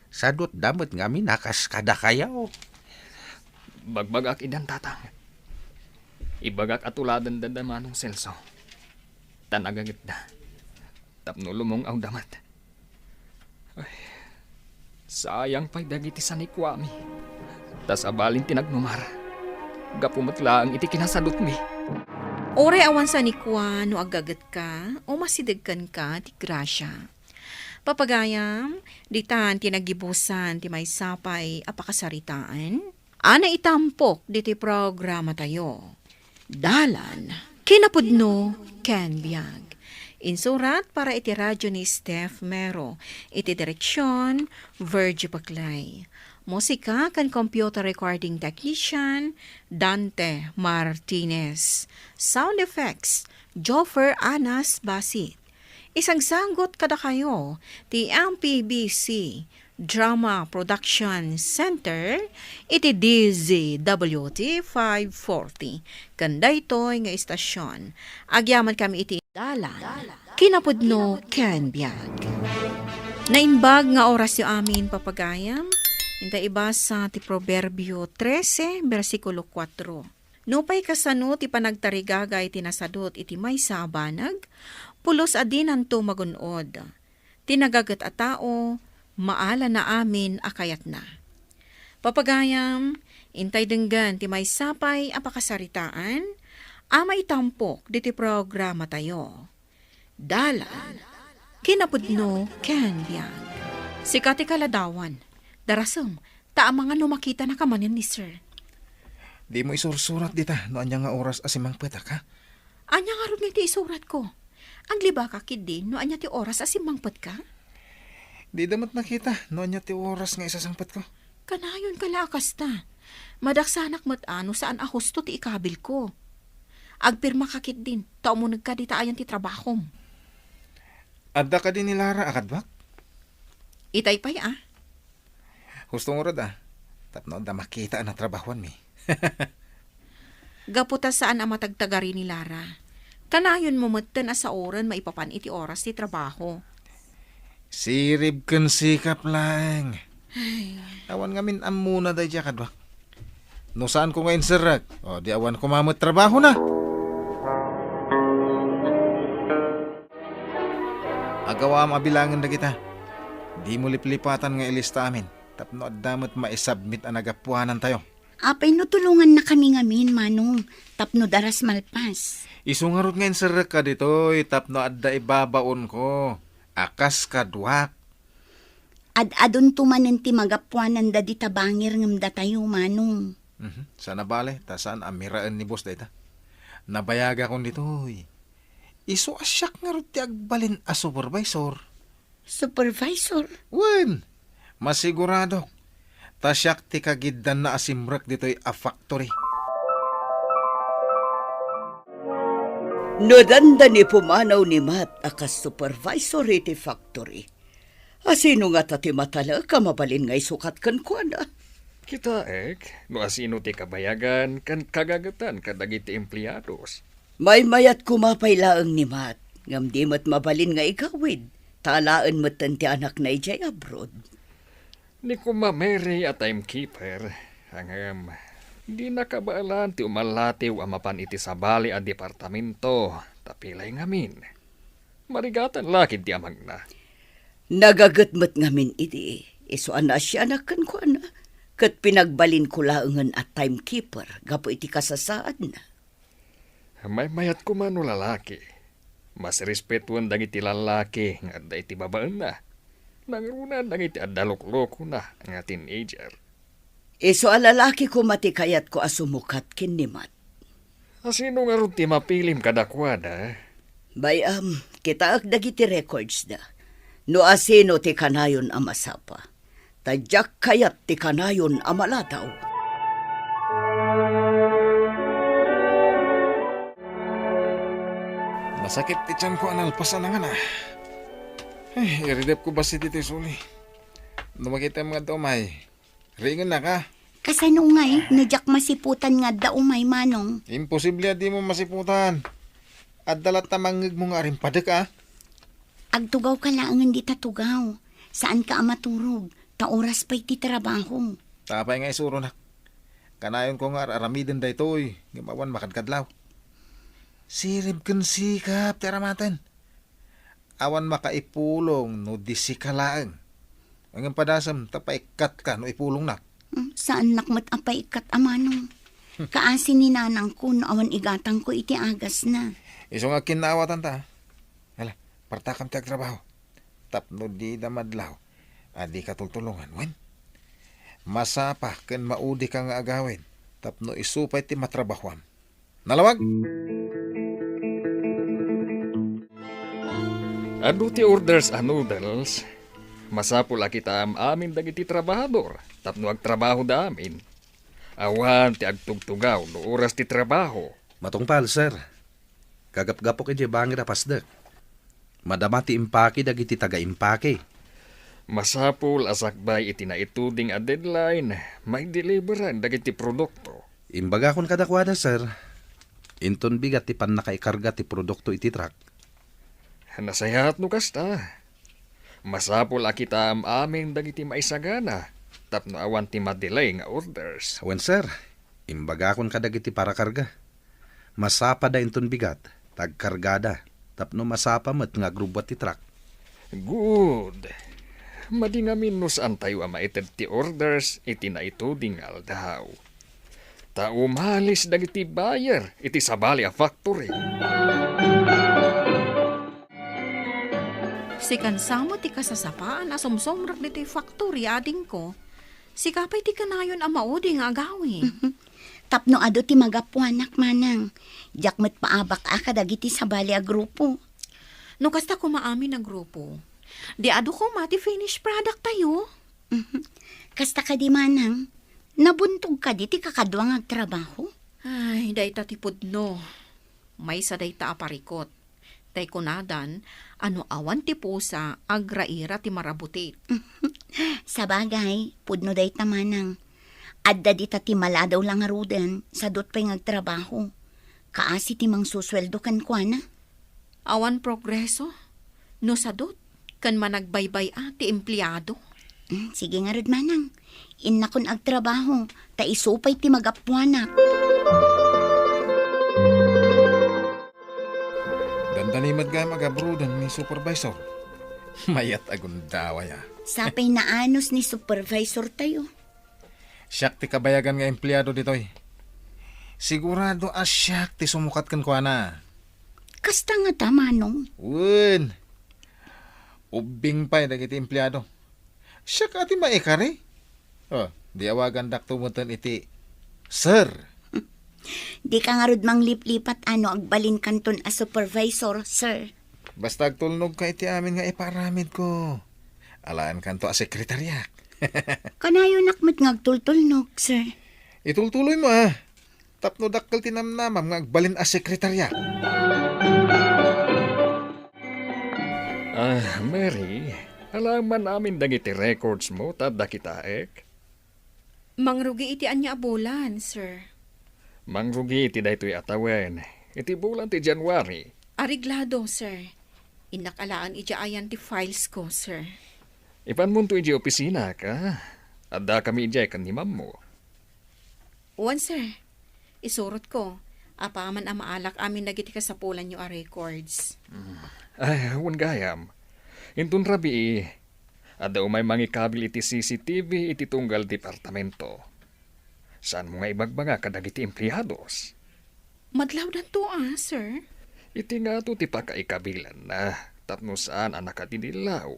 Sadutda met ngamin a kas kadakayo. Bagbagak idan, Tatang. Ibagak a tuladenda da Manong Celso. Ta nagagetda. Tapno lumung-awda met. Ay, sayang pay dagiti sanikuami. Ta sabalin ti nagnumar, gapu met laeng iti kinasadutmi. Uray awan sanikua no aggagetka o masideg kenka ti grasia. Papagayam, ditan ti naggibusan ti maysa pay a pakasaritaan a naitampok ditoy programatayo. Dalan, kinapudno, ken biag. Insurat para iti radyo ni Steph Mero. Iti direksion, Virgie Paclay. Musika ken computer recording technician, Dante Martinez. Sound effects, Joffer Anas Basit. Isagsanggot kadakayo ti M P B C Drama Production Center iti D Z W T five forty. Ken daytoy nga istasyon, agyamankami iti dalan, kinapudno ken biag. Naimbag nga orasyo amin, papagayam. Inta ibasa ti Proverbio trese, bersikulo kuatro. Nupay kasano ti panagtarigagay ti nasadut iti maysa a banag, pulos a dinanto magun-od. Ti nagaget a tao, maalana amin a kayatna. Papagayam, intay denggen ti maysa pay a pakasaritaan a maitampok ditoy programatayo. Dalan, kinapudno, ken biag. Sika ti kaladawan. Darasem, ta amangan no makitanaka manen ni Sir. Dimo isursurat dita no ania nga oras a simmangpetak, ha? Ania ngarud nga iti isuratko? Aglibaka ketdi no ania ti oras a simmangpetka? Dida met nakita no ania ti oras nga isasangpetko. Kanayonka la a kasta. Madaksanak met a no saan a husto ti ikabilko. Agpirmaka ketdin, ta umunegka dita ayan ti trabahom. Adda kadi ni Lara a kaduak? Itay pay a. Husto ngarud a, tapno adda makita a natrabahoanmi. Gapu ta saan a matagtagari ni Lara, kanayonmo metten a saoren maipapan iti oras ti trabaho. Sirib ken sikap laeng. Ay. Awan ngamin ammona daydiay a kaduak. No saanko nga inserrek, o, di awan koma met trabahona. Agawam a bilangen dagita. Dimo liplipatan nga ilista amin tapno adda met maisubmit a nagapuanantayo. Apay no tulongannakami ngamin, Manong, tapno daras malpas? Isu ngarud nga inserrekka ditoy tapno adda ibabaonko a kas kaduak. Ad-adunto manen ti magapuananda dita bangir ngem datayo, Manong. Mhm. Saan a bale, ta saan a miraen ni boss dayta. Nabayagakon ditoy. Isu a siak ngarud ti agbalin a supervisor. Supervisor? Wen, masiguradok. Ta siak ti kagiddanna a simrek ditoy a factory. No dandani pumanaw ni Matt a kas supervisor iti factory, asino ngata ti matalek a mabalin nga isukat kenkuana? Kitaek no asino ti kabayagan ken kagagetan kadagiti empleados. Maymayat koma pay laeng ni Matt, ngem di met mabalin nga igawid, ta alaen metten ti anakna idiay abroad. Ni Kuma Mary a timekeeper, ngem di nakabaelan ti umallatiw a mapan iti sabali a departamento, ta pilay ngamin. Marigatan la ketdi amagna. Nagaget met ngamin idi, isu a naasianak kenkuana, ket pinagbalinko laengen a timekeeper gapu iti kasasaadna. Maymayat koma no lalaki. Mas respetuen dagiti lalaki nga adda iti babaenna. Nangruna dagiti adda luklukona nga teenager. Isu a lalaki koma ti kayatko a sumukat ken ni Matt. Asino ngarud ti mapilim kadakuada? Bay-am, kitaek dagiti records da. No asino ti kanayon a masapa. Ta diak kayat ti kanayon a maladaw. Masakit ti tianko a nalpasan a ngana. Ay, iridepko bassit iti suli. No makitam nga adda umay, riingennaka. Kasano ngay, no diak masiputan nga adda umay, Manong? Imposible a dimo masiputan. Adda latta mangngegmo nga arimpadek, a? Agtugawka laengen dita tugaw. Saanka a maturog, ta oras pay ti trabaho. Apay nga isuronak? Kanayonko nga ar-aramiden daytoy, ngem awan makadkadlaw. Sirib ken sikap ti aramaten. Awan makaipulong no di sika laeng. Ngem padasem ta paikkatka no ipulongnak. Hmm, saannak met a paikkat a, Manong. Kaasi ni nanangko no awan igatangko iti agasna. Isu nga kinnaawatanta. Hala, partakam ti agtrabaho. Tapno dida madlaw a dika tultulongan, wen? Masapa ken maudika nga agawid tapno isu pay ti matrabahoam. Nalawag? Adu ti orders a noodles. Masapul a kitaam amin dagiti trabahador tapno agtrabahoda amin. Awan ti agtugtugaw no oras ti trabaho. Matungpal, sir. Kagapgapok idiay bangir a pasdek. Madama ti impake dagiti taga-impake. Masapul a sakbay iti naituding a deadline, maideliveran dagiti produkto. Imbagakon kadakuada, sir. Inton bigat ti pannakaikarga ti produkto iti truck. Nasayaat no kasta. Masapul a kitaam amin dagiti maisagana tapno awan ti madelay nga orders. Wen, sir. Imbagakon kadagiti parakarga. Masapada inton bigat, ta agkargada, tapno masapa met nga agrubbuat ti truck. Good. Madi ngamin no saantayo a maited ti orders iti naituding nga aldaw. Ta umalis dagiti buyer iti sabali a factory. Sikan sa met ti kasasapaan a sumsumrek ditoy factory, adingko. Sika pay ti kanayon a maudi nga agawid. Tapno adu ti magapuanak, Manang. Diak met paabak a kadagiti sabali a grupo. No kasta koma amin a grupo, di adu koma ti finished product tayo. Mhm. Kasta kadi, Manang? Nabuntog kadi ti kakadua nga agtrabaho? Ay, dayta ti pudno. Maysa dayta a parikot. Tay kunadan a no awan ti pusa, agraira ti marabutit. Sabagay, pudno dayta, Manang. Adda dita ti maladaw la ngaruden, sadut pay nga agtrabaho. Kaasi ti mangsusueldo kenkuana. Awan progreso no sadut ken managbaybay-a ti empleado. Mm, sige ngarud, Manang. Innakon agtrabaho, ta isu pay ti magapuanak. Dandani met gayam agabruden ni supervisor. Mayat a gundaway, a. Sapay naanus ni supervisor tayo. Siak ti kabayagan nga empleado ditoy. Sigurado a siak ti sumukat kenkuana. Kasta ngata, Manong? Wen. Ubbing pay dagiti empleado. Siak a ti maikari. Oh, di awagandakto metten iti sir. Dika ngarud mangliplipat a no agbalinkanton a supervisor, sir. Basta agtulnogka iti amin nga ipaaramidko. Alaenkanto a sekretariak. Kanayonak met nga agtultulnog, sir. Itultuloymo, a. Tapno dakkel ti namnamam nga agbalin a sekretariak. Ah, Mary, alaem man amin dagiti records mo ta adda kitaek? Mangrugi iti ania a bulan, sir? Mangrugi iti daytoy a tawen, iti bulan ti January. Areglado, sir. Innak alaen idiay ayan ti files ko, sir. Ipanmonto idiay opisina, a. Addakami idiay ken ni mammo. Wen, sir. Isurotko, apaman a maalak amin dagiti kasapulanyo a records. Mm. Ay, wen gayam. Inton rabii, adda umay mangikabil iti C C T V iti tunggal departamento. Saanmo nga ibagbaga kadagiti empleados? Madlawdanto, a, sir. Iti ngato ti pakaikabilanna, tapno saan a nakadinillaw.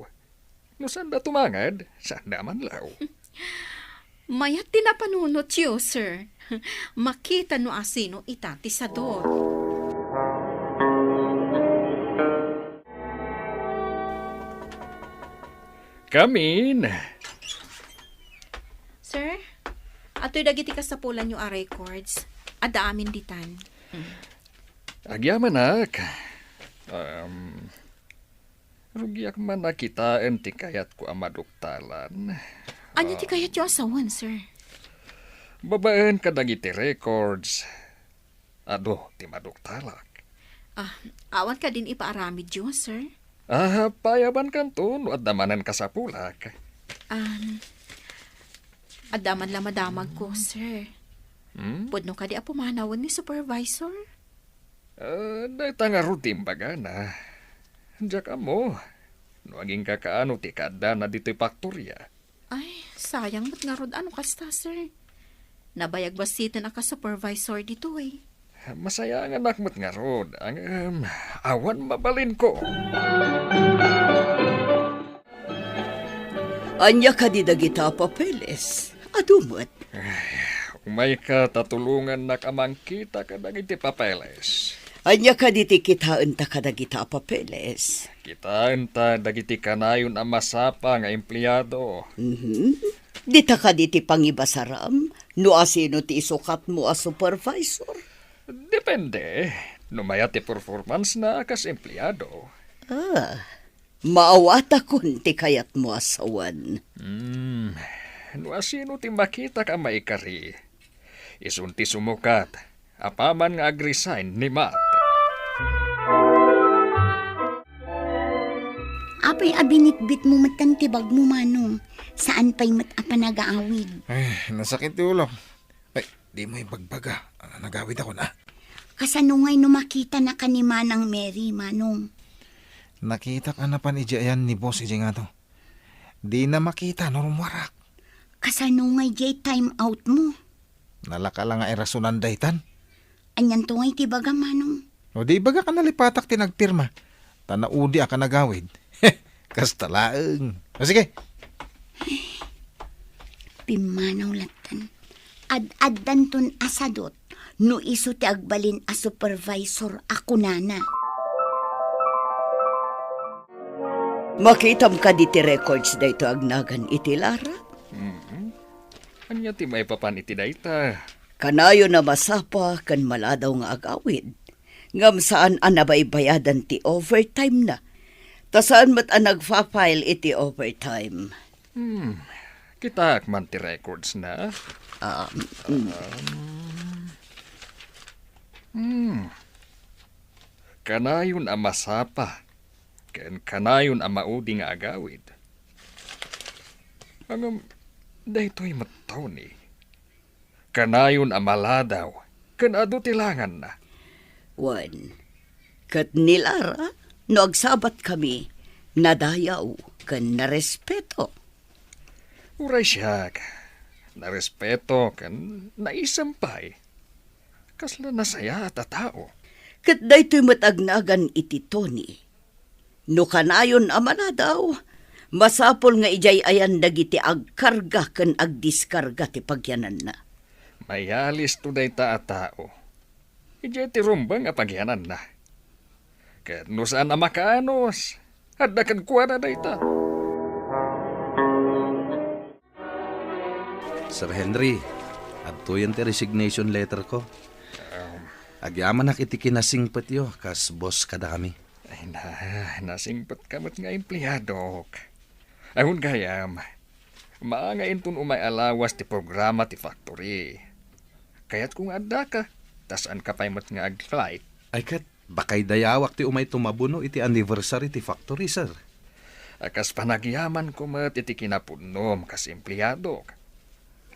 No saanda tumangad, saanda a manlaw. Mayat ti napanunotyo, sir. Makita no asino ita ti sadot. Kamin. Sir, atoy dagiti kasapulanyo a records. Adda amin ditan. Agyamanak. Um, Rugiak man a kitaen ti kayatko a maduktalan. Ania ti kayatyo a sawen, sir? Babaen kadagiti records, adu ti maduktalak. Ah, awan kadin ipaaramidyo, sir? Ah, payabankanto no adda manen kasapulak. Um, adda man la madamagko, sir. Hmm? Pudno kadi a pumanawen ni supervisor? Ah, dayta ngarud ti imbagana. Diak ammo no aginkakaano ti kaaddana ditoy faktoria. Ay, sayang met ngarud a no kasta, sir. Nabayag bassiten a ka-supervisor ditoy. Masayanganak met ngarud, ngem awan mabalinko. Ania kadi dagita a papeles? Adu met. Ay, umayka ta tulongannak a mangkita kadagiti papeles. Ania kadi ti kitaenta kadagita a papeles? Kitaenta dagiti kanayon a masapa nga empleado. Mhm. Dita kadi ti pangibasaram no asino ti isukatmo a supervisor? Depende. No mayat ti performance-na a kas empleado. Ah. Maawatakon ti kayatmo a sawen. Hmm, no asino ti makitak a maikari, isun ti sumukat, apaman nga ag-resign ni Matt. Apay a binitbitmo met ti bagmo, Manong? Saan pay met a panagaawid? Ay, nasakit ti ulok. Ay, dimo ibagbaga. Nagawidakon, a. Kasano ngay no makitanaka ni Manang Mary, Manong? Nakitak a napan idiay ayan ni boss idiay ngato. Dina makita no rummuarak. Kasano ngay diay time out mo? Nalaka la nga irasonan daytan. Anianto ngay ti ibagam, Manong? O di ibagak a nalipatak ti nagpirma. Ta naudiak a nagawid. Kasta laeng. O sige. Pimmanaw lattan. Ad-addanton a sadot no isu ti agbalin a supervisor a kunana. Makitam kadi ti records daytoy agnagan iti Lara? Mm. Ania ti maipapan iti dayta? Kanayon a masapa ken maladaw nga agawid. Ngem saan a nabaybayadan ti overtime-na. Ta saan met a nagfa-file iti overtime. Hmm. Kitaak man ti records-na. Ah, mm. Um, hmm. Kanayon a masapa ken kanayon a maudi nga agawid. Ngem daytoy met, Tony. Kanayon a maladaw ken adu ti langanna. Wen, ket ni Lara, no agsabatkami, Nadayaw ken narespeto. Uray siak, narespeto ken naisem pay. Kasla nasayaat a tao. Ket daytoy met agnagan iti Tony. No kanayon a manadaw, masapul nga idiay ayan dagiti agkarga ken agdiskarga ti pagyananna. Mayalisto dayta a tao. Idiay ti rumbeng a pagyananna. Ket no saan a makaanus, adda kenkuana dayta. Sir Henry, adtoyen ti resignation letter ko. Um, Agyamanak iti kinasingpetyo kas boss kadakami. Ay na, nasingpetka met nga empleadok. Awan gayam, maanga inton umay a lawas ti programa ti factory. Kayatko nga addaka, ta saanka pay met nga ag-flight. Ay ket, bakay dayawak ti umay tumabuno iti anniversary ti factory, sir. A, kas panagyamanko met iti kinapudnom kas empleadok.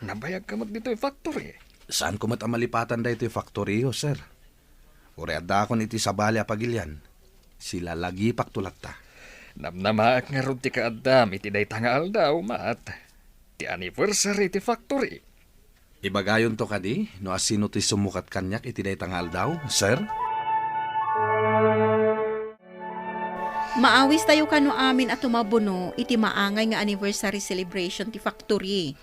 Nabayagka met ditoy factory. Saanko met a malipatan daytoy factory-yo, sir. Uray addaakon iti sabali a pagilian, silalagipakto latta. Namnamaek ngarud ti kaaddam iti dayta nga aldaw, Matt. Ti anniversary ti factory. Ibagayonto kadi no asino ti sumukat kaniak iti dayta nga aldaw, sir? Maawistayo kano amin a tumabuno iti maangay nga anniversary celebration ti factory.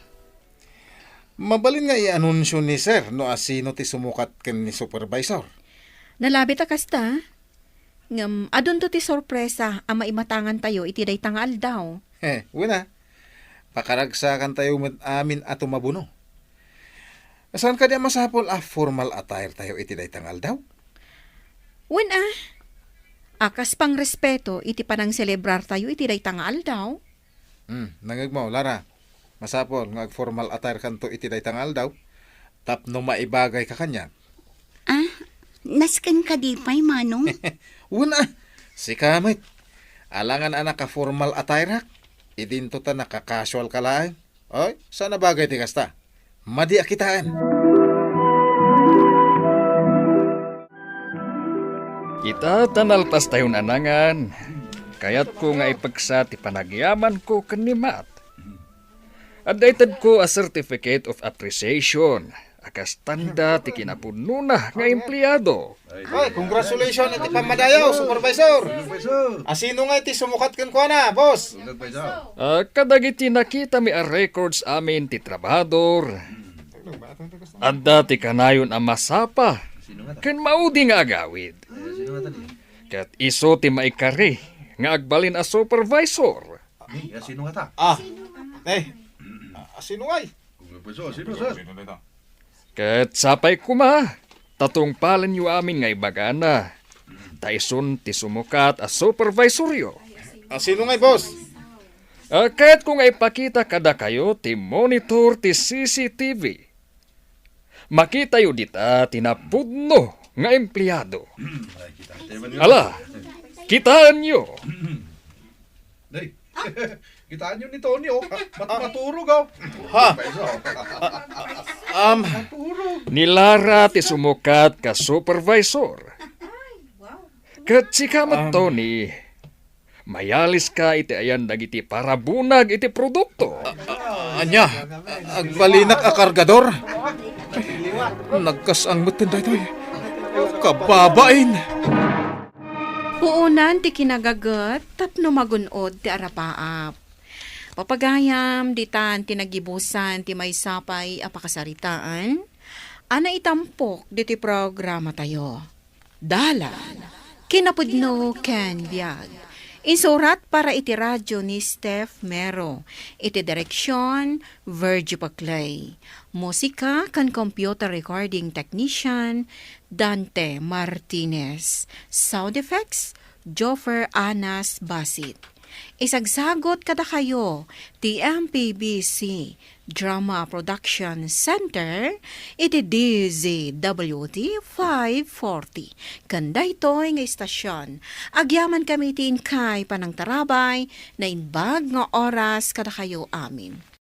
Mabalin nga i-anunsio ni sir no asino ti sumukat ken ni supervisor. Nalabit a kasta. Ngem adunto ti sorpresa a maimatangantayo iti dayta nga aldaw. He, wen a. Pakaragsakantayo met amin a tumabuno. Saan kadi a masapul a formal attire tayo iti dayta nga aldaw? Wen a. A kas pangrespeto iti panangselebrar tayo iti dayta nga aldaw. Hmm, nangegmo, Lara. Masapul nga agformal attire kanto iti dayta nga aldaw tapno maibagayka kaniak. Ah, nasken kadi pay, Manong? Wen a, sika met. Alangan a naka-formal attire-ak. Idinto ta naka-casual ka laeng. Oy, saan a bagay ti kasta. Madi a kitaen. Ita ta nalpastayon a nangan, kayatko nga ipeksa ti panagyamanko ken ni Matt. Adda itedko a certificate of appreciation a kas tanda ti kinapudnona nga empleado. Ay, congratulations iti pammadayo, Supervisor. Asino nga iti sumukat kenkuana, boss? Ah, kadagiti nakitami a records amin ti trabahador, adda ti kanayon a masapa ken maudi nga agawid. Ket isu ti maikari nga agbalin a supervisor. Ni, asino ngata? Ah, eh, asino ngay? Kung nagpweso, asino, sir? Ket sapay koma, ta tungpalenyo amin nga ibagana. Ta isun ti sumukat a supervisoryo. Asino ngay, boss? Ah, kayatko nga ipakita kadakayo ti monitor ti C C T V. Makitayo dita ti napudno nga empleado. Ala, kitaenyo. Day, kitaenyo ni Tony, oh. Mat-, maturog, oh. Ha? Um, maturog. Ni Lara ti sumukat ka supervisor. Ket sika met, um, Tony, mayaliska iti ayan dagiti parabunag iti produkto. A-, a-, ania? Agbalinak a kargador? Nagkas-ang metten daytoy. Kababain! Puonan ti kinagaget tapno magun-od ti arapaap. Papagayam, ditan ti nagibusan ti maysa pay a pakasaritaan a naitampok ditoy programatayo. Dalan, kinapudno ken biag. Insurat para iti radyo ni Steph Mero. Iti direksion, Virgie Paclay. Musika ken computer recording technician, Dante Martinez. Sound effects, Joffer Anas Basit. Isagsagut kadakayo ti M P B C Drama Production Center iti D Z W T five forty. Ken daytoy nga istasion, agyamankami iti inkay panangtarabay, naimbag nga oras kadakayo amin.